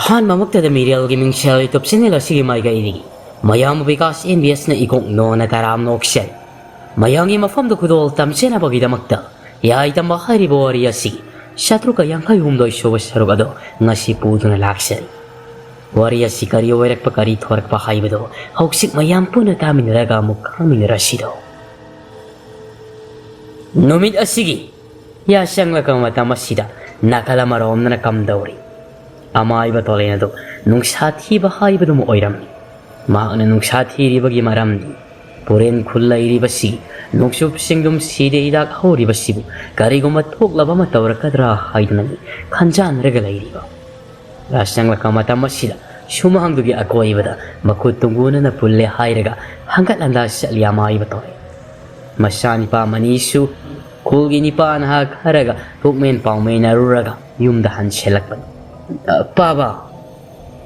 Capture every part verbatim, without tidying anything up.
ꯑꯍꯥꯟꯕꯃꯛꯇꯗ ꯃꯤꯔꯦꯜꯒꯤ ꯃꯤꯡꯁꯦꯜ YouTube channel ꯑꯁꯤꯒꯤ ꯃꯥꯏꯀꯩꯗꯒꯤ ꯃꯌꯥꯝꯕꯨ ꯕꯤꯀꯥꯁ ꯑꯦꯝ ꯕꯤ ꯑꯦꯁꯅ ꯏꯀꯣꯛ ꯅꯣꯟꯅ ꯇꯔꯥꯝꯅ ꯑꯣꯛꯆꯔꯤ꯫ ꯃꯌꯥꯝꯒꯤ ꯃꯐꯝꯗ ꯈꯨꯗꯣꯜ ꯇꯝꯖꯅꯕꯒꯤꯗꯃꯛꯇ ꯌꯥꯏ ꯇꯝꯕ ꯍꯥꯏꯔꯤꯕ ꯋꯥꯔꯤ ꯑꯁꯤ ꯆꯥꯇ꯭ꯔꯨꯛꯀ ꯌꯥꯡꯈꯩ ꯍꯨꯝꯗꯣꯏ ꯁꯨꯕ ꯁꯔꯨꯛ ꯑꯗꯨ ꯉꯁꯤ ꯄꯨꯗꯨꯅ ꯂꯥꯛꯆꯔꯤ꯫ ꯋꯥꯔꯤ ꯑꯁꯤ ꯀꯔꯤ ꯑꯣꯏꯔꯛꯄ, ꯀꯔꯤ ꯊꯣꯔꯛꯄ ꯍꯥꯏꯕꯗꯨ ꯍꯧꯖꯤꯛ ꯃꯌꯥꯝ ꯄꯨꯟꯅ ꯇꯥꯃꯤꯟꯅꯔꯒ ꯑꯃꯨꯛ ꯈꯪꯃꯤꯟꯅꯔꯁꯤꯗꯣ꯫ ꯅꯨꯃꯤꯠ ꯑꯁꯤꯒꯤ ꯌꯥꯆꯪꯂꯛꯄ ꯃꯇꯝ ꯑꯁꯤꯗ ꯅꯥꯀꯜ ꯑꯃꯔꯣꯝꯗꯅ ꯀꯝꯗꯧꯔꯤ? ꯑꯃꯥꯏꯕ ꯇꯣꯂꯦꯟ ꯑꯗꯨ ꯅꯨꯡꯁꯥ ꯊꯤꯕ ꯍꯥꯏꯕꯗꯨꯃ ꯑꯣꯏꯔꯝꯃꯤ꯫ ꯃꯍꯥꯛꯅ ꯅꯨꯡꯁꯥ ꯊꯤꯔꯤꯕꯒꯤ ꯃꯔꯝꯗꯤ ꯄꯨꯔꯦꯟ ꯈꯨꯜ ꯂꯩꯔꯤꯕꯁꯤ ꯅꯣꯡꯆꯨꯞ ꯁꯤꯡꯗꯨꯝ ꯁꯤꯗ ꯍꯤꯗꯥꯛ ꯍꯧꯔꯤꯕꯁꯤꯕꯨ ꯀꯔꯤꯒꯨꯝꯕ ꯊꯣꯛꯂꯕ ꯑꯃ ꯇꯧꯔꯛꯀꯗ꯭ꯔꯥ ꯍꯥꯏꯗꯨꯅꯅꯤ ꯈꯟꯖꯥꯟꯅꯔꯒ ꯂꯩꯔꯤꯕ꯫ ꯌꯥꯆꯪꯂꯛꯄ ꯃꯇꯝ ꯑꯁꯤꯗ ꯁꯨꯃꯥꯡꯗꯨꯒꯤ ꯑꯀꯣꯏꯕꯗ ꯃꯈꯨꯠ ꯇꯨꯡꯒꯣꯟꯅꯅ ꯄꯨꯜꯂꯦ ꯍꯥꯏꯔꯒ ꯍꯪꯒꯠ ꯍꯟꯗꯥ ꯆꯠꯂꯤ ꯑꯃꯥꯏꯕ ꯇꯣꯂꯦꯟ꯫ ꯃꯆꯥꯅꯤꯄꯥ ꯃꯅꯤꯁꯨ ꯈꯨꯜꯒꯤ ꯅꯤꯄꯥ ꯅꯍꯥ ꯈꯔꯒ ꯄꯨꯛꯃꯦꯟ ꯄꯥꯎꯃꯦꯟꯅꯔꯨꯔꯒ ꯌꯨꯝꯗ ꯍꯟꯁꯤꯜꯂꯛꯄꯅꯤ꯫ "ꯑ, ꯄꯥꯕ!"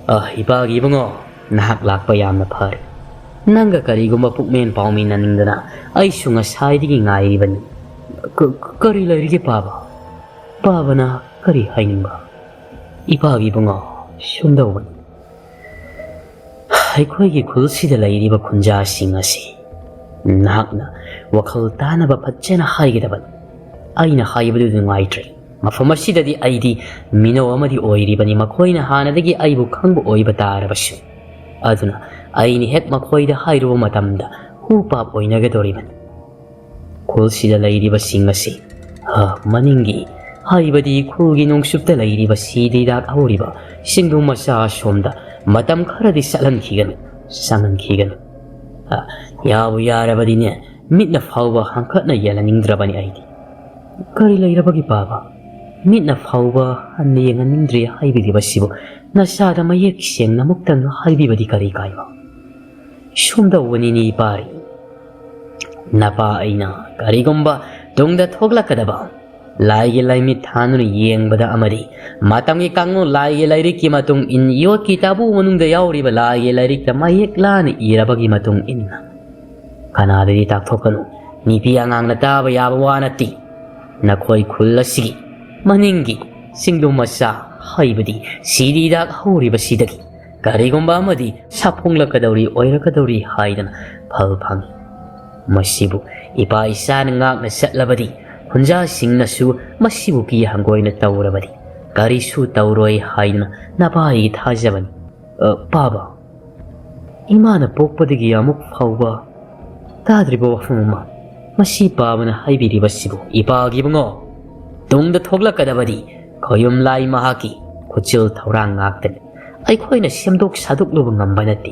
"ꯑ, ꯏꯄꯥꯒꯤ ꯏꯕꯨꯡꯉꯣ, ꯅꯍꯥꯛ ꯂꯥꯛꯄ ꯌꯥꯝꯅ ꯐꯔꯦ꯫ ꯅꯪꯒ ꯀꯔꯤꯒꯨꯝꯕ ꯄꯨꯛꯃꯦꯟ ꯄꯥꯎꯃꯦꯟꯅꯅꯤꯡꯗꯅ ꯑꯩꯁꯨ ꯉꯁꯥꯏꯗꯒꯤ ꯉꯥꯏꯔꯤꯕꯅꯤ꯫ ꯀ-, ꯀ-, ꯀꯔꯤ ꯂꯩꯔꯤꯒꯦ ꯄꯥꯕ? ꯄꯥꯕꯅ ꯀꯔꯤ ꯍꯥꯏꯅꯤꯡꯕ?" "ꯏꯄꯥꯒꯤ ꯏꯕꯨꯡꯉꯣ, ꯁꯨꯝꯗꯧꯕꯅꯤ꯫ ꯑꯩꯈꯣꯏꯒꯤ ꯈꯨꯜꯁꯤꯗ ꯂꯩꯔꯤꯕ ꯈꯨꯟꯖꯥꯁꯤꯡ ꯑꯁꯤ ꯅꯍꯥꯛꯅ ꯋꯥꯈꯜ ꯇꯥꯅꯕ ꯐꯖꯅ ꯍꯥꯏꯒꯗꯕꯅꯤ꯫ ꯑꯩꯅ ꯍꯥꯏꯕꯗꯨ ꯅꯨꯡꯉꯥꯏꯇ꯭ꯔꯦ꯫ ꯃꯐꯝ ꯑꯁꯤꯗꯗꯤ ꯑꯩꯗꯤ ꯃꯤꯅꯧ ꯑꯃꯗꯤ ꯑꯣꯏꯔꯤꯕꯅꯤ꯫ ꯃꯈꯣꯏꯅ ꯍꯥꯟꯅꯗꯒꯤ ꯑꯩꯕꯨ ꯈꯪꯕ ꯑꯣꯏꯕ ꯇꯥꯔꯕꯁꯨ꯫ ꯑꯗꯨꯅ ꯑꯩꯅ ꯍꯦꯛ ꯃꯈꯣꯏꯗ ꯍꯥꯏꯔꯨꯕ ꯃꯇꯝꯗ ꯎ ꯄꯥꯞ ꯑꯣꯏꯅꯒꯗꯧꯔꯤꯕꯅꯤ꯫ ꯈꯨꯜꯁꯤꯗ ꯂꯩꯔꯤꯕꯁꯤꯡ ꯑꯁꯤ, ꯑ, ꯃꯅꯤꯡꯒꯤ, ꯍꯥꯏꯕꯗꯤ ꯈꯨꯜꯒꯤ ꯅꯣꯡꯆꯨꯞꯇ ꯂꯩꯔꯤꯕ ꯁꯤꯗ ꯍꯤꯗꯥꯛ ꯍꯧꯔꯤꯕ ꯁꯤꯡꯗꯨ ꯃꯆꯥ ꯑꯁꯣꯝꯗ ꯃꯇꯝ ꯈꯔꯗꯤ ꯆꯠꯍꯟꯈꯤꯒꯅꯨ, ꯆꯪꯍꯟꯈꯤꯒꯅꯨ꯫ ꯑ, ꯌꯥꯕꯨ ꯌꯥꯔꯕꯗꯤꯅꯦ, ꯃꯤꯠꯅ ꯐꯥꯎꯕ ꯍꯪꯀꯠꯅ ꯌꯦꯡꯍꯟꯅꯤꯡꯗ꯭ꯔꯕꯅꯤ ꯑꯩꯗꯤ꯫" "ꯀꯔꯤ ꯂꯩꯔꯕꯒꯦ ꯄꯥꯕ? ꯃꯤꯠꯅ ꯐꯥꯎꯕ ꯍꯟꯅ ꯌꯦꯡꯍꯟꯅꯤꯡꯗ꯭ꯔꯦ ꯍꯥꯏꯕꯤꯔꯤꯕꯁꯤꯕꯨ ꯅꯆꯥꯗ ꯃꯌꯦꯛ ꯁꯦꯡꯅ ꯑꯃꯨꯛꯇꯪ ꯍꯥꯏꯕꯤꯕꯗꯤ ꯀꯔꯤ ꯀꯥꯏꯕ?" "ꯁꯨꯝꯗꯧꯕꯅꯤꯅꯦ ꯏꯄꯥꯔꯤ, ꯅꯄꯥ ꯑꯩꯅ ꯀꯔꯤꯒꯨꯝꯕ ꯇꯨꯡꯗ ꯊꯣꯛꯂꯛꯀꯗꯕ ꯂꯥꯏꯒꯤ ꯂꯥꯏꯃꯤꯠ ꯊꯥꯟꯗꯨꯅ ꯌꯦꯡꯕꯗ ꯑꯃꯗꯤ ꯃꯇꯝꯒꯤ ꯀꯥꯡꯂꯣꯟ ꯂꯥꯏꯒꯤ ꯂꯥꯏꯔꯤꯛꯀꯤ ꯃꯇꯨꯡ ꯏꯟ ꯌꯣꯠꯀꯤ ꯇꯥꯕꯨ ꯃꯅꯨꯡꯗ ꯌꯥꯎꯔꯤꯕ ꯂꯥꯏꯒꯤ ꯂꯥꯏꯔꯤꯛꯇ ꯃꯌꯦꯛ ꯂꯥꯅ ꯏꯔꯕꯒꯤ ꯃꯇꯨꯡ ꯏꯟꯅ ꯀꯅꯥꯗꯗꯤ ꯇꯥꯛꯊꯣꯛꯀꯅꯨ꯫ ꯅꯨꯄꯤ ꯑꯉꯥꯡꯅ ꯇꯥꯕ ꯌꯥꯕ ꯋꯥ ꯅꯠꯇꯦ꯫ ꯅꯈꯣꯏ ꯈꯨꯜ ꯑꯁꯤꯒꯤ ꯃꯅꯤꯡꯒꯤ ꯆꯤꯡꯗꯨ ꯃꯆꯥ ꯍꯥꯏꯕꯗꯤ ꯁꯤꯗꯤ ꯗꯥꯛ ꯍꯧꯔꯤꯕꯁꯤꯗꯒꯤ ꯀꯔꯤꯒꯨꯝꯕ ꯑꯃꯗꯤ ꯁꯥꯐꯣꯡꯂꯛꯀꯗꯧꯔꯤ, ꯑꯣꯏꯔꯛꯀꯗꯧꯔꯤ ꯍꯥꯏꯗꯅ ꯐꯜ ꯐꯪꯏ꯫ ꯃꯁꯤꯕꯨ ꯏꯄꯥ ꯏꯆꯥꯅ ꯉꯥꯛꯅ ꯆꯠꯂꯕꯗꯤ, ꯍꯨꯟꯖꯥꯁꯤꯡꯅꯁꯨ ꯃꯁꯤꯕꯨ ꯀꯤ ꯍꯪꯒꯣꯏꯅ ꯇꯧꯔꯕꯗꯤ, ꯀꯔꯤꯁꯨ ꯇꯧꯔꯣꯏ ꯍꯥꯏꯗꯅ ꯅꯄꯥ ꯑꯩꯒꯤ ꯊꯥꯖꯕꯅꯤ꯫ ꯑ, ꯄꯥꯕ, ꯏꯃꯥꯅ ꯄꯣꯛꯄꯗꯒꯤ ꯑꯃꯨꯛ ꯐꯥꯎꯕ ꯇꯥꯗ꯭ꯔꯤꯕ ꯋꯥꯐꯝ ꯑꯃ ꯃꯁꯤ ꯄꯥꯕꯅ ꯍꯥꯏꯕꯤꯔꯤꯕꯁꯤꯕꯨ? ꯏꯄꯥꯒꯤ ꯏꯕꯨꯡꯉꯣ, ꯇꯨꯡꯗ ꯊꯣꯛꯂꯛꯀꯗꯕꯗꯤ ꯈꯣꯌꯨꯝ ꯂꯥꯏ ꯃꯍꯥꯛꯀꯤ ꯈꯨꯠꯆꯤꯜ ꯊꯧꯔꯥꯡ ꯉꯥꯛꯇꯅꯤ꯫ ꯑꯩꯈꯣꯏꯅ ꯁꯦꯝꯗꯣꯛ ꯁꯥꯗꯣꯛꯂꯨꯕ ꯉꯝꯕ ꯅꯠꯇꯦ꯫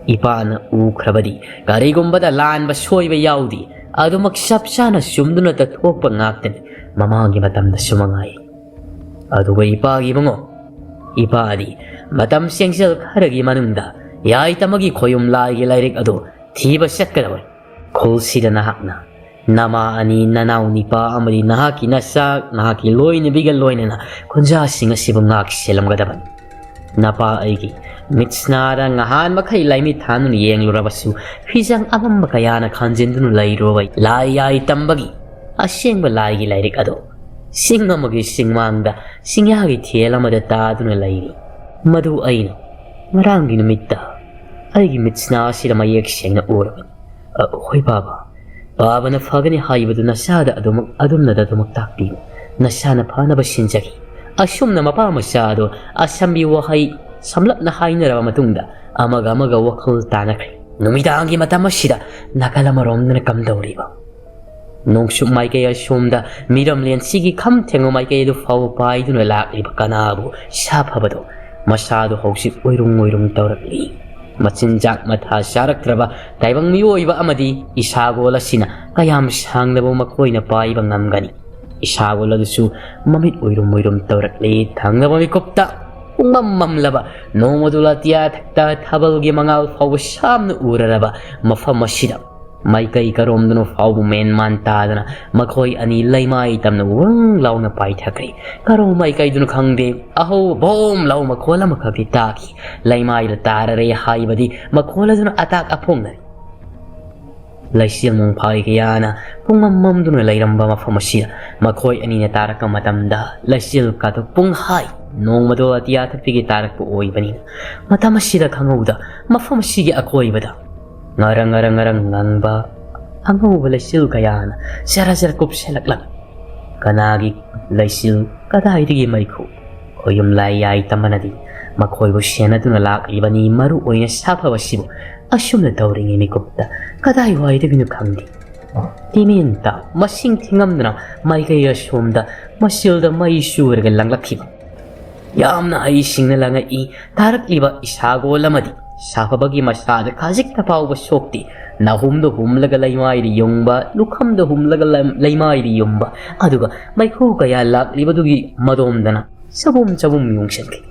ꯏꯄꯥꯅ ꯎꯈ꯭ꯔꯕꯗꯤ ꯀꯔꯤꯒꯨꯝꯕꯗ ꯂꯥꯟꯕ ꯁꯣꯏꯕ ꯌꯥꯎꯗꯦ, ꯑꯗꯨꯃꯛ ꯆꯞ ꯆꯥꯅ ꯆꯨꯝꯗꯨꯅꯇ ꯊꯣꯛꯄ ꯉꯥꯛꯇꯅꯤ ꯃꯃꯥꯡꯒꯤ ꯃꯇꯝꯗꯁꯨ ꯃꯉꯥꯏ꯫ ꯑꯗꯨꯒ ꯏꯄꯥꯒꯤ ꯏꯕꯨꯡꯉꯣ, ꯏꯄꯥꯗꯤ ꯃꯇꯝ ꯆꯦꯡꯖꯦꯜ ꯈꯔꯒꯤ ꯃꯅꯨꯡꯗ ꯌꯥꯏꯇꯃꯒꯤ ꯈꯣꯌꯨꯝ ꯂꯥꯏꯒꯤ ꯂꯥꯏꯔꯤꯛ ꯑꯗꯨ ꯊꯤꯕ ꯆꯠꯀꯗꯕꯅꯤ꯫ ꯈꯨꯜꯁꯤꯗ ꯅꯍꯥꯛꯅ ꯅꯃꯥ ꯑꯅꯤ, ꯅꯅꯥꯎ ꯅꯤꯄꯥ ꯑꯃꯗꯤ ꯅꯍꯥꯛꯀꯤ ꯅꯆꯥ, ꯅꯍꯥꯛꯀꯤ ꯂꯣꯏꯅꯕꯤꯒ ꯂꯣꯏꯅꯅ ꯈꯨꯟꯖꯥꯁꯤꯡ ꯑꯁꯤꯕꯨ ꯉꯥꯛ ꯁꯦꯜꯂꯝꯒꯗꯕꯅꯤ꯫ ꯅꯄꯥ ꯑꯩꯒꯤ ꯃꯤꯠꯁꯅꯥꯗ ꯉꯍꯥꯟ ꯃꯈꯩ ꯂꯥꯏꯃꯤꯠ ꯊꯥꯟꯗꯨꯅ ꯌꯦꯡꯂꯨꯔꯕꯁꯨ, ꯐꯤꯖꯪ ꯑꯃꯝꯕ ꯀꯌꯥꯅ ꯈꯟꯖꯤꯟꯗꯨꯅ ꯂꯩꯔꯨꯔꯕ ꯂꯥꯏ ꯌꯥꯏ ꯇꯝꯕꯒꯤ ꯑꯁꯦꯡꯕ ꯂꯥꯏꯒꯤ ꯂꯥꯏꯔꯤꯛ ꯑꯗꯨ ꯆꯤꯡ ꯑꯃꯒꯤ ꯆꯤꯡꯃꯥꯡꯗ ꯆꯤꯡꯌꯥꯒꯤ ꯊꯦꯜ ꯑꯃꯗ ꯇꯥꯗꯨꯅ ꯂꯩꯔꯤ꯫ ꯃꯗꯨ ꯑꯩꯅ ꯉꯔꯥꯡꯒꯤ ꯅꯨꯃꯤꯠꯇ ꯑꯩꯒꯤ ꯃꯤꯠꯁꯅꯥ ꯑꯁꯤꯗ ꯃꯌꯦꯛ ꯁꯦꯡꯅ ꯎꯔꯕꯅꯤ꯫ ꯑ, ꯍꯣꯏ ꯕꯥꯕꯥ, ꯕꯥꯕꯥꯅ ꯐꯒꯅꯤ ꯍꯥꯏꯕꯗꯨ ꯅꯆꯥꯗ ꯑꯗꯨꯃꯛ, ꯑꯗꯨꯝꯅꯗ ꯑꯗꯨꯃꯛ ꯇꯥꯛꯄꯤꯌꯨ꯫ ꯅꯆꯥꯅ ꯐꯅꯕ ꯁꯤꯟꯖꯒꯦ꯫ ꯑꯁꯨꯝꯅ ꯃꯄꯥ ꯃꯆꯥ ꯑꯗꯣ ꯑꯁꯝꯕꯤ ꯋꯥꯍꯩ ꯁꯝꯂꯞꯅ ꯍꯥꯏꯅꯔꯕ ꯃꯇꯨꯡꯗ ꯑꯃꯒ ꯑꯃꯒ ꯋꯥꯈꯜ ꯇꯥꯅꯈ꯭ꯔꯦ꯫ ꯅꯨꯃꯤꯗꯥꯡꯒꯤ ꯃꯇꯝ ꯑꯁꯤꯗ ꯅꯥꯀꯜ ꯑꯃꯔꯣꯝꯗꯅ ꯀꯝꯗꯧꯔꯤꯕ? ꯅꯣꯡꯆꯨꯞ ꯃꯥꯏꯀꯩ ꯑꯁꯣꯝꯗ ꯃꯤꯔꯝꯂꯦꯟꯁꯤꯒꯤ ꯈꯝ ꯊꯦꯡꯕ ꯃꯥꯏꯀꯩ ꯑꯗꯨ ꯐꯥꯎꯕ ꯄꯥꯏꯗꯨꯅ ꯂꯥꯛꯂꯤꯕ ꯀꯅꯥꯕꯨ ꯁꯥꯐꯕꯗꯣ ꯃꯁꯥꯗꯨ ꯍꯧꯖꯤꯛ ꯎꯏꯔꯨꯝ ꯎꯏꯔꯨꯝ ꯇꯧꯔꯛꯂꯤ꯫ ꯃꯆꯤꯟꯖꯥꯛ ꯃꯊꯥ ꯆꯥꯔꯛꯇ꯭ꯔꯕ ꯇꯥꯏꯕꯪ ꯃꯤꯑꯣꯏꯕ ꯑꯃꯗꯤ ꯏꯁꯥꯒꯣꯜ ꯑꯁꯤꯅ ꯀꯌꯥꯝ ꯁꯥꯡꯅꯕꯨ ꯃꯈꯣꯏꯅ ꯄꯥꯏꯕ ꯉꯝꯒꯅꯤ? ꯏꯁꯥꯒꯣꯜ ꯑꯗꯨꯁꯨ ꯃꯃꯤꯠ ꯎꯏꯔꯨꯝ ꯎꯏꯔꯨꯝ ꯇꯧꯔꯛꯂꯤ꯫ ꯊꯪꯅꯕ ꯃꯤꯀꯨꯞꯇ ꯄꯨꯡꯃꯝ ꯃꯝꯂꯕ ꯅꯣꯡꯃꯗꯨ ꯑꯇꯤꯌꯥ ꯊꯛꯇ ꯊꯥꯕꯜꯒꯤ ꯃꯉꯥꯜ ꯐꯥꯎꯕ ꯁꯥꯝꯅ ꯎꯔꯔꯕ ꯃꯐꯝ ꯑꯁꯤꯗ ꯃꯥꯏꯀꯩ ꯀꯔꯣꯝꯗꯅꯣ ꯐꯥꯎꯕ ꯃꯦꯟ ꯃꯥꯟ ꯇꯥꯗꯅ ꯃꯈꯣꯏ ꯑꯅꯤ ꯂꯩꯃꯥꯏ ꯇꯝꯅ ꯋꯪ ꯂꯥꯎꯅ ꯄꯥꯏꯊꯈ꯭ꯔꯦ꯫ ꯀꯔꯣꯝ ꯃꯥꯏꯀꯩꯗꯨꯅꯣ ꯈꯪꯗꯦ, ꯑꯍꯧꯕ ꯕꯣꯝ ꯂꯥꯎ ꯃꯈꯣꯜ ꯑꯃꯈꯛꯇꯤ ꯇꯥꯈꯤ꯫ ꯂꯩꯃꯥꯏꯗ ꯇꯥꯔꯔꯦ ꯍꯥꯏꯕꯗꯤ ꯃꯈꯣꯜ ꯑꯗꯨꯅ ꯑꯇꯥꯛ ꯑꯐꯣꯡꯅꯔꯤ꯫ ꯂꯩꯆꯤꯜ ꯅꯣꯡꯐꯥꯏ ꯀꯌꯥꯅ ꯄꯨꯡꯃꯝ ꯃꯝꯗꯨꯅ ꯂꯩꯔꯝꯕ ꯃꯐꯝ ꯑꯁꯤꯗ ꯃꯈꯣꯏ ꯑꯅꯤꯅ ꯇꯥꯔꯛꯄ ꯃꯇꯝꯗ, ꯂꯩꯆꯤꯜ ꯀꯥꯗꯣ ꯄꯨꯡꯍꯥꯏ ꯅꯣꯡꯃꯗꯣ ꯑꯇꯤꯌꯥ ꯊꯛꯄꯤꯒꯤ ꯇꯥꯔꯛꯄ ꯑꯣꯏꯕꯅꯤꯅ, ꯃꯇꯝ ꯑꯁꯤꯗ ꯈꯪꯍꯧꯗ ꯃꯐꯝ ꯑꯁꯤꯒꯤ ꯑꯀꯣꯏꯕꯗ ꯉꯔꯪ ꯉꯔꯪ ꯉꯔꯪ ꯉꯪꯕ ꯑꯉꯧꯕ ꯂꯩꯆꯤꯜ ꯀꯌꯥꯅ ꯖꯔ ꯖꯔ ꯀꯨꯞꯁꯤꯜꯂꯛꯂꯝꯃꯤ꯫ ꯀꯅꯥꯒꯤ ꯂꯩꯆꯤꯜ, ꯀꯗꯥꯏꯗꯒꯤ ꯃꯩꯈꯨ? ꯈꯣꯌꯨꯝ ꯂꯥꯏ ꯌꯥꯏ ꯇꯝꯕꯅꯗꯤ ꯃꯈꯣꯏꯕꯨ ꯁꯦꯟꯅꯗꯨꯅ ꯂꯥꯛꯂꯤꯕꯅꯤ꯫ ꯃꯔꯨ ꯑꯣꯏꯅ ꯁꯥꯐꯕꯁꯤꯕꯨ ꯑꯁꯨꯝꯅ ꯇꯧꯔꯤꯉꯩ ꯃꯤꯀꯨꯞꯇ ꯀꯗꯥꯏꯋꯥꯏꯗꯒꯤꯅꯣ ꯈꯪꯗꯦ, ꯇꯤꯃꯦꯟꯇ ꯃꯁꯤꯡ ꯊꯤꯉꯝꯗꯅ ꯃꯥꯏꯀꯩ ꯑꯁꯣꯝꯗ ꯃꯁꯤꯜꯗ ꯃꯩ ꯆꯨꯔꯒ ꯂꯪꯂꯛꯈꯤꯕ꯫ ꯌꯥꯝꯅ ꯍꯩꯁꯤꯡꯅ ꯂꯪꯉꯛꯏ꯫ ꯇꯥꯔꯛꯂꯤꯕ ꯏꯁꯥꯒꯣꯜ ꯑꯃꯗꯤ ꯁꯥꯐꯕꯒꯤ ꯃꯁꯥꯗ ꯈꯖꯤꯛꯇ ꯐꯥꯎꯕ ꯁꯣꯛꯇꯦ꯫ ꯅꯥꯍꯨꯝꯗ ꯍꯨꯝꯂꯒ ꯂꯩꯃꯥꯏꯗ ꯌꯨꯡꯕ, ꯂꯨꯈꯝꯗ ꯍꯨꯝꯂꯒ ꯂꯩ-, ꯂꯩꯃꯥꯏꯗ ꯌꯨꯡꯕ, ꯑꯗꯨꯒ ꯃꯩꯈꯨ ꯀꯌꯥ ꯂꯥꯛꯂꯤꯕꯗꯨꯒꯤ ꯃꯗꯣꯝꯗꯅ ꯆꯕꯨꯝ ꯆꯕꯨꯝ ꯌꯨꯡꯁꯤꯟꯈꯤ꯫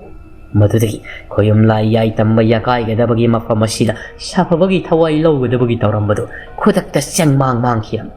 ꯃꯗꯨꯗꯒꯤ ꯈꯣꯌꯨꯝ ꯂꯥꯏ ꯌꯥꯏ ꯇꯝꯕ ꯌꯥꯀꯥꯏꯒꯗꯕꯒꯤ ꯃꯐꯝ ꯑꯁꯤꯗ ꯁꯥꯐꯕꯒꯤ ꯊꯋꯥꯏ ꯂꯧꯒꯗꯕꯒꯤ ꯇꯧꯔꯝꯕꯗꯨ ꯈꯨꯗꯛꯇ ꯆꯦꯡꯃꯥꯡ ꯃꯥꯡꯈꯤꯔꯝꯃꯤ꯫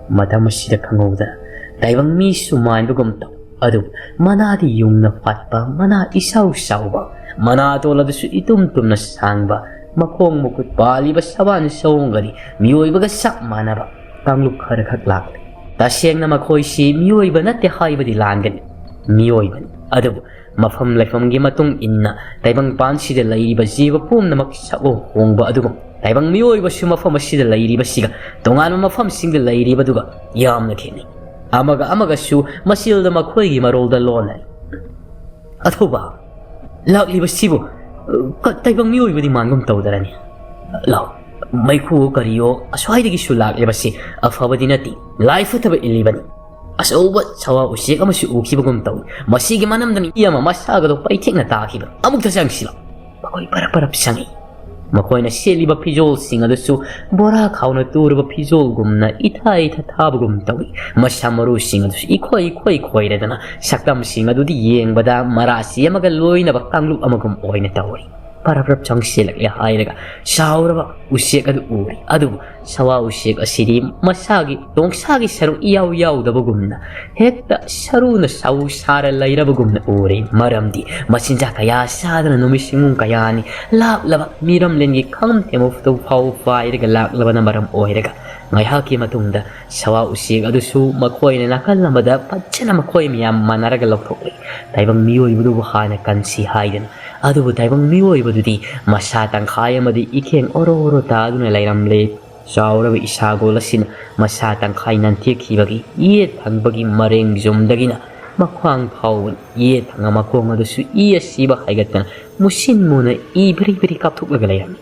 ꯃꯇꯝ ꯑꯁꯤꯗ ꯈꯪꯍꯧꯗꯅ ꯇꯥꯏꯕꯪ ꯃꯤꯁꯨ ꯃꯥꯟꯕꯒꯨꯝ ꯇꯧ꯫ ꯑꯗꯨꯕꯨ ꯃꯅꯥꯗꯤ ꯌꯨꯡꯅ ꯐꯥꯠꯄ, ꯃꯅꯥ ꯏꯆꯥꯎ ꯆꯥꯎꯕ, ꯃꯅꯥ ꯑꯇꯣꯜ ꯑꯗꯨꯁꯨ ꯏꯇꯨꯝ ꯇꯨꯝꯅ ꯁꯥꯡꯕ, ꯃꯈꯣꯡ ꯃꯈꯨꯠ ꯄꯥꯜꯂꯤꯕ ꯁꯕꯥꯟ ꯁꯑꯣꯡꯒꯗꯤ ꯃꯤꯑꯣꯏꯕꯒ ꯆꯞ ꯃꯥꯟꯅꯕ ꯀꯥꯡꯂꯨꯞ ꯈꯔꯈꯛ ꯂꯥꯛꯂꯤ꯫ ꯇꯁꯦꯡꯅ ꯃꯈꯣꯏꯁꯤ ꯃꯤꯑꯣꯏꯕ ꯅꯠꯇꯦ ꯍꯥꯏꯕꯗꯤ ꯂꯥꯟꯒꯅꯤ꯫ ꯃꯤꯑꯣꯏꯕꯅꯤ꯫ ꯑꯗꯨꯕꯨ ꯃꯐꯝ ꯂꯩꯐꯝꯒꯤ ꯃꯇꯨꯡ ꯏꯟꯅ ꯇꯥꯏꯕꯪꯄꯥꯟꯁꯤꯗ ꯂꯩꯔꯤꯕ ꯖꯤꯕ ꯄꯨꯝꯅꯃꯛ ꯁꯛꯑꯣꯡ ꯍꯣꯡꯕ ꯑꯗꯨꯒꯨꯝ ꯇꯥꯏꯕꯪ ꯃꯤꯑꯣꯏꯕꯁꯨ ꯃꯐꯝ ꯑꯁꯤꯗ ꯂꯩꯔꯤꯕꯁꯤꯒ ꯇꯣꯉꯥꯟꯕ ꯃꯐꯝꯁꯤꯡꯗ ꯂꯩꯔꯤꯕꯗꯨꯒ ꯌꯥꯝꯅ ꯈꯦꯠꯅꯩ꯫ ꯑꯃꯒ ꯑꯃꯒꯁꯨ ꯃꯁꯤꯜꯗ ꯃꯈꯣꯏꯒꯤ ꯃꯔꯣꯜꯗ ꯂꯣꯟꯅꯔꯤ꯫ ꯑꯊꯧꯕ, ꯂꯥꯛꯂꯤꯕꯁꯤꯕꯨ, ꯑ, ꯀ-, ꯇꯥꯏꯕꯪ ꯃꯤꯑꯣꯏꯕꯗꯤ ꯃꯥꯟꯒꯨꯝ ꯇꯧꯗꯔꯅꯤ꯫ ꯂꯥꯎ, ꯃꯩꯈꯨ ꯀꯔꯤꯌꯣ ꯑꯁ꯭ꯋꯥꯏꯗꯒꯤꯁꯨ ꯂꯥꯛꯂꯤꯕꯁꯤ ꯑꯐꯕꯗꯤ ꯅꯠꯇꯦ, ꯂꯥꯏ ꯐꯠꯇꯕ ꯏꯜꯂꯤꯕꯅꯤ꯫ ꯑꯆꯧꯕ ꯁꯋꯥ ꯎꯆꯦꯛ ꯑꯃꯁꯨ ꯎꯈꯤꯕꯒꯨꯝ ꯇꯧꯏ꯫ ꯃꯁꯤꯒꯤ ꯃꯅꯝꯗ ꯃꯤ ꯑꯃ ꯃꯁꯥꯒꯗꯣ ꯄꯩꯊꯦꯛꯅ ꯇꯥꯈꯤꯕ꯫ ꯑꯃꯨꯛꯇ ꯆꯪꯁꯤꯂꯣ꯫ ꯃꯈꯣꯏ ꯄꯔꯞ ꯄꯔꯞ ꯆꯪꯏ꯫ ꯃꯈꯣꯏꯅ ꯁꯦꯠꯂꯤꯕ ꯐꯤꯖꯣꯜꯁꯤꯡ ꯑꯗꯨꯁꯨ ꯕꯣꯔꯥ ꯈꯥꯎꯅ ꯇꯨꯔꯕ ꯐꯤꯖꯣꯜꯒꯨꯝꯅ ꯏꯊꯥ ꯏꯊꯥ ꯊꯥꯕꯒꯨꯝ ꯇꯧꯏ꯫ ꯃꯁꯝ ꯃꯔꯨꯁꯤꯡ ꯑꯗꯨꯁꯨ ꯏꯈꯣꯏ ꯏꯈꯣꯏ ꯈꯣꯏꯔꯗꯅ ꯁꯛꯇꯝꯁꯤꯡ ꯑꯗꯨꯗꯤ ꯌꯦꯡꯕꯗ ꯃꯔꯥꯁꯤ ꯑꯃꯒ ꯂꯣꯏꯅꯕ ꯀꯥꯡꯂꯨꯞ ꯑꯃꯒꯨꯝ ꯑꯣꯏꯅ ꯇꯧꯏ꯫ ꯄꯔꯞ ꯄꯔꯞ ꯆꯪꯁꯤꯜꯂꯛꯂꯦ ꯍꯥꯏꯔꯒ ꯆꯥꯎꯔꯕ ꯎꯆꯦꯛ ꯑꯗꯨ ꯎꯔꯦ꯫ ꯑꯗꯨꯕꯨ ꯁꯋꯥ ꯎꯆꯦꯛ ꯑꯁꯤꯗꯤ ꯃꯁꯥꯒꯤ ꯇꯣꯡꯁꯥꯒꯤ ꯁꯔꯨꯛ ꯏꯌꯥꯎ ꯌꯥꯎꯗꯕꯒꯨꯝꯅ, ꯍꯦꯛꯇ ꯁꯔꯨꯅ ꯁꯥꯎ ꯁꯥꯔ ꯂꯩꯔꯕꯒꯨꯝꯅ ꯎꯔꯦ꯫ ꯃꯔꯝꯗꯤ ꯃꯆꯤꯟꯖꯥꯛ ꯀꯌꯥ ꯆꯥꯗꯨꯅ ꯅꯨꯃꯤꯠ ꯁꯤꯡꯉꯨ ꯀꯌꯥꯅꯤ ꯂꯥꯞꯂꯕ ꯃꯤꯔꯝꯂꯦꯟꯒꯤ ꯈꯝ ꯊꯦꯡꯕ ꯐꯥꯎ ꯄꯥꯏꯔꯒ ꯂꯥꯛꯂꯕꯅ ꯃꯔꯝ ꯑꯣꯏꯔꯒ, ꯉꯥꯏꯍꯥꯛꯀꯤ ꯃꯇꯨꯡꯗ ꯁꯋꯥ ꯎꯆꯦꯛ ꯑꯗꯨꯁꯨ ꯃꯈꯣꯏꯅ ꯅꯥꯀꯜ ꯑꯃꯗ ꯐꯖꯅ ꯃꯈꯣꯏ ꯃꯌꯥꯝ ꯃꯥꯟꯅꯔꯒ ꯂꯧꯊꯣꯛꯂꯤ꯫ ꯇꯥꯏꯕꯪ ꯃꯤꯑꯣꯏꯕꯗꯨꯕꯨ ꯍꯥꯟꯅ ꯀꯟꯁꯤ ꯍꯥꯏꯗꯅ꯫ ꯑꯗꯨꯕꯨ ꯇꯥꯏꯕꯪ ꯃꯤꯑꯣꯏꯕꯗꯨꯗꯤ ꯃꯁꯥ ꯇꯪꯈꯥꯏ ꯑꯃꯗꯤ ꯏꯈꯦꯡ ꯑꯣꯔꯣ ꯑꯣꯔꯣ ꯇꯥꯗꯨꯅ ꯂꯩꯔꯝꯂꯦ꯫ ꯆꯥꯎꯔꯕ ꯏꯁꯥꯒꯣꯜ ꯑꯁꯤꯅ ꯃꯁꯥ ꯇꯪꯈꯥꯏ ꯅꯟꯊꯦꯛꯈꯤꯕꯒꯤ ꯌꯦꯠ ꯊꯪꯕꯒꯤ ꯃꯔꯦꯡ ꯌꯨꯝꯗꯒꯤꯅ ꯃꯈ꯭ꯋꯥꯡ ꯐꯥꯎꯕ ꯌꯦꯠ ꯊꯪꯕ ꯃꯈꯣꯡ ꯑꯗꯨꯁꯨ ꯏ ꯑꯁꯤꯕ ꯍꯥꯏꯒꯠꯇꯅ ꯃꯨꯁꯤꯟ ꯃꯨꯅ ꯏ ꯕ꯭ꯔꯤ ꯕ꯭ꯔꯤ ꯀꯥꯞꯊꯣꯛꯂꯒ ꯂꯩꯔꯝꯃꯤ꯫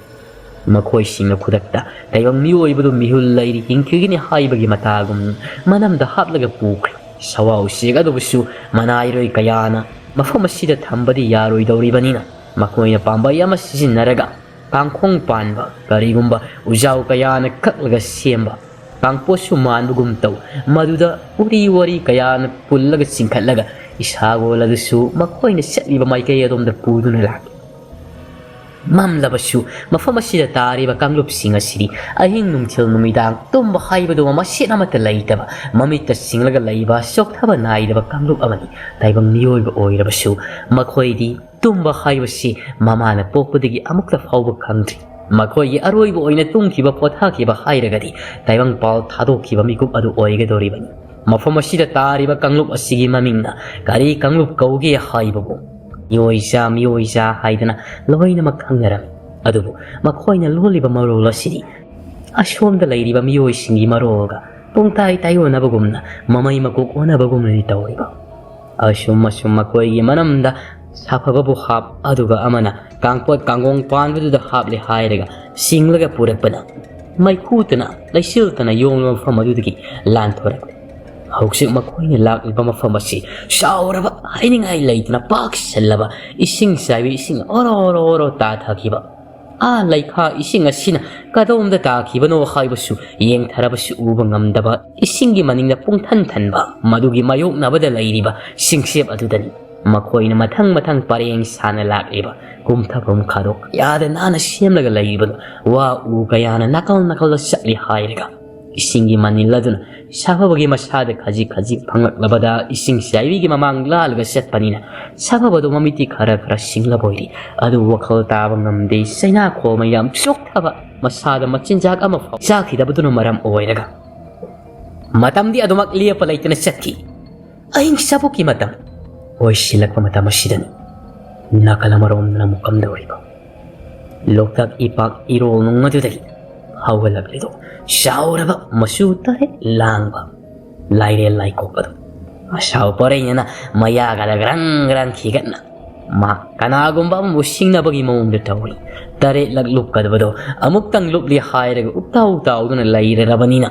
ꯃꯈꯣꯏꯁꯤꯡꯅ ꯈꯨꯗꯛꯇ ꯇꯥꯏꯕꯪ ꯃꯤꯑꯣꯏꯕꯗꯨ ꯃꯤꯍꯨꯜ ꯂꯩꯔꯤ ꯍꯤꯡꯈꯤꯒꯅꯤ ꯍꯥꯏꯕꯒꯤ ꯃꯇꯥꯒꯨꯝ ꯃꯅꯝꯗ ꯍꯥꯞꯂꯒ ꯄꯨꯈ꯭ꯔꯦ꯫ ꯁꯋꯥ ꯎꯆꯦꯛ ꯑꯗꯨꯕꯨꯁꯨ ꯃꯅꯥꯏꯔꯣꯏ ꯀꯌꯥꯅ ꯃꯐꯝ ꯑꯁꯤꯗ ꯊꯝꯕꯗꯤ ꯌꯥꯔꯣꯏꯗꯧꯔꯤꯕꯅꯤꯅ, ꯃꯈꯣꯏꯅ ꯄꯥꯝꯕꯩ ꯑꯃ ꯁꯤꯖꯤꯟꯅꯔꯒ ꯀꯥꯡꯈꯣꯡ ꯄꯥꯟꯕ ꯀꯔꯤꯒꯨꯝꯕ ꯎꯖꯥꯎ ꯀꯌꯥꯅ ꯀꯛꯂꯒ ꯁꯦꯝꯕ ꯀꯥꯡꯄꯣꯠꯁꯨ ꯃꯥꯟꯕꯒꯨꯝ ꯇꯧ꯫ ꯃꯗꯨꯗ ꯎꯔꯤ ꯋꯥꯔꯤ ꯀꯌꯥꯅ ꯄꯨꯜꯂꯒ ꯆꯤꯡꯈꯠꯂꯒ ꯏꯁꯥꯒꯣꯜ ꯑꯗꯨꯁꯨ ꯃꯈꯣꯏꯅ ꯆꯠꯂꯤꯕ ꯃꯥꯏꯀꯩ ꯑꯗꯣꯝꯗ ꯄꯨꯗꯨꯅ ꯂꯥꯛꯏ꯫ ꯃꯝꯂꯕꯁꯨ ꯃꯐꯝ ꯑꯁꯤꯗ ꯇꯥꯔꯤꯕ ꯀꯥꯡꯂꯨꯞꯁꯤꯡ ꯑꯁꯤꯗꯤ ꯑꯍꯤꯡ ꯅꯨꯡꯊꯤꯜ ꯅꯨꯃꯤꯗꯥꯡ ꯇꯨꯝꯕ ꯍꯥꯏꯕꯗꯨ ꯃꯁꯤꯠ ꯑꯃꯠꯇ ꯂꯩꯇꯕ, ꯃꯃꯤꯠꯇ ꯁꯤꯡꯂꯒ ꯂꯩꯕ, ꯆꯣꯛꯊꯕ ꯅꯥꯏꯗꯕ ꯀꯥꯡꯂꯨꯞ ꯑꯃꯅꯤ꯫ ꯇꯥꯏꯕꯪ ꯃꯤꯑꯣꯏꯕ ꯑꯣꯏꯔꯕꯁꯨ ꯃꯈꯣꯏꯗꯤ ꯇꯨꯝꯕ ꯍꯥꯏꯕꯁꯤ ꯃꯃꯥꯅ ꯄꯣꯛꯄꯗꯒꯤ ꯑꯃꯨꯛꯇ ꯐꯥꯎꯕ ꯈꯪꯗ꯭ꯔꯤ꯫ ꯃꯈꯣꯏꯒꯤ ꯑꯔꯣꯏꯕ ꯑꯣꯏꯅ ꯇꯨꯝꯈꯤꯕ, ꯄꯣꯊꯥꯈꯤꯕ ꯍꯥꯏꯔꯒꯗꯤ ꯇꯥꯏꯕꯪꯄꯥꯜ ꯊꯥꯗꯣꯛꯈꯤꯕ ꯃꯤꯀꯨꯞ ꯑꯗꯨ ꯑꯣꯏꯒꯗꯧꯔꯤꯕꯅꯤ꯫ ꯃꯐꯝ ꯑꯁꯤꯗ ꯇꯥꯔꯤꯕ ꯀꯥꯡꯂꯨꯞ ꯑꯁꯤꯒꯤ ꯃꯃꯤꯡꯅ ꯀꯔꯤ ꯀꯥꯡꯂꯨꯞ ꯀꯧꯒꯦ ꯍꯥꯏꯕꯕꯨ, ꯃꯤꯑꯣꯏꯖꯥ, ꯃꯤꯑꯣꯏꯖꯥ ꯍꯥꯏꯗꯅ ꯂꯣꯏꯅꯃꯛ ꯈꯪꯅꯔꯝꯃꯤ꯫ ꯑꯗꯨꯕꯨ ꯃꯈꯣꯏꯅ ꯂꯣꯜꯂꯤꯕ ꯃꯔꯣꯜ ꯑꯁꯤꯗꯤ ꯑꯁꯣꯝꯗ ꯂꯩꯔꯤꯕ ꯃꯤꯑꯣꯏꯁꯤꯡꯒꯤ ꯃꯔꯣꯜꯒ ꯄꯨꯡꯇꯥꯏ ꯇꯥꯏꯑꯣꯟꯅꯕꯒꯨꯝꯅ, ꯃꯃꯩ ꯃꯀꯣꯛ ꯑꯣꯟꯅꯕꯒꯨꯝꯅꯗꯤ ꯇꯧꯔꯤꯕ꯫ ꯑꯁꯨꯝ ꯑꯁꯨꯝ ꯃꯈꯣꯏꯒꯤ ꯃꯅꯝꯗ ꯁꯥꯐꯕꯕꯨ ꯍꯥꯞ, ꯑꯗꯨꯒ ꯑꯃꯅ ꯀꯥꯡꯄꯣꯠ ꯀꯥꯡꯒꯣꯡ ꯄꯥꯟꯕꯗꯨꯗ ꯍꯥꯞꯂꯦ ꯍꯥꯏꯔꯒ ꯁꯤꯡꯂꯒ ꯄꯨꯔꯛꯄꯅ ꯃꯩꯈꯨꯇꯅ ꯂꯩꯆꯤꯜꯇꯅ ꯌꯣꯝꯂꯕ ꯃꯐꯝ ꯑꯗꯨꯗꯒꯤ ꯂꯥꯟꯊꯣꯔꯛꯂꯦ꯫ ꯍꯧꯖꯤꯛ ꯃꯈꯣꯏꯅ ꯂꯥꯛꯂꯤꯕ ꯃꯐꯝ ꯑꯁꯤ ꯆꯥꯎꯔꯕ, ꯍꯥꯏꯅꯤꯡꯉꯥꯏ ꯂꯩꯇꯅ ꯄꯥꯛ ꯁꯜꯂꯕ ꯏꯁꯤꯡ ꯆꯥꯏꯕꯤ ꯏꯁꯤꯡ ꯑꯣꯔꯣ ꯑꯣꯔꯣ ꯑꯣꯔꯣ ꯇꯥꯊꯈꯤꯕ, ꯑꯥ ꯂꯩꯈꯥ ꯏꯁꯤꯡ ꯑꯁꯤꯅ ꯀꯗꯣꯝꯗ ꯇꯥꯈꯤꯕꯅꯣ ꯍꯥꯏꯕꯁꯨ ꯌꯦꯡꯊꯔꯕꯁꯨ ꯎꯕ ꯉꯝꯗꯕ, ꯏꯁꯤꯡꯒꯤ ꯃꯅꯤꯡꯗ ꯄꯨꯡꯊꯟ ꯊꯟꯕ, ꯃꯗꯨꯒꯤ ꯃꯥꯌꯣꯛꯅꯕꯗ ꯂꯩꯔꯤꯕ ꯁꯤꯡꯆꯦꯞ ꯑꯗꯨꯗꯅꯤ꯫ ꯃꯈꯣꯏꯅ ꯃꯊꯪ ꯃꯊꯪ ꯄꯔꯦꯡ ꯁꯥꯅ ꯂꯥꯛꯂꯤꯕ ꯀꯨꯝꯊꯐꯝ ꯈꯥꯗꯣꯛ ꯌꯥꯗ ꯅꯥꯟꯅ ꯁꯦꯝꯂꯒ ꯂꯩꯔꯤꯕꯗꯣ ꯋꯥ ꯎ ꯀꯌꯥꯅ ꯅꯥꯀꯜ ꯅꯥꯀꯜꯗ ꯆꯠꯂꯤ ꯍꯥꯏꯔꯒ ꯏꯁꯤꯡꯒꯤ ꯃꯅꯤꯜ ꯑꯗꯨꯅ ꯁꯥꯐꯕꯒꯤ ꯃꯁꯥꯗ ꯈꯖꯤꯛ ꯈꯖꯤꯛ ꯐꯪꯂꯛꯂꯕꯗ ꯏꯁꯤꯡ ꯆꯥꯏꯕꯤꯒꯤ ꯃꯃꯥꯡ ꯂꯥꯜꯂꯒ ꯆꯠꯄꯅꯤꯅ ꯁꯥꯐꯕꯗꯣ ꯃꯃꯤꯠꯇꯤ ꯈꯔ ꯈꯔ ꯁꯤꯡꯂꯕ ꯑꯣꯏꯔꯤ꯫ ꯑꯗꯨꯕꯨ ꯋꯥꯈꯜ ꯇꯥꯕ ꯉꯝꯗꯦ꯫ ꯆꯩꯅꯥꯈꯣꯜ ꯃꯌꯥꯝ ꯆꯣꯛꯊꯕ ꯃꯁꯥꯗ ꯃꯆꯤꯟꯖꯥꯛ ꯑꯃ ꯐꯥꯎ ꯆꯥꯈꯤꯗꯕꯗꯨꯅ ꯃꯔꯝ ꯑꯣꯏꯔꯒ ꯃꯇꯝꯗꯤ ꯑꯗꯨꯃꯛ ꯂꯦꯞꯄ ꯂꯩꯇꯅ ꯆꯠꯈꯤ꯫ ꯑꯍꯤꯡ ꯆꯥꯕꯣꯛꯀꯤ ꯃꯇꯝ ꯑꯣꯏꯁꯤꯜꯂꯛꯄ ꯃꯇꯝ ꯑꯁꯤꯗꯅꯤ ꯅꯥꯀꯜ ꯑꯃꯔꯣꯝꯗꯅ ꯃꯨꯛꯀꯝꯗꯧꯔꯤꯕ ꯂꯣꯛꯇꯥꯛ ꯏꯄꯥꯛ ꯏꯔꯣꯜ ꯅꯨꯡ ꯑꯗꯨꯗꯒꯤ ꯍꯧꯒꯠꯂꯛꯂꯤꯗꯣ ꯆꯥꯎꯔꯕ ꯃꯆꯨ ꯇꯔꯦꯠ ꯂꯥꯡꯕ ꯂꯥꯏꯔꯦꯜ ꯂꯥꯏꯀꯣꯛ ꯑꯗꯨ ꯑꯁꯥꯎ ꯄꯔꯩꯅꯅ ꯃꯌꯥꯒꯗ ꯒ꯭ꯔꯪ ꯒ꯭ꯔꯪ ꯈꯤꯒꯠꯅ ꯃꯍꯥꯛ ꯀꯅꯥꯒꯨꯝꯕ ꯑꯃꯕꯨ ꯁꯤꯡꯅꯕꯒꯤ ꯃꯑꯣꯡꯗ ꯇꯧꯔꯤ꯫ ꯇꯔꯦꯠꯂꯛ ꯂꯨꯞꯀꯗꯕꯗꯣ ꯑꯃꯨꯛꯇꯪ ꯂꯨꯞꯂꯤ ꯍꯥꯏꯔꯒ ꯎꯛꯇꯥꯎ ꯇꯥꯎꯗꯨꯅ ꯂꯩꯔꯔꯕꯅꯤꯅ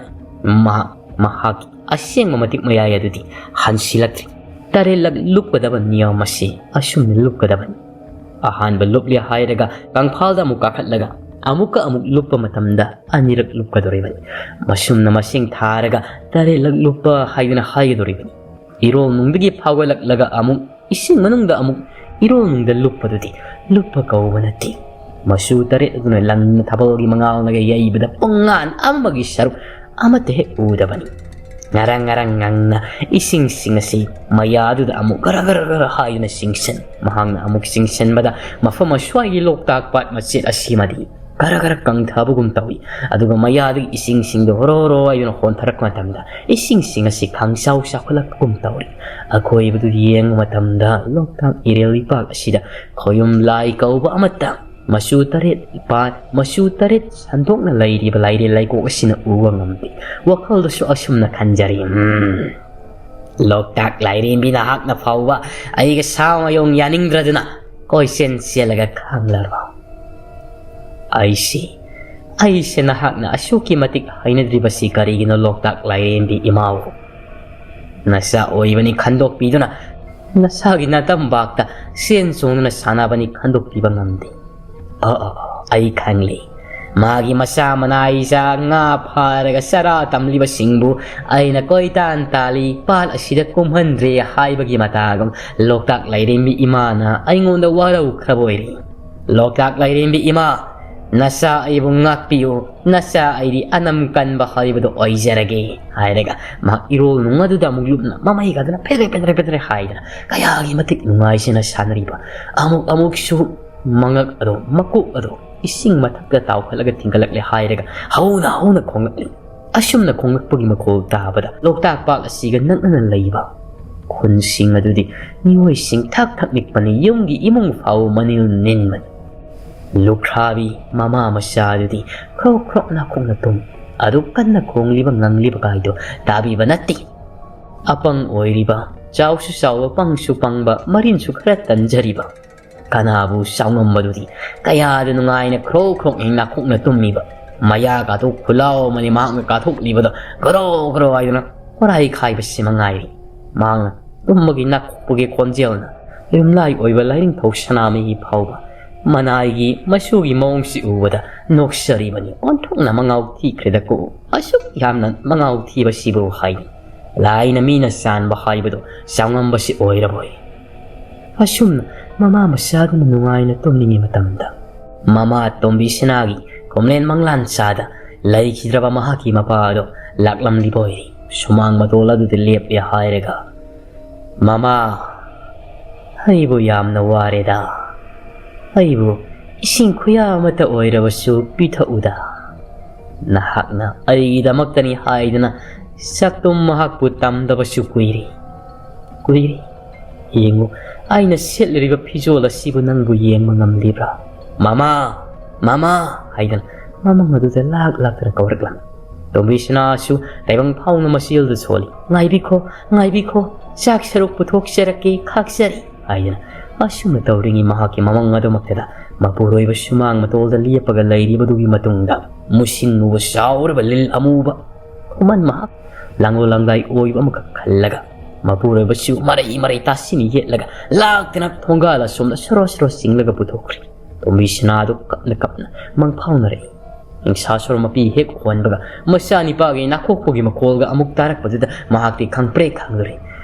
ꯃꯍꯥꯛ ꯃꯍꯥꯛꯀꯤ ꯑꯁꯦꯡꯕ ꯃꯇꯤꯛ ꯃꯌꯥꯏ ꯑꯗꯨꯗꯤ ꯍꯟꯁꯤꯜꯂꯛꯇ꯭ꯔꯤ꯫ ꯇꯔꯦꯠꯂꯛ ꯂꯨꯞꯀꯗꯕ ꯅꯤꯌꯝ ꯑꯁꯤ ꯑꯁꯨꯝꯅ ꯂꯨꯞꯀꯗꯕꯅꯤ꯫ ꯑꯍꯥꯟꯕ ꯂꯨꯞꯂꯤ ꯍꯥꯏꯔꯒ ꯀꯪꯐꯥꯜꯗ ꯑꯃꯨꯛ ꯀꯥꯈꯠꯂꯒ ꯑꯃꯨꯛꯀ ꯑꯃꯨꯛ ꯂꯨꯞꯄ ꯃꯇꯝꯗ ꯑꯅꯤꯔꯛ ꯂꯨꯞꯀꯗꯧꯔꯤꯕꯅꯤ꯫ ꯃꯁꯨꯝꯅ ꯃꯁꯤꯡ ꯊꯥꯔꯒ ꯇꯔꯦꯠꯂꯛ ꯂꯨꯞꯄ ꯍꯥꯏꯗꯨꯅ ꯍꯥꯏꯒꯗꯧꯔꯤꯕꯅꯤ꯫ ꯏꯔꯣꯜ ꯅꯨꯡꯗꯒꯤ ꯐꯥꯎꯒꯠꯂꯛꯂꯒ ꯑꯃꯨꯛ ꯏꯁꯤꯡ ꯃꯅꯨꯡꯗ ꯑꯃꯨꯛ ꯏꯔꯣꯜ ꯅꯨꯡꯗ ꯂꯨꯞꯄꯗꯨꯗꯤ ꯂꯨꯞꯄ ꯀꯧꯕ ꯅꯠꯇꯦ꯫ ꯃꯆꯨ ꯇꯔꯦꯠ ꯑꯗꯨꯅ ꯂꯪꯅ ꯊꯥꯕꯜꯒꯤ ꯃꯉꯥꯜꯅꯒ ꯌꯩꯕꯗ ꯄꯨꯡꯉꯥꯟ ꯑꯃꯒꯤ ꯁꯔꯨꯛ ꯑꯃꯠꯇ ꯍꯦꯛ ꯎꯗꯕꯅꯤ꯫ ꯉꯔꯪ ꯉꯔꯪ ꯉꯪꯅ ꯏꯁꯤꯡꯁꯤꯡ ꯑꯁꯤ ꯃꯌꯥꯗꯨꯗ ꯑꯃꯨꯛ ꯒꯔ ꯒꯔ ꯒꯔ ꯍꯥꯏꯗꯨꯅ ꯆꯤꯡꯁꯤꯟ ꯃꯍꯥꯛꯅ ꯑꯃꯨꯛ ꯆꯤꯡꯁꯤꯟꯕꯗ ꯃꯐꯝ ꯑꯁ꯭ꯋꯥꯏꯒꯤ ꯂꯣꯛꯇꯥꯛ ꯄꯥꯠ ꯃꯆꯦꯠ ꯑꯁꯤꯃꯗꯤ ꯈꯔ ꯈꯔ ꯀꯪꯊꯕꯒꯨꯝ ꯇꯧꯏ꯫ ꯑꯗꯨꯒ ꯃꯌꯥꯗꯒꯤ ꯏꯁꯤꯡꯁꯤꯡꯗꯣ ꯍꯣꯔꯣ ꯍꯣꯔꯣ ꯍꯥꯏꯗꯨꯅ ꯍꯣꯟꯊꯔꯛꯄ ꯃꯇꯝꯗ ꯏꯁꯤꯡꯁꯤꯡ ꯑꯁꯤ ꯈꯪꯆꯥꯎ ꯆꯥꯎꯈꯠꯂꯛꯄꯒꯨꯝ ꯇꯧꯔꯤ꯫ ꯑꯀꯣꯏꯕꯗꯨ ꯌꯦꯡꯕ ꯃꯇꯝꯗ ꯂꯣꯛꯇꯥꯛ ꯏꯔꯦꯜ ꯏꯄꯥꯛ ꯑꯁꯤꯗ ꯈꯣꯌꯨꯝ ꯂꯥꯏ ꯀꯧꯕ ꯑꯃꯠꯇ ꯃꯆꯨ ꯇꯔꯦꯠ ꯄꯥꯠ ꯃꯆꯨ ꯇꯔꯦꯠ ꯁꯟꯗꯣꯛꯅ ꯂꯩꯔꯤꯕ ꯂꯥꯏꯔꯦꯜ ꯂꯩꯀꯣꯛ ꯑꯁꯤꯅ ꯎꯕ ꯉꯝꯗꯦ꯫ ꯋꯥꯈꯜꯗꯁꯨ ꯑꯁꯨꯝꯅ ꯈꯟꯖꯔꯤ, "ꯎꯝ, ꯂꯣꯛꯇꯥꯛ ꯂꯥꯏꯔꯦꯝꯕꯤ ꯅꯍꯥꯛꯅ ꯐꯥꯎꯕ ꯑꯩꯒ ꯁꯥ ꯃꯌꯣꯡ ꯌꯥꯅꯤꯡꯗ꯭ꯔꯗꯨꯅ ꯀꯣꯏꯆꯦꯟ ꯆꯦꯜꯂꯒ ꯈꯪꯂꯔꯣ?" ꯑꯩꯁꯤ, ꯑꯩꯁꯦ ꯅꯍꯥꯛꯅ ꯑꯁꯨꯛꯀꯤ ꯃꯇꯤꯛ ꯍꯩꯅꯗ꯭ꯔꯤꯕꯁꯤ ꯀꯔꯤꯒꯤꯅꯣ ꯂꯣꯛꯇꯥꯛ ꯂꯥꯏꯔꯦꯝꯕꯤ ꯏꯃꯥꯕꯨ? ꯅꯆꯥ ꯑꯣꯏꯕꯅꯤ ꯈꯟꯗꯣꯛꯄꯤꯗꯨꯅ ꯅꯁꯥꯒꯤ ꯅꯇꯝꯕꯥꯛꯇ ꯆꯦꯟ ꯆꯣꯡꯗꯨꯅ ꯁꯥꯟꯅꯕꯅꯤ ꯈꯟꯗꯣꯛꯄꯤꯕ ꯉꯝꯗꯦ꯫ ꯑ, ꯑ, ꯑ, ꯑꯩ ꯈꯪꯂꯦ꯫ ꯃꯥꯒꯤ ꯃꯆꯥ ꯃꯅꯥꯏ ꯆꯥ ꯉꯥ ꯐꯥꯔꯒ ꯆꯔꯥ ꯇꯝꯂꯤꯕꯁꯤꯡꯕꯨ ꯑꯩꯅ ꯀꯣꯏꯇꯥꯟ ꯇꯥꯜꯂꯤ, ꯄꯥꯠ ꯑꯁꯤꯗ ꯀꯨꯝꯍꯟꯗ꯭ꯔꯦ ꯍꯥꯏꯕꯒꯤ ꯃꯇꯥꯒꯨꯝ ꯂꯣꯛꯇꯥꯛ ꯂꯥꯏꯔꯦꯝꯕꯤ ꯏꯃꯥꯅ ꯑꯩꯉꯣꯟꯗ ꯋꯥꯔꯧꯈ꯭ꯔꯕ ꯑꯣꯏꯔꯦ꯫ "ꯂꯣꯛꯇꯥꯛ ꯂꯥꯏꯔꯦꯝꯕꯤ ꯏꯃꯥ, ꯅꯆꯥ ꯑꯩꯕꯨ ꯉꯥꯛꯄꯤꯌꯨ, ꯅꯆꯥ ꯑꯩꯗꯤ ꯑꯅꯝ ꯀꯟꯕ ꯍꯥꯏꯕꯗꯨ ꯑꯣꯏꯖꯔꯒꯦ" ꯍꯥꯏꯔꯒ ꯃꯍꯥꯛ ꯏꯔꯣꯜ ꯅꯨꯡ ꯑꯗꯨꯗ ꯑꯃꯨꯛ ꯂꯨꯞꯅ ꯃꯃꯩꯒꯗꯨꯅ ꯐꯦꯗ꯭ꯔꯦ ꯐꯦꯗ꯭ꯔꯦ ꯐꯦꯗ꯭ꯔꯦ ꯍꯥꯏꯗꯅ ꯀꯌꯥꯒꯤ ꯃꯇꯤꯛ ꯅꯨꯡꯉꯥꯏꯖꯅ ꯁꯥꯟꯅꯔꯤꯕ꯫ ꯑꯃꯨꯛ ꯑꯃꯨꯛꯁꯨ ꯃꯉꯛ ꯑꯗꯣ, ꯃꯀꯣꯛ ꯑꯗꯣ ꯏꯁꯤꯡ ꯃꯊꯛꯇ ꯇꯥꯎꯈꯠꯂꯒ ꯊꯤꯡꯒꯠꯂꯛꯂꯦ ꯍꯥꯏꯔꯒ ꯍꯧꯅ ꯍꯧꯅ ꯈꯣꯡꯂꯛꯂꯤ꯫ ꯑꯁꯨꯝꯅ ꯈꯣꯡꯂꯛꯄꯒꯤ ꯃꯈꯣꯜ ꯇꯥꯕꯗ ꯂꯣꯛꯇꯥꯛ ꯄꯥꯠ ꯑꯁꯤꯒ ꯅꯛꯅꯅ ꯂꯩꯕ ꯈꯨꯟꯁꯤꯡ ꯑꯗꯨꯗꯤ ꯃꯤꯑꯣꯏꯁꯤꯡ ꯊꯛ ꯊꯛ ꯅꯤꯛꯄꯅꯤ, ꯌꯨꯝꯒꯤ ꯏꯃꯨꯡ ꯐꯥꯎ ꯃꯅꯤꯜ ꯅꯤꯟꯕꯅꯤ꯫ ꯂꯨꯈ꯭ꯔꯥꯕꯤ ꯃꯃꯥ ꯃꯆꯥ ꯑꯗꯨꯗꯤ ꯈ꯭ꯔꯣꯛ ꯈ꯭ꯔꯣꯛ ꯅꯥꯈꯣꯛꯅ ꯇꯨꯝ, ꯑꯗꯨ ꯀꯟꯅ ꯈꯣꯡꯂꯤꯕ ꯉꯪꯂꯤꯕ ꯀꯥꯏꯗꯨ ꯇꯥꯕꯤꯕ ꯅꯠꯇꯦ꯫ ꯑꯄꯪ ꯑꯣꯏꯔꯤꯕ, ꯆꯥꯎꯁꯨ ꯆꯥꯎꯕ, ꯄꯪꯁꯨ ꯄꯪꯕ, ꯃꯔꯤꯟꯁꯨ ꯈꯔ ꯇꯟꯖꯔꯤꯕ ꯀꯅꯥꯕꯨ ꯆꯥꯎꯉꯝꯕꯗꯨꯗꯤ ꯀꯌꯥꯗ ꯅꯨꯡꯉꯥꯏꯅ ꯈ꯭ꯔꯣꯛ ꯈ꯭ꯔꯣꯛ ꯍꯦꯛ ꯅꯥꯈꯣꯛꯅ ꯇꯨꯝꯃꯤꯕ꯫ ꯃꯌꯥ ꯀꯥꯊꯣꯛ ꯈꯨꯂꯥꯎ ꯑꯃꯅꯤ ꯃꯍꯥꯛꯅ ꯀꯥꯊꯣꯛꯂꯤꯕꯗꯣ, ꯒ꯭ꯔꯣ ꯒ꯭ꯔꯣ ꯍꯥꯏꯗꯨꯅ ꯍꯣꯔꯥꯏ ꯈꯥꯏꯕꯁꯤ ꯃꯉꯥꯏꯔꯤ꯫ ꯃꯍꯥꯛꯅ ꯇꯨꯝꯕꯒꯤ ꯅꯥꯈꯣꯛꯄꯒꯤ ꯈꯣꯟꯖꯦꯜꯅ ꯌꯨꯝꯂꯥꯏ ꯑꯣꯏꯕ ꯂꯥꯏꯅꯤꯡꯊꯧ ꯁꯅꯥꯃꯍꯤ ꯐꯥꯎꯕ ꯃꯅꯥꯏꯒꯤ ꯃꯆꯨꯒꯤ ꯃꯑꯣꯡꯁꯤ ꯎꯕꯗ ꯅꯣꯛꯆꯔꯤꯕꯅꯤ꯫ "ꯑꯣꯟꯊꯣꯛꯅ ꯃꯉꯥꯎ ꯊꯤꯈ꯭ꯔꯦꯗꯀꯣ, ꯑꯁꯨꯛ ꯌꯥꯝꯅ ꯃꯉꯥꯎ ꯊꯤꯕꯁꯤꯕꯨ" ꯍꯥꯏꯅ꯫ ꯂꯥꯏꯅ ꯃꯤꯅ ꯆꯥꯟꯕ ꯍꯥꯏꯕꯗꯨ ꯆꯥꯎꯉꯝꯕꯁꯤ ꯑꯣꯏꯔꯕꯣꯏ꯫ ꯑꯁꯨꯝꯅ ꯃꯃꯥ ꯃꯆꯥꯗꯨꯅ ꯅꯨꯡꯉꯥꯏꯅ ꯇꯨꯝꯂꯤꯉꯩ ꯃꯇꯝꯗ ꯃꯃꯥ ꯇꯣꯝꯕꯤ ꯁꯅꯥꯒꯤ ꯀꯣꯝꯂꯦꯟ ꯃꯪꯂꯥꯟ ꯆꯥꯗ ꯂꯩꯈꯤꯗ꯭ꯔꯕ ꯃꯍꯥꯛꯀꯤ ꯃꯄꯥ ꯑꯗꯣ ꯂꯥꯛꯂꯝꯂꯤꯕ ꯑꯣꯏꯔꯦ꯫ ꯁꯨꯃꯥꯡ ꯃꯇꯣꯜ ꯑꯗꯨꯗ ꯂꯦꯞꯂꯦ ꯍꯥꯏꯔꯒ, "ꯃꯃꯥ, ꯑꯩꯕꯨ ꯌꯥꯝꯅ ꯋꯥꯔꯦꯗ꯫ ꯑꯩꯕꯨ ꯏꯁꯤꯡ ꯈꯨꯌꯥ ꯑꯃꯠꯇ ꯑꯣꯏꯔꯕꯁꯨ ꯄꯤꯊꯛꯎꯗ꯫ ꯅꯍꯥꯛꯅ ꯑꯩꯒꯤꯗꯃꯛꯇꯅꯤ ꯍꯥꯏꯗꯨꯅ ꯆꯥꯛꯇꯨꯝ ꯃꯍꯥꯛꯄꯨ ꯇꯝꯗꯕꯁꯨ ꯀꯨꯏꯔꯦ꯫ ꯀꯨꯏꯔꯦ꯫ ꯌꯦꯡꯉꯨ, ꯑꯩꯅ ꯁꯦꯠꯂꯤꯕ ꯐꯤꯖꯣꯜ ꯑꯁꯤꯕꯨ ꯅꯪꯕꯨ ꯌꯦꯡꯕ ꯉꯝꯂꯤꯕ꯭ꯔꯥ? ꯃꯃꯥ! ꯃꯃꯥ!" ꯍꯥꯏꯗꯅ ꯃꯃꯪ ꯑꯗꯨꯗ ꯂꯥꯛ ꯂꯥꯛꯇꯅ ꯀꯧꯔꯛꯂꯝꯃꯤ꯫ ꯇꯣꯝꯕꯤꯁꯅꯥꯁꯨ ꯇꯥꯏꯕꯪ ꯐꯥꯎꯅ ꯃꯆꯦꯜꯗ ꯁꯣꯜꯂꯤ꯫ "ꯉꯥꯏꯕꯤꯈꯣ, ꯉꯥꯏꯕꯤꯈꯣ, ꯆꯥꯛ ꯁꯔꯨꯛ ꯄꯨꯊꯣꯛꯆꯔꯛꯀꯦ, ꯈꯥꯛꯆꯔꯤ" ꯍꯥꯏꯗꯅ ꯑꯁꯨꯝꯅ ꯇꯧꯔꯤꯉꯩ ꯃꯍꯥꯛꯀꯤ ꯃꯃꯪ ꯑꯗꯨꯃꯛꯇꯗ ꯃꯄꯨꯔꯣꯏꯕ ꯁꯨꯃꯥꯡ ꯃꯇꯣꯜꯗ ꯂꯦꯞꯄꯒ ꯂꯩꯔꯤꯕꯗꯨꯒꯤ ꯃꯇꯨꯡꯗ ꯃꯨꯁꯤꯡ ꯃꯨꯕ ꯆꯥꯎꯔꯕ ꯂꯤꯜ ꯑꯃꯨꯕ ꯈꯨꯃꯟ ꯃꯍꯥꯛ ꯂꯥꯡꯂꯣ ꯂꯥꯡꯗꯥꯏ ꯑꯣꯏꯕ ꯑꯃꯈꯛ ꯈꯜꯂꯒ ꯃꯄꯨꯔꯣꯏꯕꯁꯨ ꯃꯔꯩ ꯃꯔꯩ ꯇꯥꯁꯤꯟ ꯌꯦꯠꯂꯒ ꯂꯥꯛꯇꯅ ꯊꯣꯡꯒꯥꯜ ꯑꯁꯣꯝꯗ ꯁꯣꯔꯣ ꯁꯣꯔꯣ ꯆꯤꯡꯂꯒ ꯄꯨꯊꯣꯛꯈ꯭ꯔꯦ꯫ ꯇꯣꯝꯕꯤꯁꯅꯥꯗꯨ ꯀꯞꯅ ꯀꯞꯅ ꯃꯪꯐꯥꯎꯅꯔꯛꯏ꯫ ꯅꯤꯡꯁꯥ ꯁꯣꯔ ꯃꯄꯤ ꯍꯦꯛ ꯍꯣꯟꯕꯒ ꯃꯆꯥꯅꯤꯄꯥꯒꯤ ꯅꯥꯈꯣꯛꯄꯒꯤ ꯃꯈꯣꯜꯒ ꯑꯃꯨꯛ ꯇꯥꯔꯛꯄꯗꯨꯗ ꯃꯍꯥꯛꯇꯤ ꯈꯪꯄ꯭ꯔꯦꯛ ꯈꯪꯂꯨꯔꯦ꯫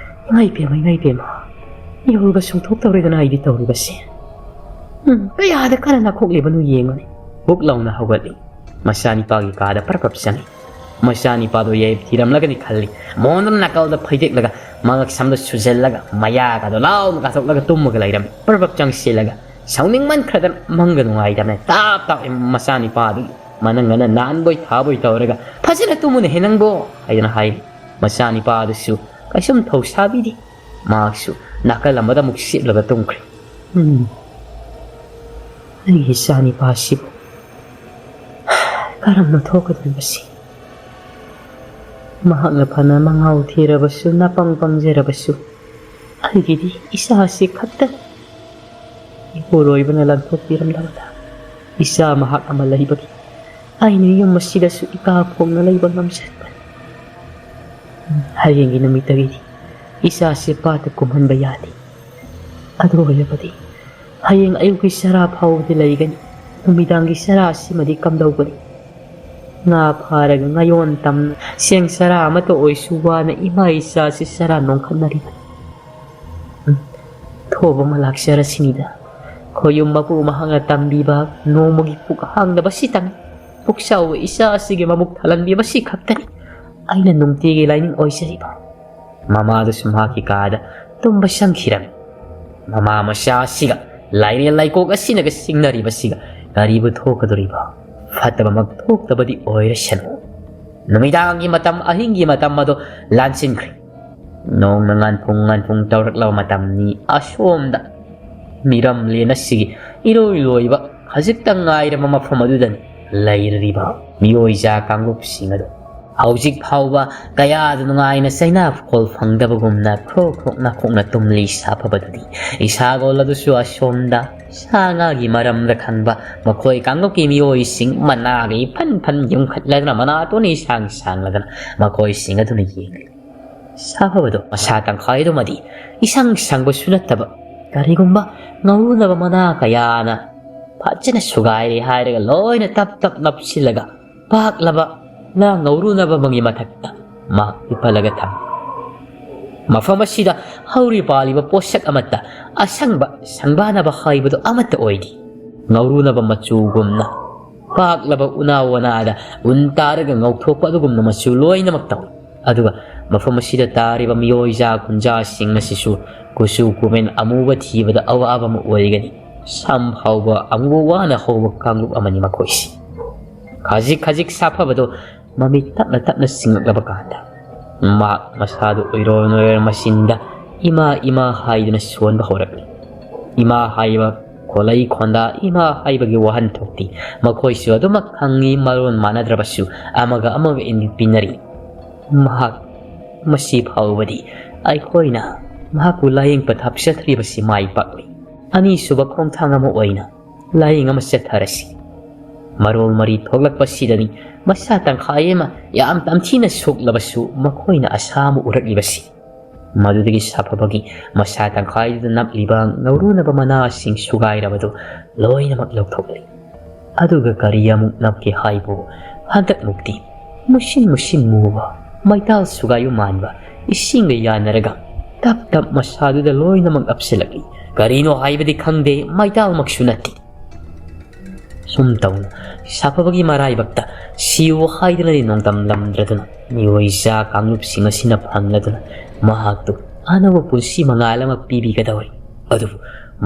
"ꯏꯃꯥ ꯏꯄꯦꯝꯃ, ꯏꯃꯥ ꯏꯄꯦꯝꯃ, ꯌꯧꯔꯒ ꯁꯨꯡꯊꯣꯛ ꯇꯧꯔꯦꯗꯅ ꯑꯩꯗꯤ ꯇꯧꯔꯤꯕꯁꯦ꯫ ꯎꯝ, ꯀꯌꯥꯗ ꯀꯟꯅ ꯅꯥꯈꯣꯛꯂꯤꯕꯅꯣ ꯌꯦꯡꯉꯨꯅꯦ꯫" ꯍꯨꯛ ꯂꯥꯎꯅ ꯍꯧꯒꯠꯂꯤ꯫ ꯃꯆꯥꯅꯤꯄꯥꯒꯤ ꯀꯥꯗ ꯄꯔꯞ ꯄꯔꯞ ꯆꯪꯉꯤ꯫ ꯃꯆꯥꯅꯤꯄꯥꯗꯣ ꯌꯥꯏ ꯊꯤꯔꯝꯂꯒꯅꯤ ꯈꯜꯂꯤ꯫ ꯃꯣꯟꯗꯨꯅ ꯅꯥꯀꯜꯗ ꯐꯩꯗꯦꯛꯂꯒ ꯃꯉꯛ ꯁꯝꯗ ꯁꯨꯖꯜꯂꯒ ꯃꯌꯥꯒꯗꯣ ꯂꯥꯎꯅ ꯀꯥꯊꯣꯛꯂꯒ ꯇꯨꯝꯃꯒ ꯂꯩꯔꯝꯃꯤ꯫ ꯄꯔꯞ ꯄꯔꯞ ꯆꯪꯁꯤꯜꯂꯒ ꯁꯥꯎꯅꯤꯡꯃꯟꯈ꯭ꯔꯗꯅ ꯃꯪꯒ ꯅꯨꯡꯉꯥꯏꯇꯕꯅ ꯇꯥꯞ ꯇꯥꯞ ꯃꯆꯥꯅꯤꯄꯥꯗꯨꯒꯤ ꯃꯅꯪꯒꯟꯅ ꯅꯥꯟꯕꯣꯏ ꯊꯥꯕꯣꯏ ꯇꯧꯔꯒ "ꯐꯖꯅ ꯇꯨꯝꯃꯨꯅꯦꯍꯦ ꯅꯪꯕꯣ" ꯍꯥꯏꯗꯅ ꯍꯥꯏꯔꯤ꯫ ꯃꯆꯥꯅꯤꯄꯥꯗꯨꯁꯨ ꯀꯩꯁꯨꯝ ꯊꯧꯁꯥꯕꯤꯗꯦ꯫ ꯃꯍꯥꯛꯁꯨ ꯅꯥꯀꯜ ꯑꯃꯗ ꯑꯃꯨꯛ ꯁꯤꯞꯂꯒ ꯇꯨꯝꯈ꯭ꯔꯦ꯫ ꯎꯝ, ꯑꯩꯒꯤ ꯏꯆꯥꯅꯤꯄꯥꯁꯤꯕꯨ ꯀꯔꯝꯅ ꯊꯣꯛꯀꯗꯧꯔꯤꯕꯁꯤ? ꯃꯍꯥꯛꯅ ꯐꯅ ꯃꯉꯥꯎ ꯊꯤꯔꯕꯁꯨ, ꯅꯄꯪ ꯄꯪꯖꯔꯕꯁꯨ, ꯑꯩꯒꯤꯗꯤ ꯏꯆꯥꯁꯤ ꯈꯛꯇꯅꯤ꯫ ꯏꯄꯨꯔꯣꯏꯕꯅ ꯂꯪꯊꯣꯛꯄꯤꯔꯝꯂꯕꯗ ꯏꯆꯥ ꯃꯍꯥꯛ ꯑꯃ ꯂꯩꯕꯒꯤ ꯑꯩꯅ ꯌꯨꯝ ꯑꯁꯤꯗꯁꯨ ꯏꯀꯥ ꯐꯣꯡꯅ ꯂꯩꯕ ꯉꯝꯖꯔꯤꯕꯅꯤ꯫ ꯍꯌꯦꯡꯒꯤ ꯅꯨꯃꯤꯠꯇꯒꯤꯗꯤ ꯏꯆꯥꯁꯤ ꯄꯥꯠꯇ ꯀꯨꯝꯍꯟꯕ ꯌꯥꯗꯦ꯫ ꯑꯗꯨ ꯑꯣꯏꯔꯕꯗꯤ ꯍꯌꯦꯡ ꯑꯌꯨꯛꯀꯤ ꯆꯔꯥ ꯐꯥꯎꯕꯗꯤ ꯂꯩꯒꯅꯤ, ꯅꯨꯃꯤꯗꯥꯡꯒꯤ ꯆꯔꯥ ꯑꯁꯤꯃꯗꯤ ꯀꯝꯗꯧꯒꯅꯤ? ꯉꯥ ꯐꯥꯔꯒ ꯉꯥꯌꯣꯟ ꯇꯝꯅ ꯆꯦꯡ ꯆꯔꯥ ꯑꯃꯠꯇ ꯑꯣꯏꯁꯨ ꯋꯥꯅ ꯏꯃꯥ ꯏꯆꯥꯁꯤ ꯆꯔꯥ ꯅꯣꯡꯈꯠꯅꯔꯤꯕꯅꯤ꯫ ꯎꯝ, ꯊꯣꯕ ꯑꯃ ꯂꯥꯛꯆꯔꯁꯤꯅꯤꯗ꯫ ꯈꯣꯌꯨꯝ ꯃꯄꯨ ꯃꯍꯥꯛꯅ ꯇꯝꯕꯤꯕ ꯅꯣꯡꯃꯒꯤ ꯄꯨꯛ ꯍꯥꯡꯗꯕꯁꯤꯇꯪ, ꯄꯨꯛ ꯆꯥꯎꯕ ꯏꯆꯥ ꯑꯁꯤꯒꯤ ꯃꯕꯨꯛ ꯊꯜꯍꯟꯕꯤꯕꯁꯤ ꯈꯛꯇꯅꯤ ꯑꯩꯅ ꯅꯨꯡꯇꯤꯒꯤ ꯂꯥꯏꯅꯤꯡ ꯑꯣꯏꯖꯔꯤꯕ꯫ ꯃꯃꯥꯗꯨꯁꯨ ꯃꯍꯥꯛꯀꯤ ꯀꯥꯗ ꯇꯨꯝꯕ ꯆꯪꯈꯤꯔꯝꯃꯤ꯫ ꯃꯃꯥ ꯃꯆꯥ ꯑꯁꯤꯒ ꯂꯥꯏꯔꯦꯜ ꯂꯩꯀꯣꯛ ꯑꯁꯤꯅꯒ ꯆꯤꯡꯅꯔꯤꯕꯁꯤꯒ ꯀꯔꯤꯕꯨ ꯊꯣꯛꯀꯗꯧꯔꯤꯕ? ꯐꯠꯇꯕꯃꯛ ꯊꯣꯛꯇꯕꯗꯤ ꯑꯣꯏꯔꯁꯅꯨ꯫ ꯅꯨꯃꯤꯗꯥꯡꯒꯤ ꯃꯇꯝ, ꯑꯍꯤꯡꯒꯤ ꯃꯇꯝ ꯑꯗꯣ ꯂꯥꯟꯁꯤꯟꯈ꯭ꯔꯦ꯫ ꯅꯣꯡꯅ ꯉꯥꯟꯐꯨꯡ ꯉꯥꯟꯐꯨꯡ ꯇꯧꯔꯛꯂꯕ ꯃꯇꯝꯅꯤ꯫ ꯑꯁꯣꯝꯗ ꯃꯤꯔꯝꯂꯦꯟ ꯑꯁꯤꯒꯤ ꯏꯔꯣꯏ ꯂꯣꯏꯕ ꯈꯖꯤꯛꯇꯪ ꯉꯥꯏꯔꯕ ꯃꯐꯝ ꯑꯗꯨꯗꯅꯤ ꯂꯩꯔꯤꯕ ꯃꯤꯑꯣꯏꯖꯥ ꯀꯥꯡꯂꯨꯞꯁꯤꯡ ꯑꯗꯨ꯫ ꯍꯧꯖꯤꯛ ꯐꯥꯎꯕ ꯀꯌꯥꯗ ꯅꯨꯡꯉꯥꯏꯅ ꯆꯩꯅꯥ ꯐꯨꯀꯣꯜ ꯐꯪꯗꯕꯒꯨꯝꯅ ꯈ꯭ꯔꯣꯛ ꯈ꯭ꯔꯣꯛ ꯅꯥꯈꯣꯛꯅ ꯇꯨꯝꯂꯤ ꯁꯥꯐꯕꯗꯨꯗꯤ꯫ ꯏꯁꯥꯒꯣꯜ ꯑꯗꯨꯁꯨ ꯑꯁꯣꯝꯗ ꯁꯥ ꯉꯥꯒꯤ ꯃꯔꯝꯗ ꯈꯪꯕ ꯃꯈꯣꯏ ꯀꯥꯡꯂꯨꯞꯀꯤ ꯃꯤꯑꯣꯏꯁꯤꯡ ꯃꯅꯥꯒ ꯏꯐꯟ ꯐꯟ ꯌꯨꯝꯈꯠꯂꯗꯨꯅ ꯃꯅꯥꯇꯣꯟ ꯏꯁꯥꯡ ꯁꯥꯡꯂꯗꯅ ꯃꯈꯣꯏꯁꯤꯡ ꯑꯗꯨꯅ ꯌꯦꯡꯂꯤ꯫ ꯁꯥꯐꯕꯗꯣ ꯃꯁꯥ ꯇꯪꯈꯥꯏꯗꯨꯃꯗꯤ ꯏꯁꯪ ꯁꯪꯕꯁꯨ ꯅꯠꯇꯕ ꯀꯔꯤꯒꯨꯝꯕ ꯉꯧꯔꯨꯅꯕ ꯃꯅꯥ ꯀꯌꯥꯅ ꯐꯖꯅ ꯁꯨꯒꯥꯏꯔꯦ ꯍꯥꯏꯔꯒ ꯂꯣꯏꯅ ꯇꯞ ꯇꯞ ꯅꯞꯁꯤꯜꯂꯒ ꯄꯥꯛꯂꯕ ꯉꯥ ꯉꯧꯔꯨꯅꯕ ꯑꯃꯒꯤ ꯃꯊꯛꯇ ꯃꯍꯥꯛ ꯍꯤꯞꯍꯜꯂꯒ ꯊꯝꯃꯤ꯫ ꯃꯐꯝ ꯑꯁꯤꯗ ꯍꯧꯔꯤ ꯄꯥꯜꯂꯤꯕ ꯄꯣꯠꯁꯛ ꯑꯃꯠꯇ ꯑꯁꯪꯕ ꯁꯪꯕꯥꯅꯕ ꯍꯥꯏꯕꯗꯨ ꯑꯃꯠꯇ ꯑꯣꯏꯗꯦ꯫ ꯉꯧꯔꯨꯅꯕ ꯃꯆꯨꯒꯨꯝꯅ ꯄꯥꯛꯂꯕ ꯎꯅꯥ ꯋꯥꯅꯥꯗ ꯎꯟ ꯇꯥꯔꯒ ꯉꯧꯊꯣꯛꯄ ꯑꯗꯨꯒꯨꯝꯅ ꯃꯆꯨ ꯂꯣꯏꯅꯃꯛ ꯇꯧꯏ꯫ ꯑꯗꯨꯒ ꯃꯐꯝ ꯑꯁꯤꯗ ꯇꯥꯔꯤꯕ ꯃꯤꯑꯣꯏꯖꯥ ꯈꯨꯟꯖꯥꯁꯤꯡ ꯑꯁꯤꯁꯨ ꯀꯨꯆꯨ ꯀꯨꯃꯦꯟ ꯑꯃꯨꯕ ꯊꯤꯕꯗ ꯑꯋꯥꯕ ꯑꯃ ꯑꯣꯏꯒꯅꯤ꯫ ꯁꯝ ꯍꯧꯕ ꯑꯃꯨꯕ ꯋꯥꯅ ꯍꯧꯕ ꯀꯥꯡꯂꯨꯞ ꯑꯃꯅꯤ ꯃꯈꯣꯏꯁꯤ꯫ ꯈꯖꯤꯛ ꯈꯖꯤꯛ ꯁꯥꯐꯕꯗꯨ ꯃꯃꯤꯠ ꯇꯞꯅ ꯇꯞꯅ ꯁꯤꯡꯂꯛꯂꯕ ꯀꯥꯟꯗ ꯃꯍꯥꯛ ꯃꯁꯥꯗꯨ ꯑꯣꯏꯔꯣꯏ ꯅꯣꯏꯔꯣꯏ ꯃꯆꯤꯟꯗ "ꯏꯃꯥ, ꯏꯃꯥ" ꯍꯥꯏꯗꯨꯅ ꯁꯣꯟꯕ ꯍꯧꯔꯛꯂꯤ꯫ ꯏꯃꯥ ꯍꯥꯏꯕ ꯈꯣꯂꯩ ꯈꯣꯟꯗꯥ, ꯏꯃꯥ ꯍꯥꯏꯕꯒꯤ ꯋꯥꯍꯟꯊꯣꯛꯇꯤ ꯃꯈꯣꯏꯁꯨ ꯑꯗꯨꯃꯛ ꯈꯪꯏ, ꯃꯔꯣꯟ ꯃꯥꯟꯅꯗ꯭ꯔꯕꯁꯨ ꯑꯃꯒ ꯑꯃꯒ ꯏꯟꯕꯤꯅꯔꯤ꯫ ꯃꯍꯥꯛ ꯃꯁꯤ ꯐꯥꯎꯕꯗꯤ ꯑꯩꯈꯣꯏꯅ ꯃꯍꯥꯛꯄꯨ ꯂꯥꯌꯦꯡ ꯄꯊꯥꯞ ꯆꯠꯊꯔꯤꯕꯁꯤ ꯃꯥꯏ ꯄꯥꯛꯂꯤ꯫ ꯑꯅꯤꯁꯨꯕ ꯈꯣꯡꯊꯥꯡ ꯑꯃ ꯑꯣꯏꯅ ꯂꯥꯌꯦꯡ ꯑꯃ ꯆꯠꯊꯔꯁꯤ꯫ ꯃꯔꯣꯜ ꯃꯔꯤ ꯊꯣꯛꯂꯛꯄꯁꯤꯗꯅꯤ ꯃꯁꯥ ꯇꯪꯈꯥꯏ ꯑꯃ ꯌꯥꯝ ꯇꯝꯊꯤꯅ ꯁꯣꯛꯂꯕꯁꯨ ꯃꯈꯣꯏꯅ ꯑꯁꯥ ꯑꯃ ꯎꯔꯛꯂꯤꯕꯁꯤ꯫ ꯃꯗꯨꯗꯒꯤ ꯁꯥꯐꯕꯒꯤ ꯃꯁꯥ ꯇꯪꯈꯥꯏꯗꯨꯗ ꯅꯞꯂꯤꯕ ꯉꯧꯔꯨꯅꯕ ꯃꯅꯥꯁꯤꯡ ꯁꯨꯒꯥꯏꯔꯕꯗꯨ ꯂꯣꯏꯅꯃꯛ ꯂꯧꯊꯣꯛꯂꯤ꯫ ꯑꯗꯨꯒ ꯀꯔꯤ ꯑꯃꯨꯛ ꯅꯞꯀꯦ ꯍꯥꯏꯕꯨ, ꯍꯟꯗꯛꯃꯨꯛꯇꯤ ꯃꯨꯁꯤꯟ ꯃꯨꯁꯤꯟ ꯃꯨꯕ, ꯃꯩꯇꯥꯜ ꯁꯨꯒꯥꯏꯕ ꯃꯥꯟꯕ ꯏꯁꯤꯡꯒ ꯌꯥꯟꯅꯔꯒ ꯇꯞ ꯇꯞ ꯃꯁꯥꯗꯨꯗ ꯂꯣꯏꯅꯃꯛ ꯅꯞꯁꯤꯜꯂꯛꯂꯤ꯫ ꯀꯔꯤꯅꯣ ꯍꯥꯏꯕꯗꯤ ꯈꯪꯗꯦ, ꯃꯩꯇꯥꯜꯃꯛꯁꯨ ꯅꯠꯇꯦ꯫ ꯁꯨꯝ ꯇꯧꯅ ꯁꯥꯐꯕꯒꯤ ꯃꯔꯥꯏꯕꯛꯇ ꯁꯤꯌꯨ ꯍꯥꯏꯗꯨꯅꯗꯤ ꯅꯣꯡꯗꯝꯂꯝꯗ꯭ꯔꯗꯨꯅ, ꯃꯤꯑꯣꯏ ꯖꯥ ꯀꯥꯡꯂꯨꯞꯁꯤꯡ ꯑꯁꯤꯅ ꯐꯪꯂꯗꯨꯅ ꯃꯍꯥꯛꯇꯨ ꯑꯅꯧꯕ ꯄꯨꯟꯁꯤ ꯃꯉꯥꯜ ꯑꯃ ꯄꯤꯕꯤꯒꯗꯧꯔꯤ꯫ ꯑꯗꯨꯕꯨ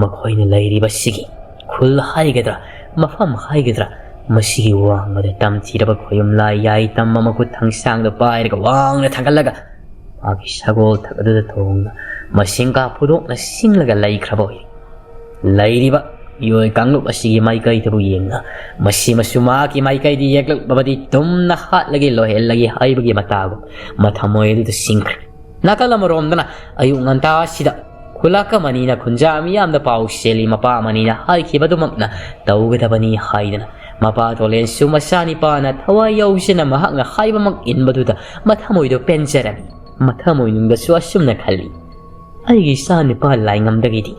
ꯃꯈꯣꯏꯅ ꯂꯩꯔꯤꯕꯁꯤꯒꯤ ꯈꯨꯜ ꯍꯥꯏꯒꯗ꯭ꯔꯥ, ꯃꯐꯝ ꯍꯥꯏꯒꯗ꯭ꯔꯥ, ꯃꯁꯤꯒꯤ ꯋꯥꯡꯃꯗ ꯇꯝꯊꯤꯔꯕ ꯈꯣꯌꯨꯝ ꯂꯥꯏ ꯌꯥꯏ ꯇꯝꯕ ꯃꯈꯨꯠ ꯊꯥꯡꯁꯥꯡꯗ ꯄꯥꯏꯔꯒ ꯋꯥꯡꯅ ꯊꯥꯡꯒꯠꯂꯒ ꯃꯥꯒꯤ ꯁꯒꯣꯜ ꯊꯛ ꯑꯗꯨꯗ ꯇꯣꯡꯅ ꯃꯁꯤꯡꯒꯥ ꯐꯨꯗꯣꯛꯅ ꯁꯤꯡꯂꯒ ꯂꯩꯈ꯭ꯔꯕ ꯑꯣꯏꯔꯦ꯫ ꯂꯩꯔꯤꯕ ꯃꯤꯑꯣꯏ ꯀꯥꯡꯂꯨꯞ ꯑꯁꯤꯒꯤ ꯃꯥꯏꯀꯩꯗꯕꯨ ꯌꯦꯡꯅ ꯃꯁꯤꯃꯁꯨ ꯃꯍꯥꯛꯀꯤ ꯃꯥꯏꯀꯩꯗ ꯌꯦꯛꯂꯛꯂꯕꯗꯤ ꯇꯨꯝꯅ ꯍꯥꯠꯂꯒꯦ, ꯂꯣꯏꯍꯜꯂꯒꯦ ꯍꯥꯏꯕꯒꯤ ꯃꯇꯥꯒꯨꯝ ꯃꯊꯃꯣꯏ ꯑꯗꯨꯗ ꯁꯤꯡꯈ꯭ꯔꯦ꯫ ꯅꯥꯀꯜ ꯑꯃꯔꯣꯝꯗꯅ ꯑꯌꯨꯛ ꯉꯟꯇꯥꯁꯤꯗ ꯈꯨꯂꯥꯛ ꯑꯃꯅꯤꯅ ꯈꯨꯟꯖꯥ ꯃꯤꯌꯥꯝꯗ ꯄꯥꯎ ꯆꯦꯜꯂꯤ꯫ ꯃꯄꯥ ꯑꯃꯅꯤꯅ ꯍꯥꯏꯈꯤꯕꯗꯨꯃꯛꯅ ꯇꯧꯒꯗꯕꯅꯤ ꯍꯥꯏꯗꯅ ꯃꯄꯥ ꯇꯣꯂꯦꯟꯁꯨ ꯃꯆꯥꯅꯤꯄꯥꯅ ꯊꯋꯥꯏ ꯌꯥꯎꯖꯅ ꯃꯍꯥꯛꯅ ꯍꯥꯏꯕꯃꯛ ꯏꯟꯕꯗꯨꯗ ꯃꯊꯃꯣꯏꯗꯣ ꯄꯦꯟꯖꯔꯝꯃꯤ꯫ ꯃꯊꯃꯣꯏꯅꯨꯡꯗꯁꯨ ꯑꯁꯨꯝꯅ ꯈꯜꯂꯤ, "ꯑꯩꯒꯤ ꯏꯆꯥ ꯅꯨꯄꯥ ꯂꯥꯏꯉꯝꯗꯒꯤꯗꯤ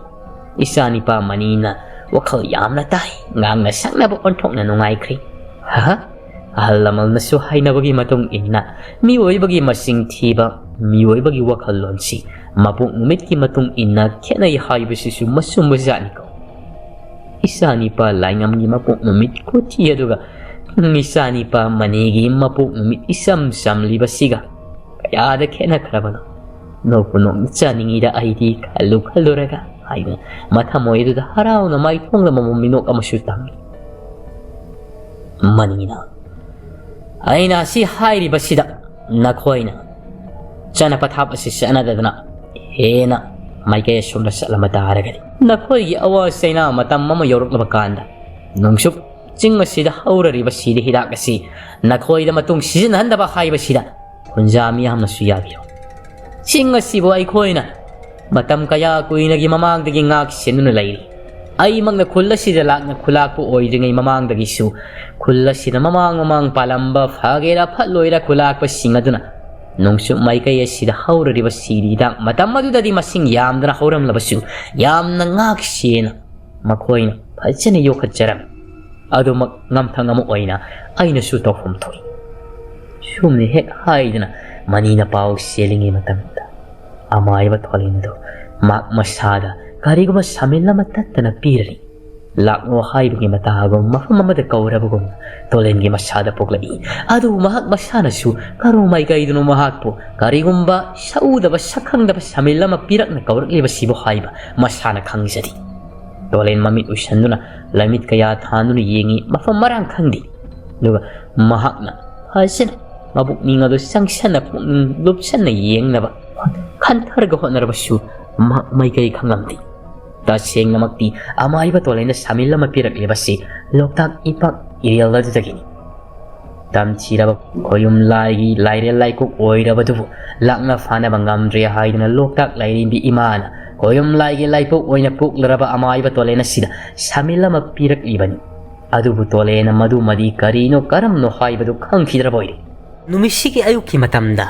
ꯏꯆꯥ ꯅꯨꯄꯥ ꯃꯅꯤꯅ ꯋꯥꯈꯜ ꯌꯥꯝꯅ ꯇꯥꯏ, ꯉꯥꯡꯅ ꯁꯛꯅꯕ ꯑꯣꯟꯊꯣꯛꯅ ꯅꯨꯡꯉꯥꯏꯈ꯭ꯔꯦ꯫ ꯍꯥꯍꯥ, ꯑꯍꯜ ꯂꯃꯟꯅꯁꯨ ꯍꯥꯏꯅꯕꯒꯤ ꯃꯇꯨꯡ ꯏꯟꯅ ꯃꯤꯑꯣꯏꯕꯒꯤ ꯃꯁꯤꯡ ꯊꯤꯕ, ꯃꯤꯑꯣꯏꯕꯒꯤ ꯋꯥꯈꯜꯂꯣꯟꯁꯤ ꯃꯄꯣꯛ ꯅꯨꯃꯤꯠꯀꯤ ꯃꯇꯨꯡ ꯏꯟꯅ ꯈꯦꯠꯅꯩ ꯍꯥꯏꯕꯁꯤꯁꯨ ꯃꯆꯨꯝꯕ ꯖꯥꯠꯅꯤꯀꯣ꯫ ꯏꯆꯥꯅꯤꯄꯥ ꯂꯥꯏꯉꯝꯒꯤ ꯃꯄꯣꯛ ꯅꯨꯃꯤꯠ ꯈꯨꯊꯤ ꯑꯗꯨꯒ ꯏꯆꯥꯅꯤꯄꯥ ꯃꯅꯤꯒꯤ ꯃꯄꯣꯛ ꯅꯨꯃꯤꯠ ꯏꯆꯝ ꯆꯝꯂꯤꯕꯁꯤꯒ ꯀꯌꯥꯗ ꯈꯦꯠꯅꯈ꯭ꯔꯕꯅꯣ? ꯅꯣꯛꯄꯨ ꯅꯣꯛꯅ ꯆꯥꯅꯤꯡꯉꯤꯗ ꯑꯩꯗꯤ ꯈꯜꯂꯨ ꯈꯜꯂꯨꯔꯒ, ꯍꯥꯏꯗꯨꯅ ꯃꯊꯃꯣꯏ ꯑꯗꯨꯗ ꯍꯔꯥꯎꯅ ꯃꯥꯏꯊꯣꯡꯗ ꯃꯃꯝ ꯃꯤꯅꯣꯛ ꯑꯃꯁꯨ ꯇꯝꯃꯤ꯫ ꯃꯅꯤꯅ, ꯑꯩꯅ ꯑꯁꯤ ꯍꯥꯏꯔꯤꯕꯁꯤꯗ ꯅꯈꯣꯏꯅ ꯆꯠꯅ ꯄꯊꯥꯞ ꯑꯁꯤ ꯆꯠꯅꯗꯗꯅ ꯍꯦꯟꯅ ꯃꯥꯏꯀꯩ ꯑꯁꯣꯝꯗ ꯆꯠꯂꯝꯕ ꯇꯥꯔꯒꯗꯤ, ꯅꯈꯣꯏꯒꯤ ꯑꯋꯥ ꯆꯩꯅꯥ ꯃꯇꯝ ꯑꯃ ꯌꯧꯔꯛꯂꯕ ꯀꯥꯟꯗ, ꯅꯣꯡꯆꯨꯞ ꯆꯤꯡ ꯑꯁꯤꯗ ꯍꯧꯔꯔꯤꯕ ꯁꯤꯔꯤ ꯍꯤꯗꯥꯛ ꯑꯁꯤ ꯅꯈꯣꯏꯗ ꯃꯇꯨꯡ ꯁꯤꯖꯤꯟꯅꯍꯟꯗꯕ ꯍꯥꯏꯕꯁꯤꯗ ꯈꯨꯟꯖꯥ ꯃꯤꯌꯥꯝꯅꯁꯨ ꯌꯥꯕꯤꯌꯨ꯫ ꯆꯤꯡ ꯑꯁꯤꯕꯨ ꯑꯩꯈꯣꯏꯅ ꯃꯇꯝ ꯀꯌꯥ ꯀꯨꯏꯅꯒꯤ ꯃꯃꯥꯡꯗꯒꯤ ꯉꯥꯛ ꯁꯦꯟꯗꯨꯅ ꯂꯩꯔꯤ꯫ ꯑꯩꯃꯛꯅ ꯈꯨꯜ ꯑꯁꯤꯗ ꯂꯥꯛꯅ ꯈꯨꯂꯥꯛꯄ ꯑꯣꯏꯗ꯭ꯔꯤꯉꯩ ꯃꯃꯥꯡꯗꯒꯤꯁꯨ ꯈꯨꯜ ꯑꯁꯤꯗ ꯃꯃꯥꯡ ꯃꯃꯥꯡ ꯄꯥꯜꯂꯝꯕ, ꯐꯒꯦꯔꯥ ꯐꯠꯂꯣꯏꯔꯥ, ꯈꯨꯂꯥꯛꯄꯁꯤꯡ ꯑꯗꯨꯅ ꯅꯣꯡꯆꯨꯞ ꯃꯥꯏꯀꯩ ꯑꯁꯤꯗ ꯍꯧꯔꯔꯤꯕ ꯁꯤꯔꯤ ꯍꯤꯗꯥꯛ ꯃꯇꯝ ꯑꯗꯨꯗꯗꯤ ꯃꯁꯤꯡ ꯌꯥꯝꯗꯅ ꯍꯧꯔꯝꯂꯕꯁꯨ, ꯌꯥꯝꯅ ꯉꯥꯛ ꯁꯦꯟꯅ ꯃꯈꯣꯏꯅ ꯐꯖꯅ ꯌꯣꯛꯈꯠꯆꯔꯝꯃꯤ꯫ ꯑꯗꯨꯃꯛ ꯉꯝꯊꯪ ꯑꯃ ꯑꯣꯏꯅ ꯑꯩꯅꯁꯨ ꯇꯧꯐꯝ ꯊꯣꯛꯏ꯫ ꯁꯨꯝꯅ ꯍꯦꯛ ꯍꯥꯏꯗꯅ ꯃꯅꯤꯅ ꯄꯥꯎ ꯆꯦꯜꯂꯤꯉꯩ ꯃꯇꯝꯗ, ꯑꯃꯥꯏꯕ ꯊꯣꯂꯦꯟ ꯑꯗꯨ ꯃꯍꯥꯛ ꯃꯁꯥꯗ ꯀꯔꯤꯒꯨꯝꯕ ꯁꯥꯃꯤꯜ ꯑꯃ ꯇꯠꯇꯅ ꯄꯤꯔꯅꯤ꯫ ꯂꯥꯛꯂꯣ ꯍꯥꯏꯕꯒꯤ ꯃꯇꯥꯒꯨꯝ ꯃꯐꯝ ꯑꯃꯗ ꯀꯧꯔꯕꯒꯨꯝꯅ ꯊꯣꯂꯦꯟꯒꯤ ꯃꯁꯥꯗ ꯄꯣꯛꯂꯛꯏ꯫ ꯑꯗꯨꯕꯨ ꯃꯍꯥꯛ ꯃꯁꯥꯅꯁꯨ ꯀꯔꯣ ꯃꯥꯏꯀꯩꯗꯅꯣ ꯃꯍꯥꯛꯄꯨ ꯀꯔꯤꯒꯨꯝꯕ ꯁꯛꯎꯗꯕ ꯁꯛꯈꯪꯗꯕ ꯁꯥꯃꯤꯜ ꯑꯃ ꯄꯤꯔꯛꯅ ꯀꯧꯔꯛꯂꯤꯕꯁꯤꯕꯨ ꯍꯥꯏꯕ ꯃꯁꯥꯅ ꯈꯪꯖꯗꯦ꯫ ꯊꯣꯂꯦꯟ ꯃꯃꯤꯠ ꯎꯏꯁꯟꯗꯨꯅ ꯂꯥꯏꯃꯤꯠ ꯀꯌꯥ ꯊꯥꯟꯗꯨꯅ ꯌꯦꯡꯉꯤ, ꯃꯐꯝ ꯃꯔꯥꯡ ꯈꯪꯗꯦ꯫ ꯑꯗꯨꯒ ꯃꯍꯥꯛꯅ ꯐꯖꯅ ꯃꯕꯨꯛꯅꯤꯡ ꯑꯗꯨ ꯆꯪꯁꯟꯅ, ꯄꯨꯛꯅꯤꯡ ꯂꯨꯞꯁꯟꯅ ꯌꯦꯡꯅꯕ ꯈꯟꯊꯔꯒ ꯍꯣꯠꯅꯔꯕꯁꯨ ꯃꯍꯥꯛ ꯃꯥꯏꯀꯩ ꯈꯪꯂꯝꯗꯦ꯫ ꯇꯁꯦꯡꯅꯃꯛꯇꯤ ꯑꯃꯥꯏꯕ ꯊꯣꯂꯦꯟꯗ ꯁꯥꯃꯤꯜ ꯑꯃ ꯄꯤꯔꯛꯂꯤꯕꯁꯤ ꯂꯣꯛꯇꯥꯛ ꯏꯄꯥꯛ ꯏꯔꯦꯜ ꯑꯗꯨꯗꯒꯤꯅꯤ꯫ ꯇꯝꯊꯤꯔꯕ ꯈꯣꯌꯨꯝ ꯂꯥꯏꯒꯤ ꯂꯥꯏꯔꯦꯜ ꯂꯥꯏꯀꯨꯛ ꯑꯣꯏꯔꯕꯗꯨꯕꯨ ꯂꯥꯛꯅ ꯐꯥꯅꯕ ꯉꯝꯗ꯭ꯔꯦ ꯍꯥꯏꯗꯨꯅ ꯂꯣꯛꯇꯥꯛ ꯂꯥꯏꯔꯦꯝꯕꯤ ꯏꯃꯥꯅ ꯈꯣꯌꯨꯝ ꯂꯥꯏꯒꯤ ꯂꯥꯏꯄꯣꯛ ꯑꯣꯏꯅ ꯄꯣꯛꯂꯔꯕ ꯑꯃꯥꯏꯕ ꯊꯣꯂꯦꯟ ꯑꯁꯤꯗ ꯁꯥꯃꯤꯜ ꯑꯃ ꯄꯤꯔꯛꯂꯤꯕꯅꯤ꯫ ꯑꯗꯨꯕꯨ ꯊꯣꯂꯦꯟꯅ ꯃꯗꯨꯃꯗꯤ ꯀꯔꯤꯅꯣ ꯀꯔꯝꯅꯣ ꯍꯥꯏꯕꯗꯨ ꯈꯪꯈꯤꯗ꯭ꯔꯕ ꯑꯣꯏꯔꯦ꯫ ꯅꯨꯃꯤꯠꯁꯤꯒꯤ ꯑꯌꯨꯛꯀꯤ ꯃꯇꯝꯗ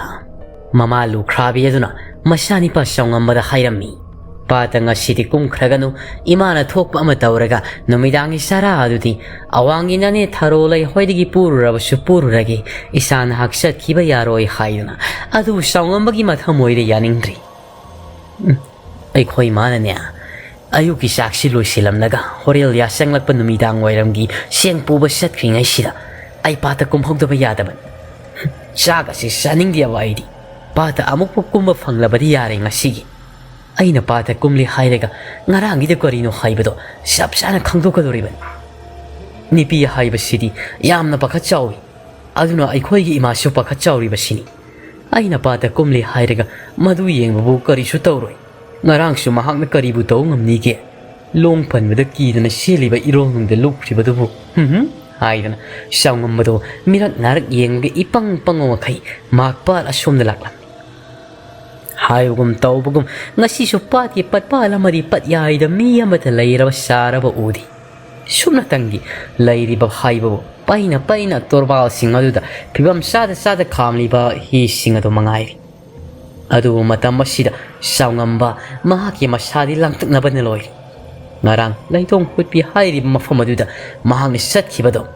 ꯃꯃꯥ ꯂꯨꯈ꯭ꯔꯥꯕꯤ ꯑꯗꯨꯅ ꯃꯆꯥꯅꯤꯄꯥ ꯆꯥꯎꯉꯝꯕꯗ ꯍꯥꯏꯔꯝꯃꯤ, ꯄꯥꯠꯇ ꯉꯁꯤꯗꯤ ꯀꯨꯝꯈ꯭ꯔꯒꯅꯨ, ꯏꯃꯥꯅ ꯊꯣꯛꯄ ꯑꯃ ꯇꯧꯔꯒ ꯅꯨꯃꯤꯗꯥꯡꯒꯤ ꯆꯔꯥ ꯑꯗꯨꯗꯤ ꯑꯋꯥꯡꯒꯤ ꯅꯅꯦ ꯊꯔꯣ ꯂꯩ ꯍꯣꯏꯗꯒꯤ ꯄꯨꯔꯨꯔꯕꯁꯨ ꯄꯨꯔꯨꯔꯒꯦ, ꯏꯁꯥ ꯅꯍꯥꯛ ꯆꯠꯈꯤꯕ ꯌꯥꯔꯣꯏ ꯍꯥꯏꯗꯨꯅ꯫ ꯑꯗꯨꯕꯨ ꯆꯥꯎꯉꯝꯕꯒꯤ ꯃꯊꯃꯣꯏꯗ ꯌꯥꯅꯤꯡꯗ꯭ꯔꯤ꯫ ꯎꯝ, ꯑꯩꯈꯣꯏ ꯃꯥꯅꯅꯦ, ꯑꯌꯨꯛꯀꯤ ꯆꯥꯛꯁꯤ ꯂꯣꯏꯁꯤꯜꯂꯝꯂꯒ ꯍꯣꯔꯦꯜ ꯌꯥꯆꯪꯂꯛꯄ ꯅꯨꯃꯤꯗꯥꯡ ꯋꯥꯏꯔꯝꯒꯤ ꯆꯦꯡ ꯄꯨꯕ ꯆꯠꯈ꯭ꯔꯤꯉꯩꯁꯤꯗ ꯑꯩ ꯄꯥꯠꯇ ꯀꯨꯝꯍꯧꯗꯕ ꯌꯥꯗꯕꯅꯤ꯫ ꯆꯥꯛ ꯑꯁꯤ ꯆꯥꯅꯤꯡꯗꯦꯕ ꯑꯩꯗꯤ꯫ ꯄꯥꯠꯇ ꯑꯃꯨꯛꯄꯨ ꯀꯨꯝꯕ ꯐꯪꯂꯕꯗꯤ ꯌꯥꯔꯦ ꯉꯁꯤꯒꯤ꯫ ꯑꯩꯅ ꯄꯥꯠꯇ ꯀꯨꯝꯂꯤ ꯍꯥꯏꯔꯒ ꯉꯔꯥꯡꯒꯤꯗ ꯀꯔꯤꯅꯣ ꯍꯥꯏꯕꯗꯣ ꯆꯞ ꯆꯥꯅ ꯈꯪꯗꯣꯛꯀꯗꯧꯔꯤꯕꯅꯤ꯫ ꯅꯨꯄꯤ ꯍꯥꯏꯕꯁꯤꯗꯤ ꯌꯥꯝꯅ ꯄꯥꯈꯠ ꯆꯥꯎꯏ꯫ ꯑꯗꯨꯅ ꯑꯩꯈꯣꯏꯒꯤ ꯏꯃꯥꯁꯨ ꯄꯥꯈꯠ ꯆꯥꯎꯔꯤꯕꯁꯤꯅꯤ꯫ ꯑꯩꯅ ꯄꯥꯠꯇ ꯀꯨꯝꯂꯤ ꯍꯥꯏꯔꯒ ꯃꯗꯨ ꯌꯦꯡꯕꯕꯨ ꯀꯔꯤꯁꯨ ꯇꯧꯔꯣꯏ꯫ ꯉꯔꯥꯡꯁꯨ ꯃꯍꯥꯛꯅ ꯀꯔꯤꯕꯨ ꯇꯧ ꯉꯝꯅꯤꯒꯦ? ꯂꯣꯡ ꯄꯟꯕꯗ ꯀꯤꯗꯅ ꯆꯦꯜꯂꯤꯕ ꯏꯔꯣꯜꯅꯨꯡꯗ ꯂꯨꯞꯈ꯭ꯔꯤꯕꯗꯨꯕꯨ, "ꯍꯨꯝ ꯍꯨꯝ" ꯍꯥꯏꯗꯅ ꯆꯥꯎꯉꯝꯕꯗꯣ ꯃꯤꯔꯛ ꯅꯥꯔꯛ ꯌꯦꯡꯂꯒ ꯏꯄꯪ ꯄꯪꯕ ꯃꯈꯩ ꯃꯍꯥꯛ ꯄꯥꯠ ꯑꯁꯣꯝꯗ ꯂꯥꯛꯂꯝꯃꯤ꯫ ꯍꯥꯏꯕꯒꯨꯝ ꯇꯧꯕꯒꯨꯝ ꯉꯁꯤꯁꯨ ꯄꯥꯠꯀꯤ ꯄꯠꯄꯥꯜ ꯑꯃꯗꯤ ꯄꯠꯌꯥꯏꯗ ꯃꯤ ꯑꯃꯠꯇ ꯂꯩꯔꯕ ꯆꯥꯔꯕ ꯎꯗꯦ꯫ ꯁꯨꯞꯅꯇꯪꯒꯤ ꯂꯩꯔꯤꯕ ꯍꯥꯏꯕꯕꯨ ꯄꯩꯅ ꯄꯩꯅ ꯇꯣꯔꯕꯥꯜꯁꯤꯡ ꯑꯗꯨꯗ ꯐꯤꯕꯝ ꯆꯥꯗ ꯆꯥꯗ ꯈꯥꯝꯂꯤꯕ ꯍꯤꯁꯤꯡ ꯑꯗꯨ ꯃꯉꯥꯏꯔꯦ꯫ ꯑꯗꯨꯕꯨ ꯃꯇꯝ ꯑꯁꯤꯗ ꯆꯥꯎꯉꯝꯕ ꯃꯍꯥꯛꯀꯤ ꯃꯁꯥꯗꯤ ꯂꯥꯡꯇꯛꯅꯕꯅ ꯂꯣꯏꯔꯦ꯫ ꯉꯔꯥꯡ ꯂꯩꯇꯣꯡ ꯍꯨꯠꯄꯤ ꯍꯥꯏꯔꯤꯕ ꯃꯐꯝ ꯑꯗꯨꯗ ꯃꯍꯥꯛꯅ ꯆꯠꯈꯤꯕꯗꯣ,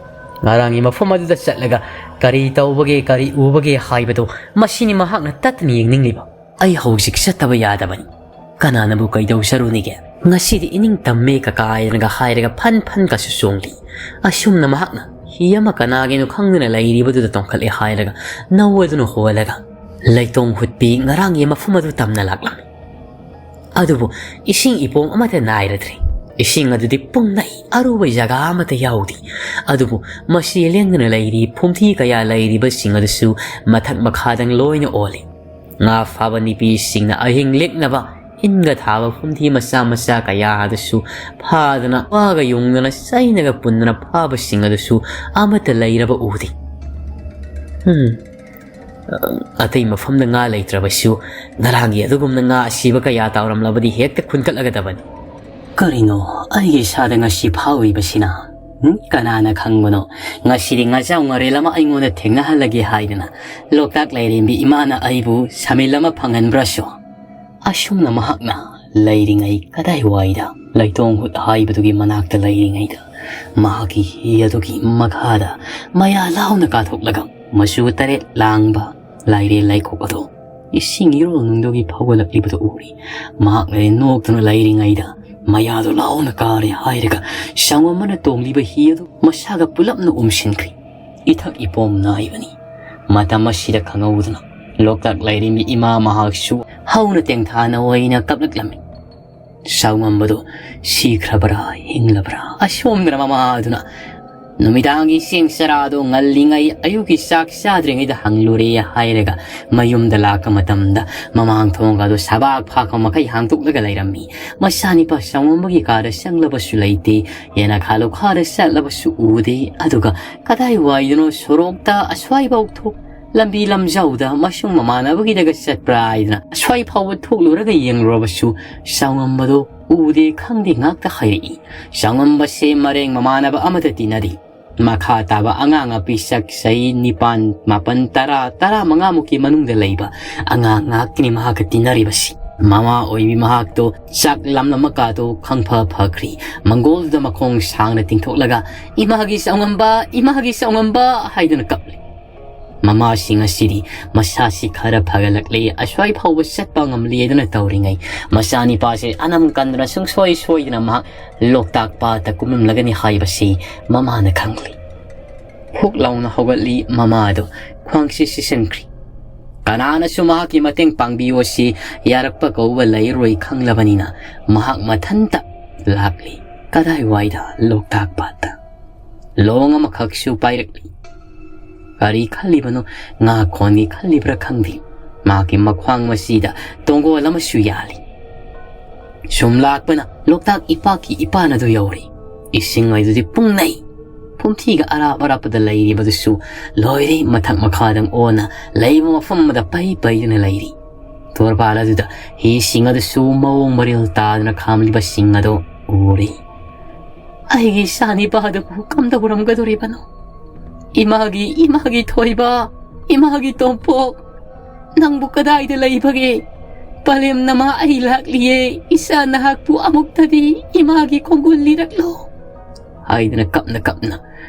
ꯉꯔꯥꯡꯒꯤ ꯃꯐꯝ ꯑꯗꯨꯗ ꯆꯠꯂꯒ ꯀꯔꯤ ꯇꯧꯕꯒꯦ, ꯀꯔꯤ ꯎꯕꯒꯦ ꯍꯥꯏꯕꯗꯨ ꯃꯁꯤꯅꯤ ꯃꯍꯥꯛꯅ ꯇꯠꯇꯅ ꯌꯦꯡꯅꯤꯡꯂꯤꯕ꯫ ꯑꯩ ꯍꯧꯖꯤꯛ ꯆꯠꯇꯕ ꯌꯥꯗꯕꯅꯤ꯫ ꯀꯅꯥꯅꯕꯨ ꯀꯩꯗꯧꯖꯔꯨꯅꯤꯒꯦ? ꯉꯁꯤꯗꯤ ꯏꯅꯤꯡ ꯇꯝꯃꯦ ꯀꯀꯥ ꯍꯥꯏꯅꯒ ꯍꯥꯏꯔꯒ ꯐꯟ ꯐꯟꯒꯁꯨ ꯆꯣꯡꯂꯤ꯫ ꯑꯁꯨꯝꯅ ꯃꯍꯥꯛꯅ ꯍꯤ ꯑꯃ ꯀꯅꯥꯒꯤꯅꯣ ꯈꯪꯗꯅ ꯂꯩꯔꯤꯕꯗꯨꯗ ꯇꯣꯡꯈꯠꯂꯦ ꯍꯥꯏꯔꯒ ꯅꯧꯋꯗꯨꯅ ꯍꯣꯜꯂꯒ ꯂꯩꯇꯣꯡ ꯍꯨꯠꯄꯤ ꯉꯔꯥꯡꯒꯤ ꯃꯐꯝ ꯑꯗꯨ ꯇꯝꯅ ꯂꯥꯛꯂꯝꯃꯤ꯫ ꯑꯗꯨꯕꯨ ꯏꯁꯤꯡ ꯏꯄꯣꯡ ꯑꯃꯠꯇ ꯅꯥꯏꯔꯗ꯭ꯔꯦ꯫ ꯏꯁꯤꯡ ꯑꯗꯨꯗꯤ ꯄꯨꯡꯅꯩ ꯑꯔꯨꯕ ꯖꯒꯥ ꯑꯃꯠꯇ ꯌꯥꯎꯗꯦ꯫ ꯑꯗꯨꯕꯨ ꯃꯁꯤ ꯂꯦꯡꯗꯅ ꯂꯩꯔꯤ ꯐꯨꯝꯗꯤ ꯀꯌꯥ ꯂꯩꯔꯤꯕꯁꯤꯡ ꯑꯗꯨꯁꯨ ꯃꯊꯛ ꯃꯈꯥꯗꯪ ꯂꯣꯏꯅ ꯑꯣꯜꯂꯤ꯫ ꯉꯥ ꯐꯥꯕ ꯅꯨꯄꯤꯁꯤꯡꯅ ꯑꯍꯤꯡ ꯂꯦꯛꯅꯕ ꯏꯟꯒ ꯊꯥꯕ ꯐꯨꯝꯗꯤ ꯃꯆꯥ ꯃꯆꯥ ꯀꯌꯥ ꯑꯗꯨꯁꯨ ꯐꯥꯗꯅ, ꯋꯥꯒ ꯌꯨꯡꯗꯅ, ꯆꯩꯅꯒ ꯄꯨꯟꯗꯅ ꯐꯥꯕꯁꯤꯡ ꯑꯗꯨꯁꯨ ꯑꯃꯠꯇ ꯂꯩꯔꯕ ꯎꯗꯦ꯫ ꯍꯝ꯫ ꯑꯇꯩ ꯃꯐꯝꯗ ꯉꯥ ꯂꯩꯇ꯭ꯔꯕꯁꯨ ꯉꯔꯥꯡꯒꯤ ꯑꯗꯨꯒꯨꯝꯅ ꯉꯥ ꯑꯁꯤꯕ ꯀꯌꯥ ꯇꯥꯎꯔꯝꯂꯕꯗꯤ ꯍꯦꯛꯇ ꯈꯨꯟꯒꯠꯂꯒꯗꯕꯅꯤ꯫ ꯀꯔꯤꯅꯣ ꯑꯩꯒꯤ ꯏꯁꯥꯗ ꯉꯁꯤ ꯐꯥꯎꯔꯤꯕꯁꯤꯅ? ꯎꯝ? ꯀꯅꯥꯅ ꯈꯪꯕꯅꯣ? ꯉꯁꯤꯗꯤ ꯉꯥꯖꯥꯎ ꯉꯥꯔꯦꯜ ꯑꯃ ꯑꯩꯉꯣꯟꯗ ꯊꯦꯡꯅꯍꯜꯂꯒꯦ ꯍꯥꯏꯗꯅ ꯂꯣꯛꯇꯥꯛ ꯂꯥꯏꯔꯦꯝꯕꯤ ꯏꯃꯥꯅ ꯑꯩꯕꯨ ꯁꯥꯃꯤꯜ ꯑꯃ ꯐꯪꯍꯟꯕ꯭ꯔꯥꯁꯨ? ꯑꯁꯨꯝꯅ ꯃꯍꯥꯛꯅ ꯂꯩꯔꯤꯉꯩ ꯀꯗꯥꯏꯋꯥꯏꯗ ꯂꯩꯇꯣꯡ ꯍꯨꯠ ꯍꯥꯏꯕꯗꯨꯒꯤ ꯃꯅꯥꯛꯇ ꯂꯩꯔꯤꯉꯩꯗ ꯃꯍꯥꯛꯀꯤ ꯍꯤ ꯑꯗꯨꯒꯤ ꯃꯈꯥꯗ ꯃꯌꯥ ꯂꯥꯎꯅ ꯀꯥꯊꯣꯛꯂꯒ ꯃꯆꯨ ꯇꯔꯦꯠ ꯂꯥꯡꯕ ꯂꯥꯏꯔꯦ ꯂꯩꯈꯣꯛ ꯑꯗꯨ ꯏꯁꯤꯡ ꯏꯔꯣꯜꯅꯨꯡꯗꯒꯤ ꯐꯥꯎꯒꯠꯂꯛꯂꯤꯕꯗꯨ ꯎꯔꯤ꯫ ꯃꯍꯥꯛꯅꯗꯤ ꯅꯣꯛꯇꯨꯅ ꯂꯩꯔꯤꯉꯩꯗ ꯃꯌꯥꯗꯨ ꯂꯥꯎꯅ ꯀꯥꯔꯦ ꯍꯥꯏꯔꯒ ꯁꯪꯒꯣꯝꯕꯅ ꯇꯣꯡꯂꯤꯕ ꯍꯤ ꯑꯗꯨ ꯃꯁꯥꯒ ꯄꯨꯂꯞꯅ ꯎꯝꯁꯤꯟꯈ꯭ꯔꯤ꯫ ꯏꯊꯛ ꯏꯄꯣꯝ ꯅꯥꯏꯕꯅꯤ꯫ ꯃꯇꯝ ꯑꯁꯤꯗ ꯈꯪꯍꯧꯗꯅ ꯂꯣꯛꯇꯥꯛ ꯂꯥꯏꯔꯦꯝꯕꯤ ꯏꯃꯥ ꯃꯍꯥꯛꯁꯨ ꯍꯧꯅ ꯇꯦꯡꯊꯥꯅ ꯑꯣꯏꯅ ꯀꯞꯂꯛꯂꯝꯃꯤ꯫ ꯁꯥꯎꯉꯝꯕꯗꯨ ꯁꯤꯈ꯭ꯔꯕ꯭ꯔꯥ ꯍꯤꯡꯂꯕ꯭ꯔꯥ ꯑꯁꯣꯝꯗꯅ ꯃꯃꯥ ꯑꯗꯨꯅ ꯅꯨꯃꯤꯗꯥꯡꯒꯤ ꯆꯦꯡ ꯆꯔꯥꯗꯨ ꯉꯜꯂꯤꯉꯩ ꯑꯌꯨꯛꯀꯤ ꯆꯥꯛ ꯆꯥꯗ꯭ꯔꯤꯉꯩꯗ ꯍꯪꯂꯨꯔꯦ ꯍꯥꯏꯔꯒ ꯃꯌꯨꯝꯗ ꯂꯥꯛꯄ ꯃꯇꯝꯗ ꯃꯃꯥꯡ ꯊꯣꯡꯒ ꯑꯗꯨ ꯁꯕꯥꯛ ꯐꯥꯛꯄ ꯃꯈꯩ ꯍꯥꯡꯗꯣꯛꯂꯒ ꯂꯩꯔꯝꯃꯤ꯫ ꯃꯆꯥꯅꯤꯄꯥ ꯁꯥꯎꯉꯝꯕꯒꯤ ꯀꯥꯗ ꯆꯪꯂꯕꯁꯨ ꯂꯩꯇꯦ, ꯌꯦꯅꯈꯥ ꯂꯨꯈꯥꯗ ꯆꯠꯂꯕꯁꯨ ꯎꯗꯦ꯫ ꯑꯗꯨꯒ ꯀꯗꯥꯏꯋꯥꯏꯗꯅꯣ ꯁꯣꯔꯣꯛꯇ ꯑꯁ꯭ꯋꯥꯏꯐꯥꯎ ꯊꯣꯛ ꯂꯝꯕꯤ ꯂꯝꯖꯥꯎꯗ ꯃꯁꯨꯡ ꯃꯃꯥꯟꯅꯕꯒꯤꯗꯒ ꯆꯠꯄ꯭ꯔꯥ ꯍꯥꯏꯗꯅ ꯑꯁ꯭ꯋꯥꯏ ꯐꯥꯎꯕ ꯊꯣꯛꯂꯨꯔꯒ ꯌꯦꯡꯂꯨꯔꯕꯁꯨ ꯆꯥꯎꯉꯝꯕꯗꯣ ꯎꯗꯦ ꯈꯪꯗꯦ ꯉꯥꯛꯇ ꯍꯥꯏꯔꯛꯏ꯫ ꯆꯥꯎꯉꯝꯕꯁꯦ ꯃꯔꯦꯡ ꯃꯃꯥꯟꯅꯕ ꯑꯃꯗ ꯇꯤꯟꯅꯔꯤ꯫ ꯃꯈꯥ ꯇꯥꯕ ꯑꯉꯥꯡ ꯑꯄꯤ ꯆꯥꯛ ꯆꯍꯤ ꯅꯤꯄꯥꯟ, ꯃꯥꯄꯟ, ꯇꯔꯥ, ꯇꯔꯥ ꯃꯉꯥꯃꯨꯛꯀꯤ ꯃꯅꯨꯡꯗ ꯂꯩꯕ ꯑꯉꯥꯡ ꯉꯥꯛꯇꯅꯤ ꯃꯍꯥꯛꯀ ꯇꯤꯟꯅꯔꯤꯕꯁꯤ꯫ ꯃꯃꯥ ꯑꯣꯏꯕꯤ ꯃꯍꯥꯛꯇꯣ ꯆꯥꯛ ꯂꯥꯝꯂꯝꯃꯀꯥꯗꯣ ꯈꯪꯐ ꯐꯈ꯭ꯔꯤ꯫ ꯃꯪꯒꯣꯜꯗꯨꯗ ꯃꯈꯣꯡ ꯁꯥꯡꯅ ꯇꯤꯡꯊꯣꯛꯂꯒ "ꯏꯃꯥꯒꯤ ꯆꯥꯎꯉꯝꯕ, ꯏꯃꯥꯒꯤ ꯆꯥꯎꯉꯝꯕ" ꯍꯥꯏꯗꯨꯅ ꯀꯞꯂꯤ꯫ ꯃꯃꯥꯁꯤꯡ ꯑꯁꯤꯗꯤ ꯃꯁꯥꯁꯤ ꯈꯔ ꯐꯒꯠꯂꯛꯂꯦ, ꯑꯁ꯭ꯋꯥꯏ ꯐꯥꯎꯕ ꯆꯠꯄ ꯉꯝꯂꯦꯗꯅ ꯇꯧꯔꯤꯉꯩ, ꯃꯆꯥꯅꯤꯄꯥꯁꯦ ꯑꯅꯝ ꯀꯟꯗꯅ ꯁꯨꯡꯁꯣꯏ ꯁꯣꯏꯗꯅ ꯃꯍꯥꯛ ꯂꯣꯛꯇꯥꯛ ꯄꯥꯠꯇ ꯀꯨꯝꯂꯝꯂꯒꯅꯤ ꯍꯥꯏꯕꯁꯤ ꯃꯃꯥꯅ ꯈꯪꯂꯤ꯫ ꯍꯨꯛ ꯂꯥꯎꯅ ꯍꯧꯒꯠꯂꯤ ꯃꯃꯥ ꯑꯗꯨ, ꯈ꯭ꯋꯥꯡꯁꯤ ꯁꯤꯁꯟꯈ꯭ꯔꯤ꯫ ꯀꯅꯥꯅꯁꯨ ꯃꯍꯥꯛꯀꯤ ꯃꯇꯦꯡ ꯄꯥꯡꯕꯤꯌꯨ ꯑꯁꯤ ꯌꯥꯔꯛꯄ ꯀꯧꯕ ꯂꯩꯔꯣꯏ ꯈꯪꯂꯕꯅꯤꯅ ꯃꯍꯥꯛ ꯃꯊꯟꯇ ꯂꯥꯛꯂꯤ꯫ ꯀꯗꯥꯏꯋꯥꯏꯗ? ꯂꯣꯛꯇꯥꯛ ꯄꯥꯠꯇ꯫ ꯂꯣꯡ ꯑꯃꯈꯛꯁꯨ ꯄꯥꯏꯔꯛꯂꯤ꯫ ꯀꯔꯤ ꯈꯜꯂꯤꯕꯅꯣ? ꯉꯥ ꯈꯣꯟꯒꯤ ꯈꯜꯂꯤꯕ꯭ꯔꯥ ꯈꯪꯗꯦ, ꯃꯍꯥꯛꯀꯤ ꯃꯈ꯭ꯋꯥꯡ ꯃꯁꯤꯗ ꯇꯣꯡꯒꯣꯜ ꯑꯃꯁꯨ ꯌꯥꯜꯂꯤ꯫ ꯁꯨꯝ ꯂꯥꯛꯄꯅ ꯂꯣꯛꯇꯥꯛ ꯏꯄꯥꯛꯀꯤ ꯏꯄꯥꯟ ꯑꯗꯨ ꯌꯧꯔꯦ꯫ ꯏꯁꯤꯡ ꯑꯗꯨꯗꯤ ꯄꯨꯡꯅꯩ꯫ ꯐꯨꯝꯊꯤꯒ ꯑꯔꯥꯞ ꯑꯔꯥꯞꯄꯗ ꯂꯩꯔꯤꯕꯗꯨꯁꯨ ꯂꯣꯏꯔꯦ, ꯃꯊꯛ ꯃꯈꯥꯗꯪ ꯑꯣꯟꯅ ꯂꯩꯕ ꯃꯐꯝ ꯑꯃꯗ ꯄꯩ ꯄꯩꯗꯨꯅ ꯂꯩꯔꯤ꯫ ꯇꯣꯔꯕꯥꯟ ꯑꯗꯨꯗ ꯍꯤꯁꯤꯡ ꯑꯗꯨꯁꯨ ꯃꯑꯣꯡ ꯃꯔꯤꯜ ꯇꯥꯗꯅ ꯈꯥꯝꯂꯤꯕꯁꯤꯡ ꯑꯗꯨ ꯎꯔꯤ꯫ ꯑꯩꯒꯤ ꯏꯆꯥ ꯅꯤꯄꯥ ꯑꯗꯨꯕꯨ ꯀꯝꯗꯧꯔꯝꯒꯗꯣꯔꯤꯕꯅꯣ? ꯏꯃꯥꯒꯤ, ꯏꯃꯥꯒꯤ ꯊꯣꯏꯕ, ꯏꯃꯥꯒꯤ ꯇꯣꯝꯄꯣꯛ, ꯅꯪꯕꯨ ꯀꯗꯥꯏꯗ ꯂꯩꯕꯒꯦ? "ꯄꯂꯦꯝ ꯅꯃꯥ, ꯑꯩ ꯂꯥꯛꯂꯤꯌꯦ, ꯏꯆꯥ ꯅꯍꯥꯛꯄꯨ ꯑꯃꯨꯛꯇꯗꯤ ꯏꯃꯥꯒꯤ ꯈꯣꯡꯒꯨꯜ ꯂꯤꯔꯛꯂꯣ" ꯍꯥꯏꯗꯨꯅ ꯀꯞꯅ ꯀꯞꯅ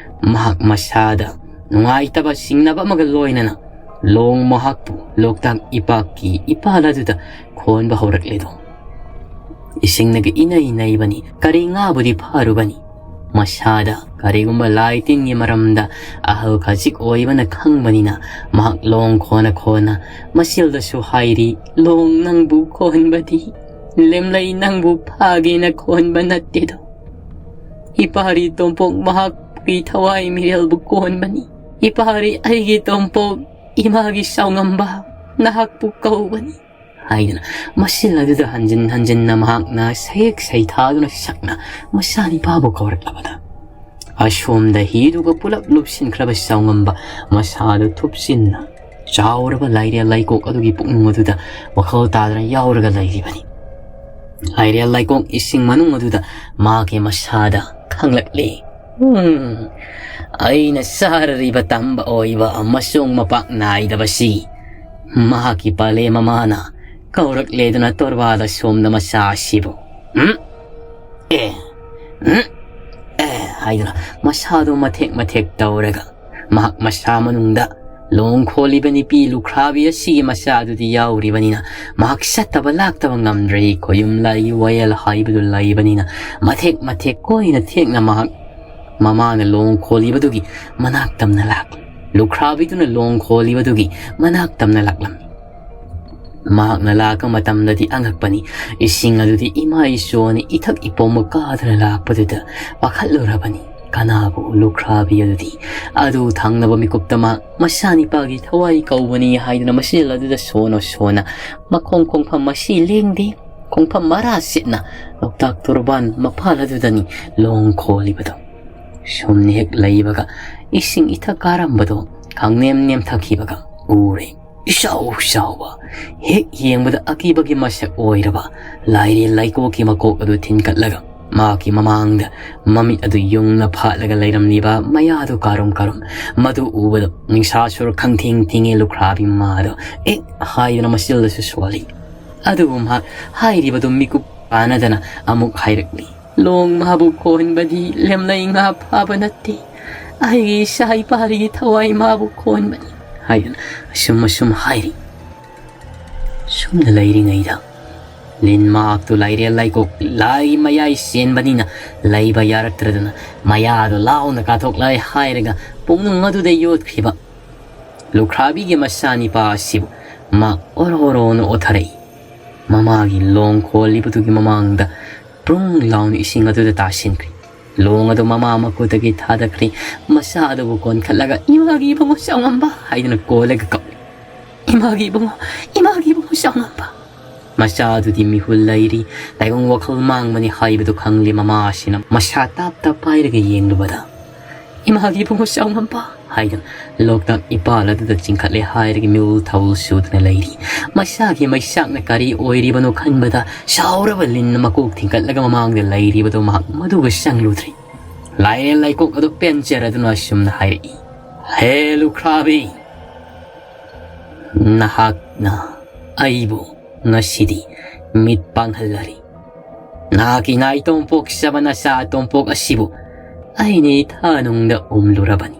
ꯃꯍꯥꯛ ꯃꯁꯥꯗ ꯅꯨꯡꯉꯥꯏꯇꯕ ꯁꯤꯡꯅꯕ ꯑꯃꯒ ꯂꯣꯏꯅꯅ ꯂꯣꯡ ꯃꯍꯥꯛꯄꯨ ꯂꯣꯛꯇꯥꯛ ꯏꯄꯥꯛꯀꯤ ꯏꯄꯥꯜ ꯑꯗꯨꯗ ꯈꯣꯟꯕ ꯍꯧꯔꯛꯂꯦꯗꯣ꯫ ꯏꯁꯤꯡꯅꯒ ꯏꯅꯩ ꯅꯩꯕꯅꯤ, ꯀꯔꯤ ꯉꯥꯕꯨꯗꯤ ꯐꯥꯔꯨꯕꯅꯤ꯫ ꯃꯁꯥꯗ ꯀꯔꯤꯒꯨꯝꯕ ꯂꯥꯏ ꯇꯤꯟꯒꯤ ꯃꯔꯝꯗ ꯑꯍꯜ ꯈꯖꯤꯛ ꯑꯣꯏꯕꯅ ꯈꯪꯕꯅꯤꯅ ꯃꯍꯥꯛ ꯂꯣꯡ ꯈꯣꯟꯅ ꯈꯣꯟꯅ ꯃꯆꯤꯜꯗꯁꯨ ꯍꯥꯏꯔꯤ, "ꯂꯣꯡ ꯅꯪꯕꯨ ꯈꯣꯟꯕꯗꯤ ꯂꯦꯝꯂꯩ ꯅꯪꯕꯨ ꯐꯥꯒꯦꯅ ꯈꯣꯟꯕ ꯅꯠꯇꯦꯗꯣ꯫ ꯏꯄꯥꯔꯤ ꯇꯣꯝꯄꯣꯛ ꯃꯍꯥꯛꯀꯤ ꯊꯋꯥꯏ ꯃꯤꯔꯦꯜꯕꯨ ꯀꯣꯟꯕꯅꯤ꯫ ꯏꯄꯥꯔꯤ ꯑꯩꯒꯤ ꯇꯣꯝꯄꯣꯛ, ꯏꯃꯥꯒꯤ ꯆꯥꯎꯉꯝꯕ ꯅꯍꯥꯛꯄꯨ ꯀꯧꯕꯅꯤ" ꯍꯥꯏꯗꯨꯅ ꯃꯁꯤꯜ ꯑꯗꯨꯗ ꯍꯟꯖꯤꯟ ꯍꯟꯖꯤꯟꯅ ꯃꯍꯥꯛꯅ ꯁꯌꯦꯛ ꯁꯩꯊꯥꯗꯨꯅ ꯁꯛꯅ ꯃꯆꯥꯅꯤꯄꯥꯕꯨ ꯀꯧꯔꯛꯂꯕꯗ, ꯑꯁꯣꯝꯗ ꯍꯤꯗꯨꯒ ꯄꯨꯂꯞ ꯂꯨꯞꯁꯤꯟꯈ꯭ꯔꯕ ꯆꯥꯎꯉꯝꯕ ꯃꯁꯥꯗꯨ ꯊꯨꯞꯆꯤꯟꯅ ꯆꯥꯎꯔꯕ ꯂꯥꯏꯔꯦꯜ ꯂꯩꯀꯣꯛ ꯑꯗꯨꯒꯤ ꯄꯨꯛꯅꯨꯡ ꯑꯗꯨꯗ ꯋꯥꯈꯜ ꯇꯥꯗꯅ ꯌꯥꯎꯔꯒ ꯂꯩꯔꯤꯕꯅꯤ꯫ ꯂꯥꯏꯔꯦꯜ ꯂꯩꯀꯣꯛ ꯏꯁꯤꯡ ꯃꯅꯨꯡ ꯑꯗꯨꯗ ꯃꯥꯒꯤ ꯃꯁꯥꯗ ꯈꯪꯂꯛꯂꯤ꯫ "ꯎꯝ, ꯑꯩꯅ ꯆꯥꯔꯔꯤꯕ ꯇꯝꯕ ꯑꯣꯏꯕ ꯑꯃꯁꯨꯡ ꯃꯄꯥꯛ ꯅꯥꯏꯗꯕꯁꯤ ꯃꯍꯥꯛꯀꯤ ꯄꯥꯂꯦ ꯃꯃꯥꯅ ꯀꯧꯔꯛꯂꯦꯗꯅ ꯇꯣꯔꯕꯥꯗ ꯁꯣꯝꯗ ꯃꯆꯥ ꯑꯁꯤꯕꯨ꯫ ꯎꯝ? ꯑꯦ, ꯎꯝ, ꯑꯦ" ꯍꯥꯏꯗꯨꯅ ꯃꯁꯥꯗꯨ ꯃꯊꯦꯛ ꯃꯊꯦꯛ ꯇꯧꯔꯒ ꯃꯍꯥꯛ ꯃꯁꯥ ꯃꯅꯨꯡꯗ ꯂꯣꯡ ꯈꯣꯜꯂꯤꯕ ꯅꯨꯄꯤ ꯂꯨꯈ꯭ꯔꯥꯕꯤ ꯑꯁꯤꯒꯤ ꯃꯆꯥꯗꯨꯗꯤ ꯌꯥꯎꯔꯤꯕꯅꯤꯅ ꯃꯍꯥꯛ ꯆꯠꯇꯕ ꯂꯥꯛꯇꯕ ꯉꯝꯗ꯭ꯔꯦ꯫ ꯈꯣꯌꯨꯝ ꯂꯥꯏꯒꯤ ꯋꯥꯌꯦꯜ ꯍꯥꯏꯕꯗꯨ ꯂꯩꯕꯅꯤꯅ ꯃꯊꯦꯛ ꯃꯊꯦꯛ ꯀꯣꯏꯅ ꯊꯦꯛꯅ ꯃꯍꯥꯛ ꯃꯃꯥꯅ ꯂꯣꯡ ꯈꯣꯜꯂꯤꯕꯗꯨꯒꯤ ꯃꯅꯥꯛ ꯇꯝꯅ ꯂꯥꯛꯂꯤ꯫ ꯂꯨꯈ꯭ꯔꯥꯕꯤꯗꯨꯅ ꯂꯣꯡ ꯈꯣꯜꯂꯤꯕꯗꯨꯒꯤ ꯃꯅꯥꯛ ꯇꯝꯅ ꯂꯥꯛꯂꯝꯃꯤ꯫ ꯃꯍꯥꯛꯅ ꯂꯥꯛꯄ ꯃꯇꯝꯗꯗꯤ ꯑꯉꯛꯄꯅꯤ꯫ ꯏꯁꯤꯡ ꯑꯗꯨꯗꯤ ꯏꯃꯥ ꯏꯆꯣꯅ ꯏꯊꯛ ꯏꯄꯣꯝꯕ ꯀꯥꯗꯨꯅ ꯂꯥꯛꯄꯗꯨꯗ ꯄꯥꯈꯠꯂꯨꯔꯕꯅꯤ꯫ ꯀꯅꯥꯕꯨ ꯂꯨꯈ꯭ꯔꯥꯕꯤ ꯑꯗꯨꯗꯤ ꯑꯗꯨ ꯊꯪꯅꯕ ꯃꯤꯀꯨꯞꯇ ꯃꯥ ꯃꯆꯥꯅꯤꯄꯥꯒꯤ ꯊꯋꯥꯏ ꯀꯧꯕꯅꯤ ꯍꯥꯏꯗꯨꯅ ꯃꯆꯤꯜ ꯑꯗꯨꯗ ꯁꯣꯟꯅ ꯁꯣꯟꯅ ꯃꯈꯣꯡ ꯈꯣꯡꯐꯝ ꯃꯁꯤ ꯂꯦꯡꯗꯦ꯫ ꯈꯣꯡꯐꯝ ꯃꯔꯥ ꯁꯤꯠꯅ ꯂꯣꯛꯇꯥꯛ ꯇꯣꯔꯕꯥꯟ ꯃꯄꯥꯜ ꯑꯗꯨꯗꯅꯤ ꯂꯣꯡ ꯈꯣꯜꯂꯤꯕꯗꯣ꯫ ꯁꯨꯝꯅ ꯍꯦꯛ ꯂꯩꯕꯒ ꯏꯁꯤꯡ ꯏꯊꯛ ꯀꯥꯔꯝꯕꯗꯣ ꯈꯪꯅꯦꯝ ꯅꯦꯝꯊꯈꯤꯕꯒ ꯎꯔꯦ꯫ ꯏꯆꯥꯎ ꯆꯥꯎꯕ, ꯍꯦꯛ ꯌꯦꯡꯕꯗ ꯑꯀꯤꯕꯒꯤ ꯃꯁꯛ ꯑꯣꯏꯔꯕ ꯂꯥꯏꯔꯦꯜ ꯂꯩꯀꯣꯛꯀꯤ ꯃꯀꯣꯛ ꯑꯗꯨ ꯊꯤꯟꯀꯠꯂꯒ ꯃꯍꯥꯛꯀꯤ ꯃꯃꯥꯡꯗ ꯃꯃꯤꯠ ꯑꯗꯨ ꯌꯨꯡꯅ ꯐꯥꯠꯂꯒ ꯂꯩꯔꯝꯂꯤꯕ ꯃꯌꯥꯗꯨ ꯀꯥꯔꯨꯝ ꯀꯥꯔꯨꯝ꯫ ꯃꯗꯨ ꯎꯕꯗ ꯅꯤꯡꯁꯥ ꯁꯨꯔ ꯈꯪꯊꯤꯡ ꯊꯤꯡꯉꯦ ꯂꯨꯈ꯭ꯔꯥꯕꯤ ꯃꯃꯥꯗꯣ꯫ "ꯑꯦ" ꯍꯥꯏꯗꯨꯅ ꯃꯆꯤꯜꯗꯁꯨ ꯁꯣꯜꯂꯤ꯫ ꯑꯗꯨꯕꯨ ꯃꯍꯥꯛ ꯍꯥꯏꯔꯤꯕꯗꯨ ꯃꯤꯀꯨꯞ ꯄꯥꯟꯅꯗꯅ ꯑꯃꯨꯛ ꯍꯥꯏꯔꯛꯂꯤ꯫ "ꯂꯣꯡ ꯃꯥꯕꯨ ꯀꯣꯟꯕꯗꯤ ꯂꯦꯝꯂꯩ ꯉꯥ ꯐꯥꯕ ꯅꯠꯇꯦ꯫ ꯑꯩꯒꯤ ꯏꯁꯥ ꯏꯄꯥꯒꯤ ꯊꯋꯥꯏ ꯃꯥꯕꯨ ꯀꯣꯟꯕꯅꯤ" ꯍꯥꯏꯗꯨꯅ ꯑꯁꯨꯝ ꯑꯁꯨꯝ ꯍꯥꯏꯔꯤ꯫ ꯁꯨꯝꯅ ꯂꯩꯔꯤꯉꯩꯗ ꯂꯤꯟ ꯃꯍꯥꯛꯇꯨ ꯂꯥꯏꯔꯦꯜ ꯂꯥꯏꯀꯣꯛ ꯂꯥꯏ ꯃꯌꯥꯏ ꯆꯦꯟꯕꯅꯤꯅ ꯂꯩꯕ ꯌꯥꯔꯛꯇ꯭ꯔꯗꯨꯅ ꯃꯌꯥꯗꯨ ꯂꯥꯎꯅ ꯀꯥꯊꯣꯛꯂꯥꯏ ꯍꯥꯏꯔꯒ ꯄꯨꯡꯅꯨꯡ ꯑꯗꯨꯗ ꯌꯣꯠꯈ꯭ꯔꯤꯕ ꯂꯨꯈ꯭ꯔꯥꯕꯤꯒꯤ ꯃꯆꯥꯅꯤꯄꯥ ꯑꯁꯤꯕꯨ ꯃꯥ ꯑꯣꯔꯣ ꯑꯣꯔꯣꯅ ꯑꯣꯊꯔꯛꯏ꯫ ꯃꯃꯥꯒꯤ ꯂꯣꯡ ꯈꯣꯜꯂꯤꯕꯗꯨꯒꯤ ꯃꯃꯥꯡꯗ ꯄ꯭ꯔꯨꯡ ꯂꯥꯎꯅ ꯏꯁꯤꯡ ꯑꯗꯨꯗ ꯇꯥꯁꯤꯟꯈ꯭ꯔꯤ꯫ ꯂꯣꯡ ꯑꯗꯨ ꯃꯃꯥ ꯃꯈꯨꯠꯇꯒꯤ ꯊꯥꯗꯈ꯭ꯔꯤ꯫ ꯃꯆꯥ ꯑꯗꯨꯕꯨ ꯀꯣꯟꯈꯠꯂꯒ, "ꯏꯃꯥꯒꯤ ꯏꯕꯨꯡꯉꯣ ꯆꯥꯎꯉꯝꯕ" ꯍꯥꯏꯗꯨꯅ ꯀꯣꯜꯂꯒ ꯀꯞꯂꯤ꯫ "ꯏꯃꯥꯒꯤ ꯏꯕꯨꯡꯉꯣ, ꯏꯃꯥꯒꯤ ꯏꯕꯨꯡꯉꯣ ꯆꯥꯎꯉꯝꯕ!" ꯃꯆꯥ ꯑꯗꯨꯗꯤ ꯃꯤꯍꯨꯜ ꯂꯩꯔꯤ꯫ ꯇꯥꯏꯕꯪ ꯋꯥꯈꯜ ꯃꯥꯡꯕꯅꯤ ꯍꯥꯏꯕꯗꯨ ꯈꯪꯂꯤ꯫ ꯃꯃꯥ ꯑꯁꯤꯅ ꯃꯁꯥ ꯇꯞ ꯇꯞ ꯄꯥꯏꯔꯒ ꯌꯦꯡꯂꯨꯕꯗ, "ꯏꯃꯥꯒꯤ ꯏꯕꯨꯡꯉꯣ ꯆꯥꯎꯉꯝꯕ" ꯍꯥꯏꯗꯨꯅ ꯂꯣꯛꯇꯥꯛ ꯏꯄꯥꯜ ꯑꯗꯨꯗ ꯆꯤꯡꯈꯠꯂꯦ ꯍꯥꯏꯔꯒ ꯃꯤꯍꯨꯜ ꯊꯧꯜ ꯁꯨꯗꯨꯅ ꯂꯩꯔꯤ꯫ ꯃꯁꯥꯒꯤ ꯃꯩꯆꯥꯛꯅ ꯀꯔꯤ ꯑꯣꯏꯔꯤꯕꯅꯣ ꯈꯟꯕꯗ ꯁꯥꯎꯔꯕ ꯂꯤꯟꯅ ꯃꯀꯣꯛ ꯊꯤꯡꯀꯠꯂꯒ ꯃꯃꯥꯡꯗ ꯂꯩꯔꯤꯕꯗꯣ ꯃꯍꯥꯛ ꯃꯗꯨꯒ ꯆꯪꯂꯨꯗ꯭ꯔꯤ꯫ ꯂꯥꯏꯔꯦꯜ ꯂꯩꯀꯣꯛ ꯑꯗꯨ ꯄꯦꯟꯖꯔꯗꯨꯅ ꯑꯁꯨꯝꯅ ꯍꯥꯏꯔꯛꯏ, "ꯍꯦ ꯂꯨꯈ꯭ꯔꯥꯕꯤ, ꯅꯍꯥꯛꯅ ꯑꯩꯕꯨ ꯉꯁꯤꯗꯤ ꯃꯤꯠ ꯄꯥꯡꯍꯜꯂꯔꯤ꯫ ꯅꯍꯥꯛꯀꯤ ꯅꯥꯏꯇꯣꯝ ꯄꯣꯛꯆꯕ ꯅꯆꯥ ꯑꯇꯣꯝꯄꯣꯛ ꯑꯁꯤꯕꯨ ꯑꯩꯅ ꯏꯊꯥꯅꯨꯡꯗ ꯎꯝꯂꯨꯔꯕꯅꯤ꯫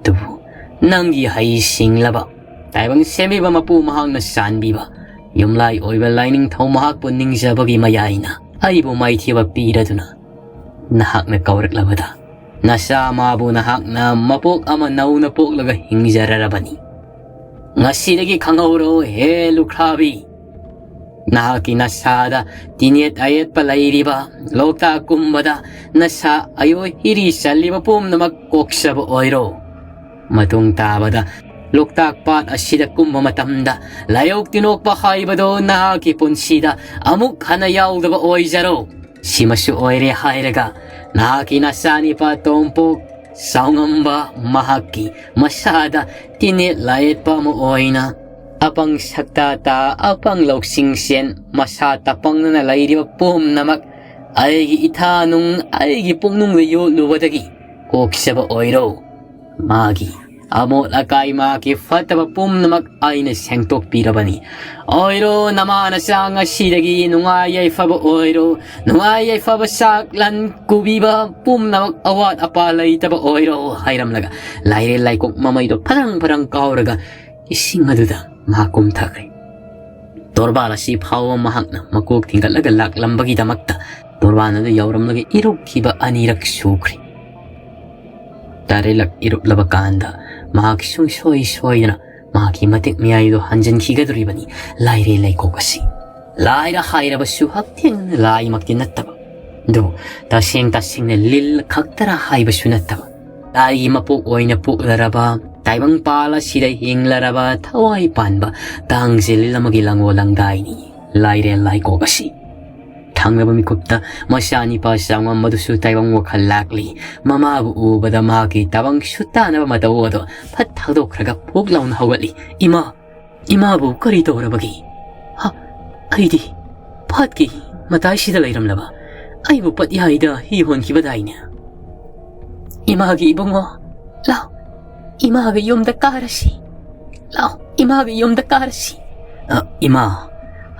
ꯑꯗꯨꯕꯨ ꯅꯪꯒꯤ ꯍꯩ ꯁꯤꯡꯂꯕ ꯇꯥꯏꯕꯪ ꯁꯦꯝꯕꯤꯕ ꯃꯄꯨ ꯃꯍꯥꯛꯅ ꯆꯥꯟꯕꯤꯕ ꯌꯨꯝꯂꯥꯏ ꯑꯣꯏꯕ ꯂꯥꯏꯅꯤꯡꯊꯧ ꯃꯍꯥꯛꯄꯨ ꯅꯤꯡꯖꯕꯒꯤ ꯃꯌꯥꯏꯅ ꯑꯩꯕꯨ ꯃꯥꯏꯊꯤꯕ ꯄꯤꯔꯗꯨꯅ ꯅꯍꯥꯛꯅ ꯀꯧꯔꯛꯂꯕꯗ ꯅꯆꯥ ꯃꯥꯕꯨ ꯅꯍꯥꯛꯅ ꯃꯄꯣꯛ ꯑꯃ ꯅꯧꯅ ꯄꯣꯛꯂꯒ ꯍꯤꯡꯖꯔꯔꯕꯅꯤ꯫ ꯉꯁꯤꯗꯒꯤ ꯈꯪꯍꯧꯔꯣ ꯍꯦ ꯂꯨꯈ꯭ꯔꯥꯕꯤ, ꯅꯍꯥꯛꯀꯤ ꯅꯁꯥꯗ ꯇꯤꯅꯦꯠ ꯑꯌꯦꯠꯄ ꯂꯩꯔꯤꯕ ꯂꯣꯛꯇꯥꯛ ꯀꯨꯝꯕꯗ ꯅꯁꯥ ꯑꯌꯣꯏ ꯍꯤꯔꯤ ꯆꯜꯂꯤꯕ ꯄꯨꯝꯅꯃꯛ ꯀꯣꯛꯆꯕ ꯑꯣꯏꯔꯣ꯫ ꯃꯇꯨꯡ ꯇꯥꯕꯗ ꯂꯣꯛꯇꯥꯛ ꯄꯥꯠ ꯑꯁꯤꯗ ꯀꯨꯝꯕ ꯃꯇꯝꯗ ꯂꯥꯏꯑꯣꯛ ꯇꯤꯅꯣꯛꯄ ꯍꯥꯏꯕꯗꯣ ꯅꯍꯥꯛꯀꯤ ꯄꯨꯟꯁꯤꯗ ꯑꯃꯨꯛ ꯍꯟꯅ ꯌꯥꯎꯗꯕ ꯑꯣꯏꯖꯔꯣ꯫ ꯁꯤꯃꯁꯨ ꯑꯣꯏꯔꯦ ꯍꯥꯏꯔꯒ ꯅꯍꯥꯛꯀꯤ ꯅꯆꯥꯅꯤꯄꯥ ꯇꯣꯝꯄꯣꯛ ꯆꯥꯎꯉꯝꯕ ꯃꯍꯥꯛꯀꯤ ꯃꯁꯥꯗ ꯇꯤꯅꯦꯠ ꯂꯥꯏꯌꯦꯠꯄ ꯑꯃ ꯑꯣꯏꯅ ꯑꯄꯪ ꯁꯛꯇꯥ ꯇꯥ, ꯑꯄꯪ ꯂꯧꯁꯤꯡ ꯁꯦꯟ, ꯃꯁꯥ ꯇꯄꯪꯅꯅ ꯂꯩꯔꯤꯕ ꯄꯨꯝꯅꯃꯛ ꯑꯩꯒꯤ ꯏꯊꯥꯅꯨꯡ, ꯑꯩꯒꯤ ꯄꯨꯛꯅꯨꯡꯗ ꯌꯣꯠꯂꯨꯕꯗꯒꯤ ꯀꯣꯛꯆꯕ ꯑꯣꯏꯔꯣ꯫ ꯃꯥꯒꯤ ꯑꯃꯣꯠ ꯑꯀꯥꯏ, ꯃꯍꯥꯛꯀꯤ ꯐꯠꯇꯕ ꯄꯨꯝꯅꯃꯛ ꯑꯩꯅ ꯁꯦꯡꯗꯣꯛꯄꯤꯔꯕꯅꯤ꯫ ꯑꯣꯏꯔꯣ, ꯅꯃꯥ ꯅꯆꯥ ꯉꯁꯤꯗꯒꯤ ꯅꯨꯡꯉꯥꯏ ꯌꯥꯏꯐꯕ ꯑꯣꯏꯔꯣ, ꯅꯨꯡꯉꯥꯏ ꯌꯥꯏꯐꯕ ꯆꯥꯛ ꯂꯟ ꯀꯨꯕꯤꯕ ꯄꯨꯝꯅꯃꯛ ꯑꯋꯥꯠ ꯑꯄꯥ ꯂꯩꯇꯕ ꯑꯣꯏꯔꯣ ꯍꯥꯏꯔꯝꯂꯒ ꯂꯥꯏꯔꯦꯜ ꯂꯥꯏꯀꯣꯛ ꯃꯃꯩꯗꯣ ꯐꯔꯪ ꯐꯔꯪ ꯀꯥꯎꯔꯒ ꯏꯁꯤꯡ ꯑꯗꯨꯗ ꯃꯍꯥꯛ ꯀꯨꯝꯊꯈ꯭ꯔꯦ꯫ ꯇꯣꯔꯕꯥꯟ ꯑꯁꯤ ꯐꯥꯎꯕ ꯃꯍꯥꯛꯅ ꯃꯀꯣꯛ ꯊꯤꯡꯒꯠꯂꯒ ꯂꯥꯛꯂꯝꯕꯒꯤꯗꯃꯛꯇ ꯇꯣꯔꯕꯥꯟ ꯑꯗꯨ ꯌꯧꯔꯝꯂꯒ ꯏꯔꯨꯞꯈꯤꯕ ꯑꯅꯤꯔꯛ ꯁꯨꯈ꯭ꯔꯦ꯫ ꯇꯔꯦꯠꯂꯛ ꯏꯔꯨꯞꯂꯕ ꯀꯥꯟꯗ ꯃꯍꯥꯛ ꯁꯨꯡꯁꯣꯏ ꯁꯣꯏꯗꯅ ꯃꯍꯥꯛꯀꯤ ꯃꯇꯤꯛ ꯃꯌꯥꯏꯗꯣ ꯍꯟꯖꯤꯟꯈꯤꯒꯗꯧꯔꯤꯕꯅꯤ꯫ ꯂꯥꯏꯔꯦ ꯂꯩꯀꯣꯛ ꯑꯁꯤ ꯂꯥꯏꯔ ꯍꯥꯏꯔꯕꯁꯨ ꯍꯛꯊꯦꯡꯅꯅ ꯂꯥꯏꯃꯛꯇꯤ ꯅꯠꯇꯕ, ꯑꯗꯨꯕꯨ ꯇꯁꯦꯡ ꯇꯁꯦꯡꯅ ꯂꯤꯜ ꯈꯛꯇꯔ ꯍꯥꯏꯕꯁꯨ ꯅꯠꯇꯕ, ꯂꯥꯏꯒꯤ ꯃꯄꯣꯛ ꯑꯣꯏꯅ ꯄꯣꯛꯂꯔꯕ, ꯇꯥꯏꯕꯪꯄꯥꯜ ꯑꯁꯤꯗ ꯍꯤꯡꯂꯔꯕ ꯊꯋꯥꯏ ꯄꯥꯟꯕ ꯇꯥꯡꯖꯦ ꯂꯤꯜ ꯑꯃꯒꯤ ꯂꯪꯉꯣ ꯂꯪꯗꯥꯏꯅꯤ ꯂꯥꯏꯔꯦꯜ ꯂꯥꯏꯀꯣꯛ ꯑꯁꯤ꯫ ꯊꯪꯅꯕ ꯃꯤꯀꯨꯞꯇ ꯃꯆꯥ ꯅꯤꯄꯥ ꯆꯥꯡꯉꯝ ꯑꯗꯨꯁꯨ ꯇꯥꯏꯕꯪ ꯋꯥꯈꯜ ꯂꯥꯛꯂꯤ꯫ ꯃꯃꯥꯕꯨ ꯎꯕꯗ ꯃꯍꯥꯛꯀꯤ ꯇꯥꯕꯪ ꯁꯨꯇꯥꯅꯕ ꯃꯇꯧ ꯑꯗꯣ ꯐꯠ ꯊꯥꯗꯣꯛꯈ꯭ꯔꯒ ꯐꯨꯛ ꯂꯥꯎꯅ ꯍꯧꯒꯠꯂꯤ꯫ "ꯏꯃꯥ! ꯏꯃꯥꯕꯨ ꯀꯔꯤ ꯇꯧꯔꯕꯒꯦ? ꯍ, ꯑꯩꯗꯤ ꯐꯠꯀꯤ ꯃꯇꯥꯏꯁꯤꯗ ꯂꯩꯔꯝꯂꯕ ꯑꯩꯕꯨ ꯄꯠ ꯌꯥꯏꯗ ꯍꯤ ꯍꯣꯟꯈꯤꯕꯗꯥꯏꯅꯦ?" "ꯏꯃꯥꯒꯤ ꯏꯕꯨꯡꯉꯣ, ꯂꯥꯎ, ꯏꯃꯥꯒꯤ ꯌꯨꯝꯗ ꯀꯥꯔꯁꯤ꯫ ꯂꯥꯎ, ꯏꯃꯥꯒꯤ ꯌꯨꯝꯗ ꯀꯥꯔꯁꯤ꯫" "ꯑ, ꯏꯃꯥ,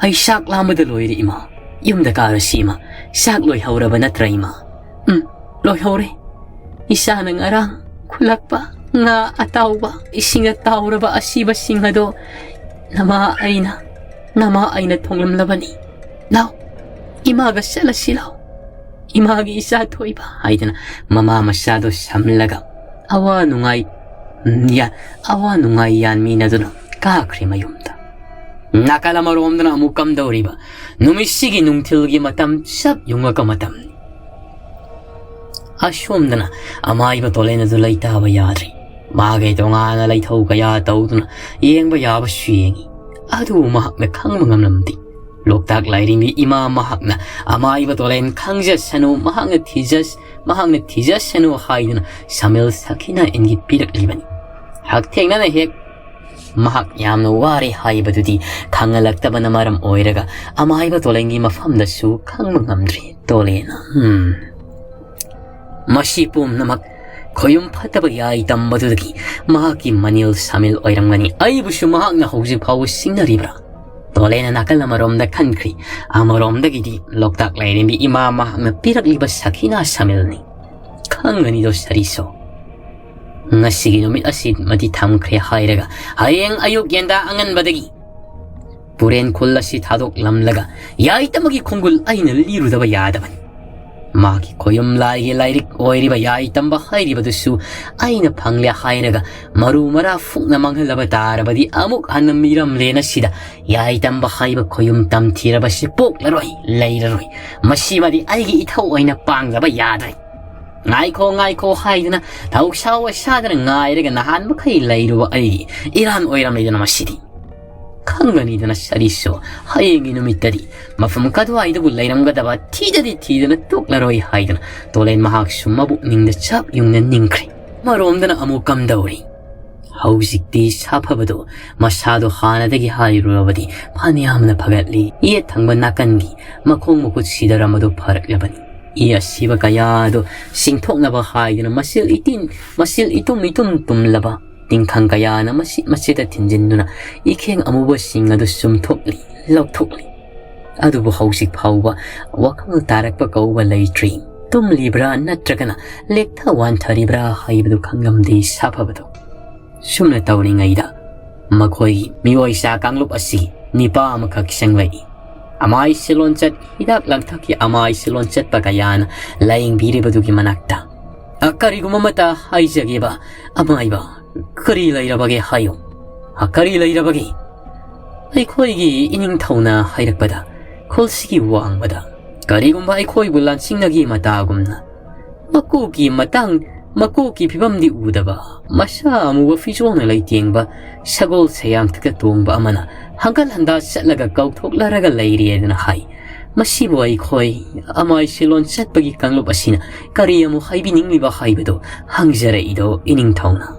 ꯑꯩ ꯆꯥꯛ ꯂꯥꯝꯕꯗ ꯂꯣꯏꯔꯦ, ꯏꯃꯥ꯫ ꯌꯨꯝꯗ ꯀꯥꯔꯁꯤ, ꯏꯃꯥ꯫ ꯆꯥꯛ ꯂꯣꯏꯍꯧꯔꯕ ꯅꯠꯇ꯭ꯔꯥ, ꯏꯃꯥ?" "ꯎꯝ, ꯂꯣꯏꯍꯧꯔꯦ꯫ ꯏꯆꯥꯅ ꯉꯔꯥꯡ ꯈꯨꯜꯂꯛꯄ ꯉꯥ ꯑꯇꯥꯎꯕ, ꯏꯁꯤꯡꯗ ꯇꯥꯎꯔꯕ ꯑꯁꯤꯕꯁꯤꯡ ꯑꯗꯣ ꯅꯃꯥ ꯑꯩꯅ, ꯅꯃꯥ ꯑꯩꯅ ꯊꯣꯡꯂꯝꯂꯕꯅꯤ꯫ ꯂꯥꯎ, ꯏꯃꯥꯒ ꯆꯠꯂꯁꯤ ꯂꯥꯎ꯫ ꯏꯃꯥꯒꯤ ꯏꯆꯥ ꯊꯣꯏꯕ" ꯍꯥꯏꯗꯅ ꯃꯃꯥ ꯃꯆꯥꯗꯣ ꯁꯝꯂꯒ ꯑꯋꯥ ꯅꯨꯡꯉꯥꯏ, ꯎꯝ, ꯌꯥ-, ꯑꯋꯥ ꯅꯨꯡꯉꯥꯏ ꯌꯥꯟꯃꯤꯟꯅꯗꯨꯅ ꯀꯥꯈ꯭ꯔꯦ ꯃꯌꯨꯝꯗ꯫ ꯅꯥꯀꯜ ꯑꯃꯔꯣꯝꯗꯅ ꯑꯃꯨꯛ ꯀꯝꯗꯧꯔꯤꯕ? ꯅꯨꯃꯤꯠꯁꯤꯒꯤ ꯅꯨꯡꯊꯤꯜꯒꯤ ꯃꯇꯝ ꯆꯞ ꯌꯨꯡꯉꯛꯄ ꯃꯇꯝꯅꯤ꯫ ꯑꯁꯣꯝꯗꯅ ꯑꯃꯥꯏꯕ ꯇꯣꯂꯦꯟ ꯑꯗꯨ ꯂꯩꯇꯥꯕ ꯌꯥꯗ꯭ꯔꯤ꯫ ꯃꯥꯒꯤ ꯇꯣꯉꯥꯟꯅ ꯂꯩꯊꯧ ꯀꯌꯥ ꯇꯧꯗꯨꯅ ꯌꯦꯡꯕ ꯌꯥꯕꯁꯨ ꯌꯦꯡꯉꯤ꯫ ꯑꯗꯨꯕꯨ ꯃꯍꯥꯛꯅ ꯈꯪꯕ ꯉꯝꯂꯝꯗꯦ꯫ ꯂꯣꯛꯇꯥꯛ ꯂꯥꯏꯔꯦꯝꯕꯤ ꯏꯃꯥ ꯃꯍꯥꯛꯅ ꯑꯃꯥꯏꯕ ꯇꯣꯂꯦꯟ ꯈꯪꯖꯁꯅꯨ, ꯃꯍꯥꯛꯅ ꯊꯤꯖꯁ-, ꯃꯍꯥꯛꯅ ꯊꯤꯖꯁꯅꯨ ꯍꯥꯏꯗꯨꯅ ꯁꯃꯤꯜ ꯁꯈꯤꯅ ꯏꯪꯒꯤꯠ ꯄꯤꯔꯛꯂꯤꯕꯅꯤ꯫ ꯍꯛꯊꯦꯡꯅꯅ ꯍꯦꯛ ꯃꯍꯥꯛ ꯌꯥꯝꯅ ꯋꯥꯔꯦ ꯍꯥꯏꯕꯗꯨꯗꯤ ꯈꯪꯍꯜꯂꯛꯇꯕꯅ ꯃꯔꯝ ꯑꯣꯏꯔꯒ ꯑꯃꯥꯏꯕ ꯇꯣꯂꯦꯟꯒꯤ ꯃꯐꯝꯗꯁꯨ ꯈꯪꯕ ꯉꯝꯗ꯭ꯔꯤ꯫ ꯇꯣꯂꯦꯟ, ꯍꯝ꯫ ꯃꯁꯤ ꯄꯨꯝꯅꯃꯛ ꯈꯣꯌꯨꯝ ꯐꯠꯇꯕ ꯌꯥꯏ ꯇꯝꯕꯗꯨꯗꯒꯤ ꯃꯍꯥꯛꯀꯤ ꯃꯅꯤꯜ ꯁꯥꯃꯤꯜ ꯑꯣꯏꯔꯝꯒꯅꯤ꯫ ꯑꯩꯕꯨꯁꯨ ꯃꯍꯥꯛꯅ ꯍꯧꯖꯤꯛ ꯐꯥꯎꯕ ꯁꯤꯡꯅꯔꯤꯕ꯭ꯔꯥ? ꯇꯣꯂꯦꯅ ꯅꯥꯀꯜ ꯑꯃꯔꯣꯝꯗ ꯈꯟꯈ꯭ꯔꯤ꯫ ꯑꯃꯔꯣꯝꯗꯒꯤꯗꯤ ꯂꯣꯛꯇꯥꯛ ꯂꯥꯏꯔꯦꯝꯕꯤ ꯏꯃꯥ ꯃꯍꯥꯛꯅ ꯄꯤꯔꯛꯂꯤꯕ ꯁꯈꯤꯅꯥ ꯁꯥꯃꯤꯜꯅꯤ꯫ ꯈꯪꯒꯅꯤꯗꯣ ꯁꯔꯤꯁꯣ꯫ ꯉꯁꯤꯒꯤ ꯅꯨꯃꯤꯠ ꯑꯁꯤꯃꯗꯤ ꯊꯝꯈ꯭ꯔꯦ ꯍꯥꯏꯔꯒ ꯍꯌꯦꯡ ꯑꯌꯨꯛ ꯌꯦꯟꯗꯥ ꯑꯉꯟꯕꯗꯒꯤ ꯄꯨꯔꯦꯟ ꯈꯨꯜ ꯑꯁꯤ ꯊꯥꯗꯣꯛꯂꯝꯂꯒ ꯌꯥꯏꯇꯃꯒꯤ ꯈꯣꯡꯒꯨꯜ ꯑꯩꯅ ꯂꯤꯔꯨꯗꯕ ꯌꯥꯗꯕꯅꯤ꯫ ꯃꯥꯒꯤ ꯈꯣꯌꯨꯝ ꯂꯥꯏꯒꯤ ꯂꯥꯏꯔꯤꯛ ꯑꯣꯏꯔꯤꯕ ꯌꯥꯏꯇꯝꯕ ꯍꯥꯏꯔꯤꯕꯗꯨꯁꯨ ꯑꯩꯅ ꯐꯪꯂꯦ ꯍꯥꯏꯔꯒ ꯃꯔꯨ ꯃꯔꯥ ꯐꯨꯛꯅ ꯃꯥꯡꯍꯜꯂꯕ ꯇꯥꯔꯕꯗꯤ ꯑꯃꯨꯛ ꯍꯟꯅ ꯃꯤꯔꯝꯂꯦꯟ ꯑꯁꯤꯗ ꯌꯥꯏꯇꯝꯕ ꯍꯥꯏꯕ ꯈꯣꯌꯨꯝ ꯇꯝꯊꯤꯔꯕꯁꯤ ꯄꯣꯛꯂꯔꯣꯏ, ꯂꯩꯔꯔꯣꯏ꯫ ꯃꯁꯤꯃꯗꯤ ꯑꯩꯒꯤ ꯏꯊꯧ ꯑꯣꯏꯅ ꯄꯥꯡꯗꯕ ꯌꯥꯗ꯭ꯔꯦ꯫ ꯉꯥꯏꯈꯣ, ꯉꯥꯏꯈꯣ ꯍꯥꯏꯗꯨꯅ ꯊꯧꯁꯥ ꯋꯥꯁꯥꯗꯅ ꯉꯥꯏꯔꯒ ꯅꯍꯥꯟ ꯃꯈꯩ ꯂꯩꯔꯨꯕ ꯑꯩꯒꯤ ꯏꯔꯥꯟ ꯑꯣꯏꯔꯝꯂꯦꯗꯅ ꯃꯁꯤꯗꯤ꯫ ꯈꯪꯒꯅꯤꯗꯅ ꯁꯔꯤꯁꯨ ꯍꯌꯦꯡꯒꯤ ꯅꯨꯃꯤꯠꯇꯗꯤ ꯃꯐꯝ ꯀꯗꯥꯏꯗꯕꯨ ꯂꯩꯔꯝꯒꯗꯕ ꯊꯤꯗꯗꯤ ꯊꯤꯗꯅ ꯇꯣꯛꯂꯔꯣꯏ ꯍꯥꯏꯗꯅ ꯇꯣꯂꯦꯟ ꯃꯍꯥꯛꯁꯨ ꯃꯕꯨꯛꯅꯤꯡꯗ ꯆꯞ ꯌꯨꯡꯅ ꯅꯤꯡꯈ꯭ꯔꯦ꯫ ꯃꯔꯣꯝꯗꯅ ꯑꯃꯨꯛ ꯀꯝꯗꯧꯔꯤ? ꯍꯧꯖꯤꯛꯇꯤ ꯁꯥꯐꯕꯗꯣ ꯃꯁꯥꯗꯣ ꯍꯥꯟꯅꯗꯒꯤ ꯍꯥꯏꯔꯨꯔꯕꯗꯤ ꯐꯅꯌꯥꯝꯅ ꯐꯒꯠꯂꯤ꯫ ꯌꯦꯠ ꯊꯪꯕ ꯅꯥꯀꯟꯒꯤ ꯃꯈꯣꯡ ꯃꯈꯨꯠ ꯁꯤꯗꯔꯝꯕꯗꯣ ꯐꯔꯛꯂꯕꯅꯤ꯫ ꯏ ꯑꯁꯤꯕ ꯀꯌꯥꯗꯣ ꯁꯤꯡꯊꯣꯛꯅꯕ ꯍꯥꯏꯗꯨꯅ ꯃꯁꯤꯜ ꯏꯇꯤꯟ, ꯃꯁꯤꯜ ꯏꯇꯨꯝ ꯏꯇꯨꯝ ꯇꯨꯝꯂꯕ ꯇꯤꯡꯈꯪ ꯀꯌꯥꯅ ꯃꯆꯦꯠ ꯃꯆꯦꯠꯇ ꯊꯤꯟꯖꯤꯟꯗꯨꯅ ꯏꯈꯦꯡ ꯑꯃꯨꯕꯁꯤꯡ ꯑꯗꯨ ꯆꯨꯝꯊꯣꯛꯂꯤ, ꯂꯧꯊꯣꯛꯂꯤ꯫ ꯑꯗꯨꯕꯨ ꯍꯧꯖꯤꯛ ꯐꯥꯎꯕ ꯋꯥꯈꯜ ꯇꯥꯔꯛꯄ ꯀꯧꯕ ꯂꯩꯇ꯭ꯔꯤ꯫ ꯇꯨꯝꯂꯤꯕ꯭ꯔꯥ ꯅꯠꯇ꯭ꯔꯒꯅ ꯂꯦꯛꯊ ꯋꯥꯟꯊꯔꯤꯕ꯭ꯔꯥ ꯍꯥꯏꯕꯗꯨ ꯈꯪꯂꯝꯗꯦ ꯁꯥꯐꯕꯗꯣ꯫ ꯁꯨꯝꯅ ꯇꯧꯔꯤꯉꯩꯗ ꯃꯈꯣꯏꯒꯤ ꯃꯤꯑꯣꯏ ꯆꯥ ꯀꯥꯡꯂꯨꯞ ꯑꯁꯤ ꯅꯤꯄꯥ ꯑꯃꯈꯛ ꯆꯪꯂꯛꯏ꯫ ꯑꯃꯥꯏ ꯁꯤꯂꯣꯟꯆꯠ ꯍꯤꯗꯥꯛ ꯂꯥꯡꯊꯛꯀꯤ ꯑꯃꯥꯏ ꯁꯤꯂꯣꯟ ꯆꯠꯄ ꯀꯌꯥꯅ ꯂꯥꯌꯦꯡꯕꯤꯔꯤꯕꯗꯨꯒꯤ ꯃꯅꯥꯛꯇ꯫ "ꯑ, ꯀꯔꯤꯒꯨꯝꯕ ꯑꯃꯇ ꯍꯥꯏꯖꯒꯦꯕ, ꯑꯃꯥꯏꯕ, ꯀꯔꯤ ꯂꯩꯔꯕꯒꯦ ꯍꯥꯏꯌꯨ꯫ ꯑ, ꯀꯔꯤ ꯂꯩꯔꯕꯒꯦ?" ꯑꯩꯈꯣꯏꯒꯤ ꯏꯅꯤꯡꯊꯧꯅ ꯍꯥꯏꯔꯛꯄꯗ, ꯈꯨꯜꯁꯤꯒꯤ ꯋꯥꯡꯃꯗ ꯀꯔꯤꯒꯨꯝꯕ ꯑꯩꯈꯣꯏꯕꯨ ꯂꯥꯟꯁꯤꯡꯅꯒꯤ ꯃꯇꯥꯒꯨꯝꯅ ꯃꯀꯣꯛꯀꯤ ꯃꯇꯥꯡ, ꯃꯀꯣꯛꯀꯤ ꯐꯤꯕꯝꯗꯤ ꯎꯗꯕ, ꯃꯁꯥ ꯑꯃꯨꯕ ꯐꯤꯖꯣꯜꯅ ꯂꯩꯇꯦꯡꯕ, ꯁꯒꯣꯜ ꯁꯌꯥꯡꯊꯛꯇ ꯇꯣꯡꯕ ꯑꯃꯅ ꯍꯪꯒꯠ ꯍꯟꯗꯥ ꯆꯠꯂꯒ ꯀꯧꯊꯣꯛꯂꯔꯒ ꯂꯩꯔꯦꯗꯅ ꯍꯥꯏ꯫ ꯃꯁꯤꯕꯨ ꯑꯩꯈꯣꯏ ꯑꯃꯥꯏ ꯁꯤꯂꯣꯟ ꯆꯠꯄꯒꯤ ꯀꯥꯡꯂꯨꯞ ꯑꯁꯤꯅ ꯀꯔꯤ ꯑꯃꯨꯛ ꯍꯥꯏꯕꯤꯅꯤꯡꯂꯤꯕ ꯍꯥꯏꯕꯗꯨ ꯍꯪꯖꯔꯛꯏꯗꯣ ꯏꯅꯤꯡꯊꯧꯅ꯫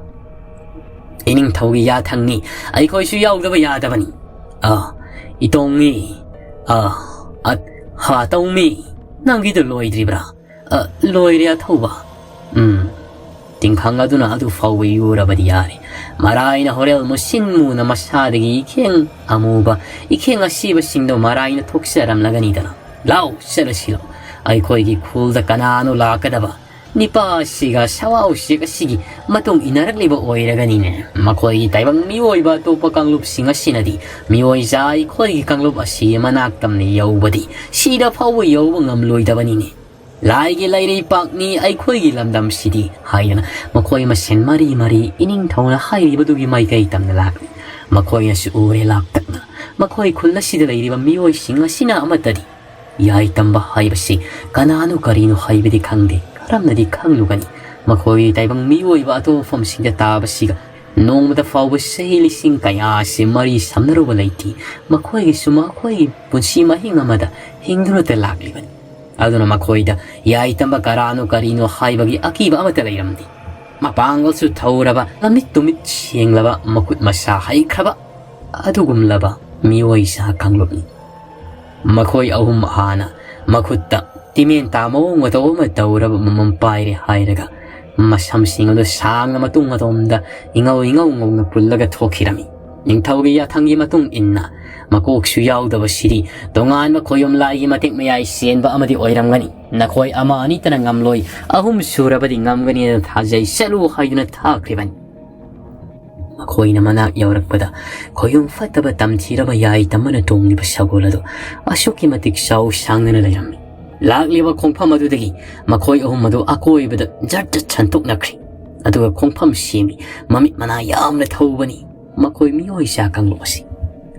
ꯏꯅꯤꯡꯊꯧꯒꯤ ꯌꯥꯊꯪꯅꯤ, ꯑꯩꯈꯣꯏꯁꯨ ꯌꯥꯎꯗꯕ ꯌꯥꯗꯕꯅꯤ꯫ ꯑ, ꯏꯇꯣꯡꯉꯤ, ꯑ, ꯑ, ꯍꯥ, ꯇꯧꯃꯤ, ꯅꯪꯒꯤꯗꯨ ꯂꯣꯏꯗ꯭ꯔꯤꯕ꯭ꯔꯥ? "ꯑ, ꯂꯣꯏꯔꯦ ꯑꯊꯧꯕ꯫" "ꯎꯝ, ꯇꯤꯡꯈꯪ ꯑꯗꯨꯅ ꯑꯗꯨ ꯐꯥꯎꯕ ꯌꯨꯔꯕꯗꯤ ꯌꯥꯔꯦ꯫ ꯃꯔꯥꯏꯅ ꯍꯣꯔꯦꯜ ꯃꯨꯁꯤꯟ ꯃꯨꯅ ꯃꯁꯥꯗꯒꯤ ꯏꯈꯦꯡ ꯑꯃꯨꯕ, ꯏꯈꯦꯡ ꯑꯁꯤꯕꯁꯤꯡꯗꯣ ꯃꯔꯥꯏꯅ ꯊꯣꯛꯆꯔꯝꯂꯒꯅꯤꯗꯅ꯫ "ꯂꯥꯎ, ꯆꯠꯂꯁꯤ ꯂꯥꯎ꯫ ꯑꯩꯈꯣꯏꯒꯤ ꯈꯨꯜꯗ ꯀꯅꯥꯅꯣ ꯂꯥꯛꯀꯗꯕ? ꯅꯤꯄꯥ ꯑꯁꯤꯒ ꯁꯋꯥ ꯎꯆꯦꯛ ꯑꯁꯤꯒꯤ ꯃꯇꯨꯡ ꯏꯟꯅꯔꯛꯂꯤꯕ ꯑꯣꯏꯔꯒꯅꯤꯅꯦ꯫ ꯃꯈꯣꯏꯒꯤ ꯇꯥꯏꯕꯪ ꯃꯤꯑꯣꯏꯕ ꯑꯇꯣꯞꯄ ꯀꯥꯡꯂꯨꯞꯁꯤꯡ ꯑꯁꯤꯅꯗꯤ ꯃꯤꯑꯣꯏꯖꯥ ꯑꯩꯈꯣꯏꯒꯤ ꯀꯥꯡꯂꯨꯞ ꯑꯁꯤ ꯃꯅꯥꯛ ꯇꯝꯅ ꯌꯧꯕꯗꯤ ꯁꯤꯗ ꯐꯥꯎꯕ ꯌꯧꯕ ꯉꯝꯂꯣꯏꯗꯕꯅꯤꯅꯦ꯫ ꯂꯥꯏꯒꯤ ꯂꯩꯔꯩꯄꯥꯛꯅꯤ ꯑꯩꯈꯣꯏꯒꯤ ꯂꯝꯗꯝꯁꯤꯗꯤ" ꯍꯥꯏꯗꯅ ꯃꯈꯣꯏ ꯃꯁꯦꯟ ꯃꯔꯤ ꯃꯔꯤ ꯏꯅꯤꯡꯊꯧꯅ ꯍꯥꯏꯔꯤꯕꯗꯨꯒꯤ ꯃꯥꯏꯀꯩ ꯇꯝꯅ ꯂꯥꯛꯂꯤ꯫ ꯃꯈꯣꯏꯅꯁꯨ ꯎꯔꯦ ꯂꯥꯛꯇꯛꯅ꯫ ꯃꯈꯣꯏ ꯈꯨꯜ ꯑꯁꯤꯗ ꯂꯩꯔꯤꯕ ꯃꯤꯑꯣꯏꯁꯤꯡ ꯑꯁꯤꯅ ꯑꯃꯠꯇꯗꯤ ꯌꯥꯏꯇꯝꯕ ꯍꯥꯏꯕꯁꯤ ꯀꯅꯥꯅꯣ ꯀꯔꯤꯅꯣ ꯍꯥꯏꯕꯗꯤ ꯈꯪꯗꯦ꯫ ꯀꯔꯝꯅꯗꯤ ꯈꯪꯂꯨꯒꯅꯤ? ꯃꯈꯣꯏ ꯇꯥꯏꯕꯪ ꯃꯤꯑꯣꯏꯕ ꯑꯇꯣꯞꯄ ꯃꯐꯝꯁꯤꯡꯗ ꯇꯥꯕꯁꯤꯒ ꯅꯣꯡꯃꯗ ꯐꯥꯎꯕ ꯆꯍꯤ ꯂꯤꯁꯤꯡ ꯀꯌꯥꯁꯤ ꯃꯔꯤ ꯁꯝꯅꯔꯨꯕ ꯂꯩꯇꯦ꯫ ꯃꯈꯣꯏꯒꯤꯁꯨ ꯃꯈꯣꯏꯒꯤ ꯄꯨꯟꯁꯤ ꯃꯍꯤꯡ ꯑꯃꯗ ꯍꯤꯡꯗꯨꯅꯇ ꯂꯥꯛꯂꯤꯕꯅꯤ꯫ ꯑꯗꯨꯅ ꯃꯈꯣꯏꯗ ꯌꯥꯏꯇꯝꯕ ꯀꯔꯥꯅꯣ ꯀꯔꯤꯅꯣ ꯍꯥꯏꯕꯒꯤ ꯑꯀꯤꯕ ꯑꯃꯠꯇ ꯂꯩꯔꯝꯗꯦ꯫ ꯃꯄꯥꯡꯒꯜꯁꯨ ꯊꯧꯔꯕ, ꯃꯃꯤꯠ ꯇꯨꯃꯤꯠ ꯁꯦꯡꯂꯕ, ꯃꯈꯨꯠ ꯃꯁꯥ ꯍꯩꯈ꯭ꯔꯕ ꯑꯗꯨꯒꯨꯝꯂꯕ ꯃꯤꯑꯣꯏ ꯁꯥ ꯀꯥꯡꯂꯨꯞꯅꯤ꯫ ꯃꯈꯣꯏ ꯑꯍꯨꯝ ꯍꯥꯟꯅ ꯃꯈꯨꯠꯇ ꯇꯤꯃꯦꯟ ꯇꯥ ꯃꯑꯣꯡ ꯃꯇꯧ ꯑꯃ ꯇꯧꯔꯕ ꯑꯃꯃꯝ ꯄꯥꯏꯔꯦ ꯍꯥꯏꯔꯒ ꯃꯁꯝꯁꯤꯡ ꯑꯗꯨ ꯁꯥꯡꯅ ꯃꯇꯨꯡ ꯑꯇꯣꯝꯗ ꯏꯉꯧ ꯏꯉꯧ ꯉꯧꯅ ꯄꯨꯜꯂꯒ ꯊꯣꯛꯈꯤꯔꯝꯃꯤ꯫ ꯅꯤꯡꯊꯧꯒꯤ ꯌꯥꯊꯪꯒꯤ ꯃꯇꯨꯡ ꯏꯟꯅ ꯃꯀꯣꯛꯁꯨ ꯌꯥꯎꯗꯕ ꯁꯤꯗꯤ ꯇꯣꯉꯥꯟꯕ ꯈꯣꯌꯨꯝ ꯂꯥꯏꯒꯤ ꯃꯇꯦꯛ ꯃꯌꯥꯏ ꯆꯦꯟꯕ ꯑꯃꯗꯤ ꯑꯣꯏꯔꯝꯒꯅꯤ꯫ ꯅꯈꯣꯏ ꯑꯃ ꯑꯅꯤꯇꯅ ꯉꯝꯂꯣꯏ, ꯑꯍꯨꯝ ꯁꯨꯔꯕꯗꯤ ꯉꯝꯒꯅꯤꯅ ꯊꯥꯖꯩ, ꯆꯠꯂꯨ ꯍꯥꯏꯗꯨꯅ ꯊꯥꯈ꯭ꯔꯤꯕꯅꯤ꯫ ꯃꯈꯣꯏꯅ ꯃꯅꯥꯛ ꯌꯧꯔꯛꯄꯗ ꯈꯣꯌꯨꯝ ꯐꯠꯇꯕ ꯇꯝꯊꯤꯔꯕ ꯌꯥꯏꯇꯝꯕꯅ ꯇꯣꯡꯂꯤꯕ ꯁꯒꯣꯜ ꯑꯗꯨ ꯑꯁꯨꯛꯀꯤ ꯃꯇꯤꯛ ꯆꯥꯎ ꯁꯥꯡꯗꯅ ꯂꯩꯔꯝꯃꯤ꯫ ꯂꯥꯛꯂꯤꯕ ꯈꯣꯡꯐꯝ ꯑꯗꯨꯗꯒꯤ ꯃꯈꯣꯏ ꯑꯍꯨꯝ ꯑꯗꯨ ꯑꯀꯣꯏꯕꯗ ꯖꯠ ꯖꯠ ꯁꯟꯇꯣꯛꯅꯈ꯭ꯔꯤ꯫ ꯑꯗꯨꯒ ꯈꯣꯡꯐꯝ ꯁꯦꯝꯃꯤ꯫ ꯃꯃꯤꯠ ꯃꯅꯥ ꯌꯥꯝꯅ ꯊꯧꯕꯅꯤ ꯃꯈꯣꯏ ꯃꯤꯑꯣꯏ ꯆꯥ ꯀꯥꯡꯂꯨꯞ ꯑꯁꯤ꯫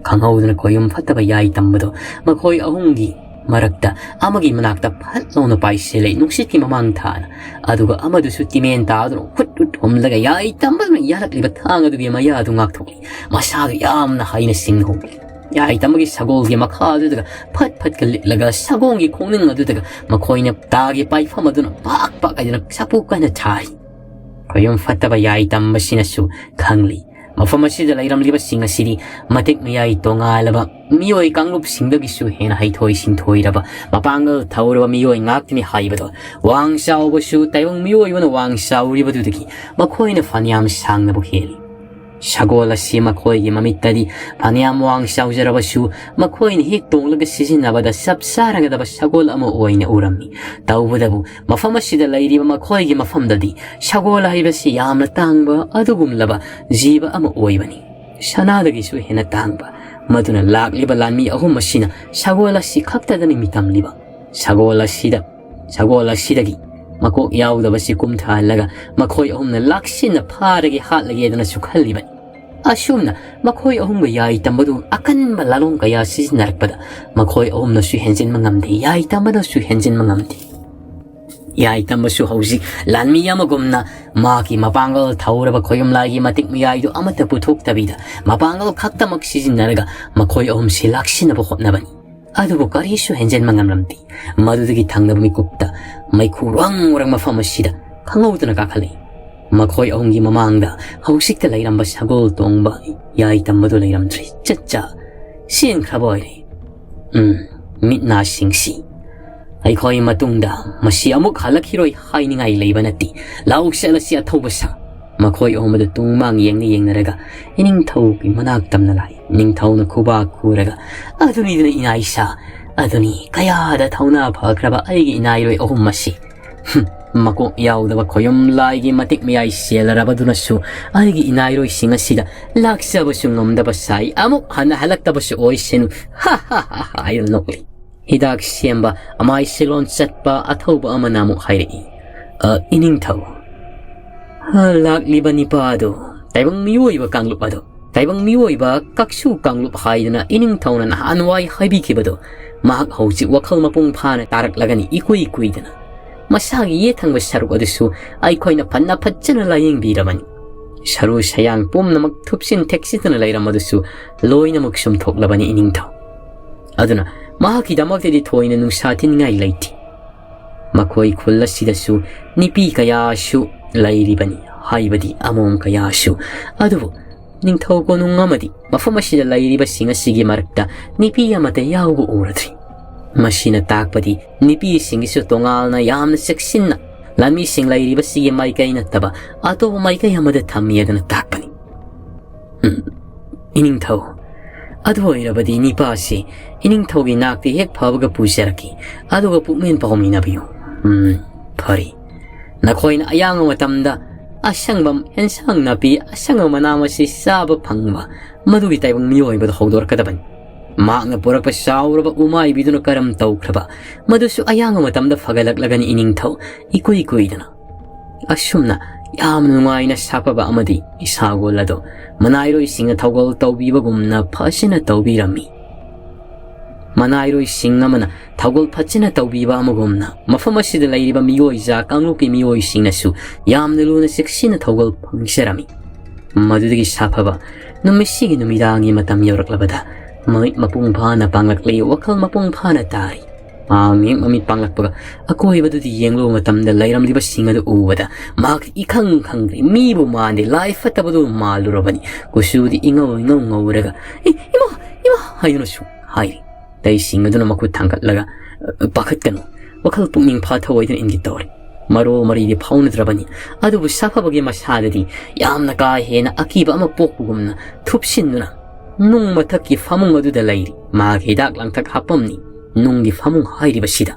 ꯈꯪꯍꯧꯗꯅ ꯈꯣꯌꯨꯝ ꯐꯠꯇꯕ ꯌꯥꯏꯇꯝꯕꯗꯣ ꯃꯈꯣꯏ ꯑꯍꯨꯝꯒꯤ ꯃꯔꯛꯇ ꯑꯃꯒꯤ ꯃꯅꯥꯛꯇ ꯐꯠ ꯂꯥꯎꯅ ꯄꯥꯏꯁꯤꯜꯂꯛꯏ ꯅꯨꯡꯁꯤꯠꯀꯤ ꯃꯃꯥꯡ ꯊꯥꯅ꯫ ꯑꯗꯨꯒ ꯑꯃꯗꯨꯁꯨ ꯇꯤꯃꯦꯟ ꯇꯥꯗꯨꯅ ꯍꯨꯠ ꯍꯨꯠ ꯍꯨꯝꯂꯒ ꯌꯥꯏꯇꯝꯕꯗꯨꯅ ꯌꯥꯜꯂꯛꯂꯤꯕ ꯊꯥꯡ ꯑꯗꯨꯒꯤ ꯃꯌꯥꯗꯨ ꯉꯥꯛꯊꯣꯛꯂꯤ꯫ ꯃꯁꯥꯗꯨ ꯌꯥꯝꯅ ꯍꯩꯅ ꯁꯤꯡꯅ ꯍꯧꯒꯠꯂꯤ꯫ ꯌꯥꯏꯇꯝꯕꯒꯤ ꯁꯒꯣꯜꯒꯤ ꯃꯈꯥꯗꯨꯗꯒ ꯐꯠ ꯐꯠꯀ ꯂꯤꯠꯂꯒ ꯁꯒꯣꯜꯒꯤ ꯈꯣꯡꯅꯤꯡ ꯑꯗꯨꯗꯒ ꯃꯈꯣꯏꯅ ꯇꯥꯒꯤ ꯄꯥꯏꯐꯝ ꯑꯗꯨꯅ ꯄꯥꯛ ꯄꯥꯛ ꯍꯥꯏꯗꯨꯅ ꯆꯐꯨ ꯀꯟꯅ ꯊꯥꯔꯤ꯫ ꯈꯣꯌꯨꯝ ꯐꯠꯇꯕ ꯌꯥꯏꯇꯝꯕꯁꯤꯅꯁꯨ ꯈꯪꯂꯤ꯫ ꯃꯐꯝ ꯑꯁꯤꯗ ꯂꯩꯔꯝꯂꯤꯕꯁꯤꯡ ꯑꯁꯤꯗꯤ ꯃꯇꯤꯛ ꯃꯌꯥꯏ ꯇꯣꯉꯥꯜꯂꯕ ꯃꯤꯑꯣꯏ ꯀꯥꯡꯂꯨꯞꯁꯤꯡꯗꯒꯤꯁꯨ ꯍꯦꯟꯅ ꯍꯩꯊꯣꯏ ꯁꯤꯡꯊꯣꯏꯔꯕ, ꯃꯄꯥꯡꯒꯜ ꯊꯧꯔꯕ ꯃꯤꯑꯣꯏ ꯉꯥꯛꯇꯅꯤ ꯍꯥꯏꯕꯗꯣ꯫ ꯋꯥꯡ ꯆꯥꯎꯕꯁꯨ ꯇꯥꯏꯕꯪ ꯃꯤꯑꯣꯏꯕꯅ ꯋꯥꯡ ꯆꯥꯎꯔꯤꯕꯗꯨꯗꯒꯤ ꯃꯈꯣꯏꯅ ꯐꯅꯌꯥꯝ ꯁꯥꯡꯅꯕꯨ ꯍꯦꯜꯂꯤ꯫ ꯁꯒꯣꯜ ꯑꯁꯤ ꯃꯈꯣꯏꯒꯤ ꯃꯃꯤꯠꯇꯗꯤ ꯐꯅꯌꯥꯝ ꯋꯥꯡ ꯆꯥꯎꯖꯔꯕꯁꯨ, ꯃꯈꯣꯏꯅ ꯍꯦꯛ ꯇꯣꯡꯂꯒ ꯁꯤꯖꯤꯟꯅꯕꯗ ꯆꯞ ꯆꯥꯔꯒꯗꯕ ꯁꯒꯣꯜ ꯑꯃ ꯑꯣꯏꯅ ꯎꯔꯝꯃꯤ꯫ ꯇꯧꯕꯗꯕꯨ ꯃꯐꯝ ꯑꯁꯤꯗ ꯂꯩꯔꯤꯕ ꯃꯈꯣꯏꯒꯤ ꯃꯐꯝꯗꯗꯤ ꯁꯒꯣꯜ ꯍꯥꯏꯕꯁꯤ ꯌꯥꯝꯅ ꯇꯥꯡꯕ ꯑꯗꯨꯒꯨꯝꯂꯕ ꯖꯤꯕ ꯑꯃ ꯑꯣꯏꯕꯅꯤ꯫ ꯁꯅꯥꯗꯒꯤꯁꯨ ꯍꯦꯟꯅ ꯇꯥꯡꯕ꯫ ꯃꯗꯨꯅ ꯂꯥꯛꯂꯤꯕ ꯂꯥꯟꯃꯤ ꯑꯍꯨꯝ ꯑꯁꯤꯅ ꯁꯒꯣꯜ ꯑꯁꯤ ꯈꯛꯇꯗꯅꯤ ꯃꯤꯇꯝꯂꯤꯕ꯫ ꯁꯒꯣꯜ ꯑꯁꯤꯗ, ꯁꯒꯣꯜ ꯑꯁꯤꯗꯒꯤ ꯃꯀꯣꯛ ꯌꯥꯎꯗꯕꯁꯤ ꯀꯨꯝꯊꯍꯜꯂꯒ ꯃꯈꯣꯏ ꯑꯍꯨꯝꯅ ꯂꯥꯛꯁꯤꯟꯅ ꯐꯥꯔꯒꯦ ꯍꯥꯠꯂꯒꯦꯗꯅꯁꯨ ꯈꯜꯂꯤꯕꯅꯤ꯫ ꯑꯁꯨꯝꯅ ꯃꯈꯣꯏ ꯑꯍꯨꯝꯒ ꯌꯥꯏ ꯇꯝꯕꯗꯨ ꯑꯀꯟꯕ ꯂꯥꯂꯣꯡ ꯀꯌꯥ ꯁꯤꯖꯤꯟꯅꯔꯛꯄꯗ ꯃꯈꯣꯏ ꯑꯍꯨꯝꯅꯁꯨ ꯍꯦꯟꯖꯤꯟꯕ ꯉꯝꯗꯦ, ꯌꯥꯏ ꯇꯝꯕꯅꯁꯨ ꯍꯦꯟꯖꯤꯟꯕ ꯉꯝꯗꯦ꯫ ꯌꯥꯏ ꯇꯝꯕꯁꯨ ꯍꯧꯖꯤꯛ ꯂꯥꯟꯃꯤ ꯑꯃꯒꯨꯝꯅ ꯃꯍꯥꯛꯀꯤ ꯃꯄꯥꯡꯒꯜ ꯊꯧꯔꯕ ꯈꯣꯌꯨꯝꯂꯥꯏꯒꯤ ꯃꯇꯤꯛ ꯃꯌꯥꯏꯗꯨ ꯑꯃꯠꯇ ꯄꯨꯊꯣꯛꯇꯕꯤꯗ ꯃꯄꯥꯡꯒꯜ ꯈꯛꯇꯃꯛ ꯁꯤꯖꯤꯟꯅꯔꯒ ꯃꯈꯣꯏ ꯑꯍꯨꯝꯁꯤ ꯂꯥꯛꯁꯤꯟꯅꯕ ꯍꯣꯠꯅꯕꯅꯤ꯫ ꯑꯗꯨꯕꯨ ꯀꯔꯤꯁꯨ ꯍꯦꯟꯖꯤꯟꯕ ꯉꯝꯂꯝꯗꯦ꯫ ꯃꯗꯨꯗꯒꯤ ꯊꯪꯅꯕ ꯃꯤꯀꯨꯞꯇ ꯃꯩꯈꯨ ꯋ꯭ꯔꯪ ꯋ꯭ꯔꯪ ꯃꯐꯝ ꯑꯁꯤꯗ ꯈꯪꯍꯧꯗꯅ ꯀꯥꯈꯠꯂꯛꯏ꯫ ꯃꯈꯣꯏ ꯑꯍꯨꯝꯒꯤ ꯃꯃꯥꯡꯗ ꯍꯧꯖꯤꯛꯇ ꯂꯩꯔꯝꯕ ꯁꯒꯣꯜ ꯇꯣꯡꯕ ꯌꯥꯏ ꯇꯝꯕꯗꯨ ꯂꯩꯔꯝꯗ꯭ꯔꯦ꯫ ꯆꯠꯆꯥ ꯆꯦꯟꯈ꯭ꯔꯕ ꯑꯣꯏꯔꯦ꯫ ꯎꯝ, ꯃꯤꯠ ꯅꯥꯁꯤꯡꯁꯤ꯫ ꯑꯩꯈꯣꯏ ꯃꯇꯨꯡꯗ ꯃꯁꯤ ꯑꯃꯨꯛ ꯍꯜꯂꯛꯈꯤꯔꯣꯏ ꯍꯥꯏꯅꯤꯡꯉꯥꯏ ꯂꯩꯕ ꯅꯠꯇꯦ꯫ ꯂꯥꯛꯎ ꯆꯠꯂꯁꯤ ꯑꯊꯧꯕ ꯁꯥ꯫ ꯃꯈꯣꯏ ꯑꯍꯨꯝ ꯑꯗꯨ ꯇꯨꯡ ꯃꯥꯡ ꯌꯦꯡꯅ ꯌꯦꯡꯅꯔꯒ ꯏꯅꯤꯡꯊꯧꯒꯤ ꯃꯅꯥꯛ ꯇꯝꯅ ꯂꯥꯛꯏ꯫ ꯅꯤꯡꯊꯧꯅ ꯈꯨꯕꯥꯛ ꯈꯨꯔꯒ, "ꯑꯗꯨꯅꯤꯗꯅ ꯏꯅꯥꯏ ꯁꯥ, ꯑꯗꯨꯅꯤ ꯀꯌꯥꯗ ꯊꯧꯅꯥ ꯐꯈ꯭ꯔꯕ ꯑꯩꯒꯤ ꯏꯅꯥꯏꯔꯣꯏ ꯑꯍꯨꯝ ꯑꯁꯤ꯫ ꯍꯨꯝ, ꯃꯀꯣꯛ ꯌꯥꯎꯗꯕ ꯈꯣꯌꯨꯝ ꯂꯥꯏꯒꯤ ꯃꯇꯤꯛ ꯃꯌꯥꯏ ꯁꯦꯜꯂꯔꯕꯗꯨꯅꯁꯨ ꯑꯩꯒꯤ ꯏꯅꯥꯏꯔꯣꯏꯁꯤꯡ ꯑꯁꯤꯗ ꯂꯥꯛꯆꯕꯁꯨ ꯉꯝꯗꯕ ꯁꯥꯏ, ꯑꯃꯨꯛ ꯍꯟꯅ ꯍꯜꯂꯛꯇꯕꯁꯨ ꯑꯣꯏꯁꯅꯨ꯫ ꯍꯥ ꯍꯥ ꯍꯥ ꯍꯥ" ꯍꯥꯏꯅ ꯅꯣꯛꯂꯤ꯫ ꯍꯤꯗꯥꯛ ꯁꯦꯝꯕ ꯑꯃꯥꯏ ꯁꯤꯂꯣꯟ ꯆꯠꯄ ꯑꯊꯧꯕ ꯑꯃꯅ ꯑꯃꯨꯛ ꯍꯥꯏꯔꯛꯏ, "ꯑ, ꯏꯅꯤꯡꯊꯧ, ꯍ, ꯂꯥꯛꯂꯤꯕ ꯅꯤꯄꯥ ꯑꯗꯨ ꯇꯥꯏꯕꯪ ꯃꯤꯑꯣꯏꯕ ꯀꯥꯡꯂꯨꯞ ꯑꯗꯨ, ꯇꯥꯏꯕꯪ ꯃꯤꯑꯣꯏꯕ ꯀꯛꯁꯨ ꯀꯥꯡꯂꯨꯞ ꯍꯥꯏꯗꯅ ꯏꯅꯤꯡꯊꯧꯅ ꯅꯍꯥꯟꯋꯥꯏ ꯍꯥꯏꯕꯤꯈꯤꯕꯗꯣ, ꯃꯍꯥꯛ ꯍꯧꯖꯤꯛ ꯋꯥꯈꯜ ꯃꯄꯨꯡ ꯐꯥꯅ ꯇꯥꯔꯛꯂꯒꯅꯤ ꯏꯀꯨꯏ ꯀꯨꯏꯗꯅ꯫ ꯃꯁꯥꯒꯤ ꯌꯦꯠ ꯊꯪꯕ ꯁꯔꯨꯛ ꯑꯗꯨꯁꯨ ꯑꯩꯈꯣꯏꯅ ꯐꯅ ꯐꯖꯅ ꯂꯥꯌꯦꯡꯕꯤꯔꯕꯅꯤ꯫ ꯁꯔꯨ ꯁꯌꯥꯡ ꯄꯨꯝꯅꯃꯛ ꯊꯨꯞꯆꯤꯟ ꯊꯦꯛꯆꯤꯟꯗꯅ ꯂꯩꯔꯝꯕꯗꯨꯁꯨ ꯂꯣꯏꯅꯃꯛ ꯁꯨꯝꯊꯣꯛꯂꯕꯅꯤ ꯏꯅꯤꯡꯊꯧ꯫ ꯑꯗꯨꯅ ꯃꯍꯥꯛꯀꯤꯗꯃꯛꯇꯗꯤ ꯊꯣꯏꯅ ꯅꯨꯡꯁꯥ ꯊꯤꯅꯤꯡꯉꯥꯏ ꯂꯩꯇꯦ꯫ ꯃꯈꯣꯏ ꯈꯨꯜ ꯑꯁꯤꯗꯁꯨ ꯅꯤꯄꯤ ꯀꯌꯥꯁꯨ ꯂꯩꯔꯤꯕꯅꯤ, ꯍꯥꯏꯕꯗꯤ ꯑꯃꯣꯝ ꯀꯌꯥꯁꯨ꯫ ꯑꯗꯨꯕꯨ ꯅꯤꯡꯊꯧ ꯀꯣꯅꯨꯡ ꯑꯃꯗꯤ ꯃꯐꯝ ꯑꯁꯤꯗ ꯂꯩꯔꯤꯕꯁꯤꯡ ꯑꯁꯤꯒꯤ ꯃꯔꯛꯇ ꯅꯨꯄꯤ ꯑꯃꯠꯇ ꯌꯥꯎꯕ ꯎꯔꯗ꯭ꯔꯤ꯫ ꯃꯁꯤꯅ ꯇꯥꯛꯄꯗꯤ ꯅꯨꯄꯤꯁꯤꯡꯒꯤꯁꯨ ꯇꯣꯉꯥꯟꯅ ꯌꯥꯝꯅ ꯆꯦꯛꯁꯤꯟꯅ ꯂꯥꯟꯃꯤꯁꯤꯡ ꯂꯩꯔꯤꯕꯁꯤꯒꯤ ꯃꯥꯏꯀꯩ ꯅꯠꯇꯕ ꯑꯇꯣꯞꯄ ꯃꯥꯏꯀꯩ ꯑꯃꯗ ꯊꯝꯃꯤ ꯑꯗꯨꯅ ꯇꯥꯛꯄꯅꯤ꯫ ꯎꯝ, ꯏꯅꯤꯡꯊꯧ, ꯑꯗꯨ ꯑꯣꯏꯔꯕꯗꯤ ꯅꯤꯄꯥꯁꯤ ꯏꯅꯤꯡꯊꯧꯒꯤ ꯅꯥꯛꯇ ꯍꯦꯛ ꯐꯕꯒ ꯄꯨꯖꯔꯛꯈꯤ, ꯑꯗꯨꯒ ꯄꯨꯛꯃꯦꯟ ꯄꯥꯎꯃꯤꯟꯅꯕꯤꯌꯨ꯫ ꯎꯝ, ꯐꯔꯦ꯫ ꯅꯈꯣꯏꯅ ꯑꯌꯥꯡꯕ ꯃꯇꯝꯗ ꯑꯁꯪꯕ ꯑꯦꯟꯁꯥꯡ ꯅꯥꯄꯤ, ꯑꯁꯪꯕ ꯃꯅꯥ ꯃꯁꯤꯡ ꯆꯥꯕ ꯐꯪꯕ, ꯃꯗꯨꯒꯤ ꯇꯥꯏꯕꯪ ꯃꯤꯑꯣꯏꯕꯗ ꯍꯧꯗꯣꯔꯛꯀꯗꯕꯅꯤ꯫ ꯃꯍꯥꯛꯅ ꯄꯨꯔꯛꯄ ꯆꯥꯎꯔꯕ ꯎꯃꯥꯏꯕꯤꯗꯨꯅ ꯀꯔꯝ ꯇꯧꯈ꯭ꯔꯕ, ꯃꯗꯨꯁꯨ ꯑꯌꯥꯡꯕ ꯃꯇꯝꯗ ꯐꯒꯠꯂꯛꯂꯒꯅꯤ ꯏꯅꯤꯡꯊꯧ, ꯏꯀꯨꯏ ꯀꯨꯏꯗꯅ꯫ ꯑꯁꯨꯝꯅ ꯌꯥꯝꯅ ꯅꯨꯡꯉꯥꯏꯅ ꯁꯥꯐꯕ ꯑꯃꯗꯤ ꯏꯁꯥꯒꯣꯜ ꯑꯗꯣ ꯃꯅꯥꯏꯔꯣꯏꯁꯤꯡꯅ ꯊꯧꯒꯜ ꯇꯧꯕꯤꯕꯒꯨꯝꯅ ꯐꯖꯅ ꯇꯧꯕꯤꯔꯝꯃꯤ꯫ ꯃꯅꯥꯏꯔꯣꯏꯁꯤꯡ ꯑꯃꯅ ꯊꯧꯒꯜ ꯐꯖꯅ ꯇꯧꯕꯤꯕ ꯑꯃꯒꯨꯝꯅ ꯃꯐꯝ ꯑꯁꯤꯗ ꯂꯩꯔꯤꯕ ꯃꯤꯑꯣꯏꯖꯥ ꯀꯥꯡꯂꯨꯞꯀꯤ ꯃꯤꯑꯣꯏꯁꯤꯡꯅꯁꯨ ꯌꯥꯝꯅ ꯂꯨꯅ ꯆꯦꯛꯁꯤꯟꯅ ꯊꯧꯒꯜ ꯐꯪꯖꯔꯝꯃꯤ꯫ ꯃꯗꯨꯗꯒꯤ ꯁꯥꯐꯕ ꯅꯨꯃꯤꯠꯁꯤꯒꯤ ꯅꯨꯃꯤꯗꯥꯡꯒꯤ ꯃꯇꯝ ꯌꯧꯔꯛꯂꯕꯗ ꯃꯃꯤꯠ ꯃꯄꯨꯡ ꯐꯥꯅ ꯄꯥꯡꯂꯛꯂꯤ, ꯋꯥꯈꯜ ꯃꯄꯨꯡ ꯐꯥꯅ ꯇꯥꯔꯤ꯫ ꯃꯍꯥꯛ ꯃꯤꯠ ꯃꯃꯤꯠ ꯄꯥꯡꯂꯛꯄꯒ ꯑꯀꯣꯏꯕꯗꯨꯗ ꯌꯦꯡꯂꯨꯕ ꯃꯇꯝꯗ ꯂꯩꯔꯝꯂꯤꯕꯁꯤꯡ ꯑꯗꯨ ꯎꯕꯗ ꯃꯍꯥꯛ ꯏꯈꯪ ꯈꯪꯗ꯭ꯔꯦ, ꯃꯤꯕꯨ ꯃꯥꯟꯗꯦ, ꯂꯥꯏ ꯐꯠꯇꯕꯗꯨ ꯃꯥꯜꯂꯨꯔꯕꯅꯤ꯫ ꯀꯨꯆꯨꯗꯤ ꯏꯉꯧ ꯏꯉꯧ ꯉꯧꯔꯒ, "ꯑꯦ, ꯏꯃꯥ, ꯏꯃꯥ" ꯍꯥꯏꯗꯨꯅꯁꯨ ꯍꯥꯏꯔꯤ꯫ ꯑꯇꯩꯁꯤꯡ ꯑꯗꯨꯅ ꯃꯈꯨꯠ ꯊꯥꯡꯒꯠꯂꯒ, "ꯑ, ꯄꯥꯈꯠꯀꯅꯨ, ꯋꯥꯈꯜ ꯄꯨꯛꯅꯤꯡ ꯐꯥꯊꯧ" ꯍꯥꯏꯗꯨꯅ ꯏꯪꯒꯤꯠ ꯇꯧꯔꯤ꯫ ꯃꯔꯣꯜ ꯃꯔꯤꯗꯤ ꯐꯥꯎꯅꯗ꯭ꯔꯕꯅꯤ꯫ ꯑꯗꯨꯕꯨ ꯁꯥꯐꯕꯒꯤ ꯃꯁꯥꯗꯗꯤ ꯌꯥꯝꯅ ꯀꯥ ꯍꯦꯟꯅ ꯑꯀꯤꯕ ꯑꯃ ꯄꯣꯛꯄꯒꯨꯝꯅ ꯊꯨꯞꯁꯤꯟꯗꯨꯅ ꯅꯨꯡ ꯃꯊꯛꯀꯤ ꯐꯃꯨꯡ ꯑꯗꯨꯗ ꯂꯩꯔꯤ꯫ ꯃꯥꯒꯤ ꯍꯤꯗꯥꯛ ꯂꯥꯡꯊꯛ ꯍꯥꯞꯐꯝꯅꯤ ꯅꯨꯡꯒꯤ ꯐꯃꯨꯡ ꯍꯥꯏꯔꯤꯕꯁꯤꯗ꯫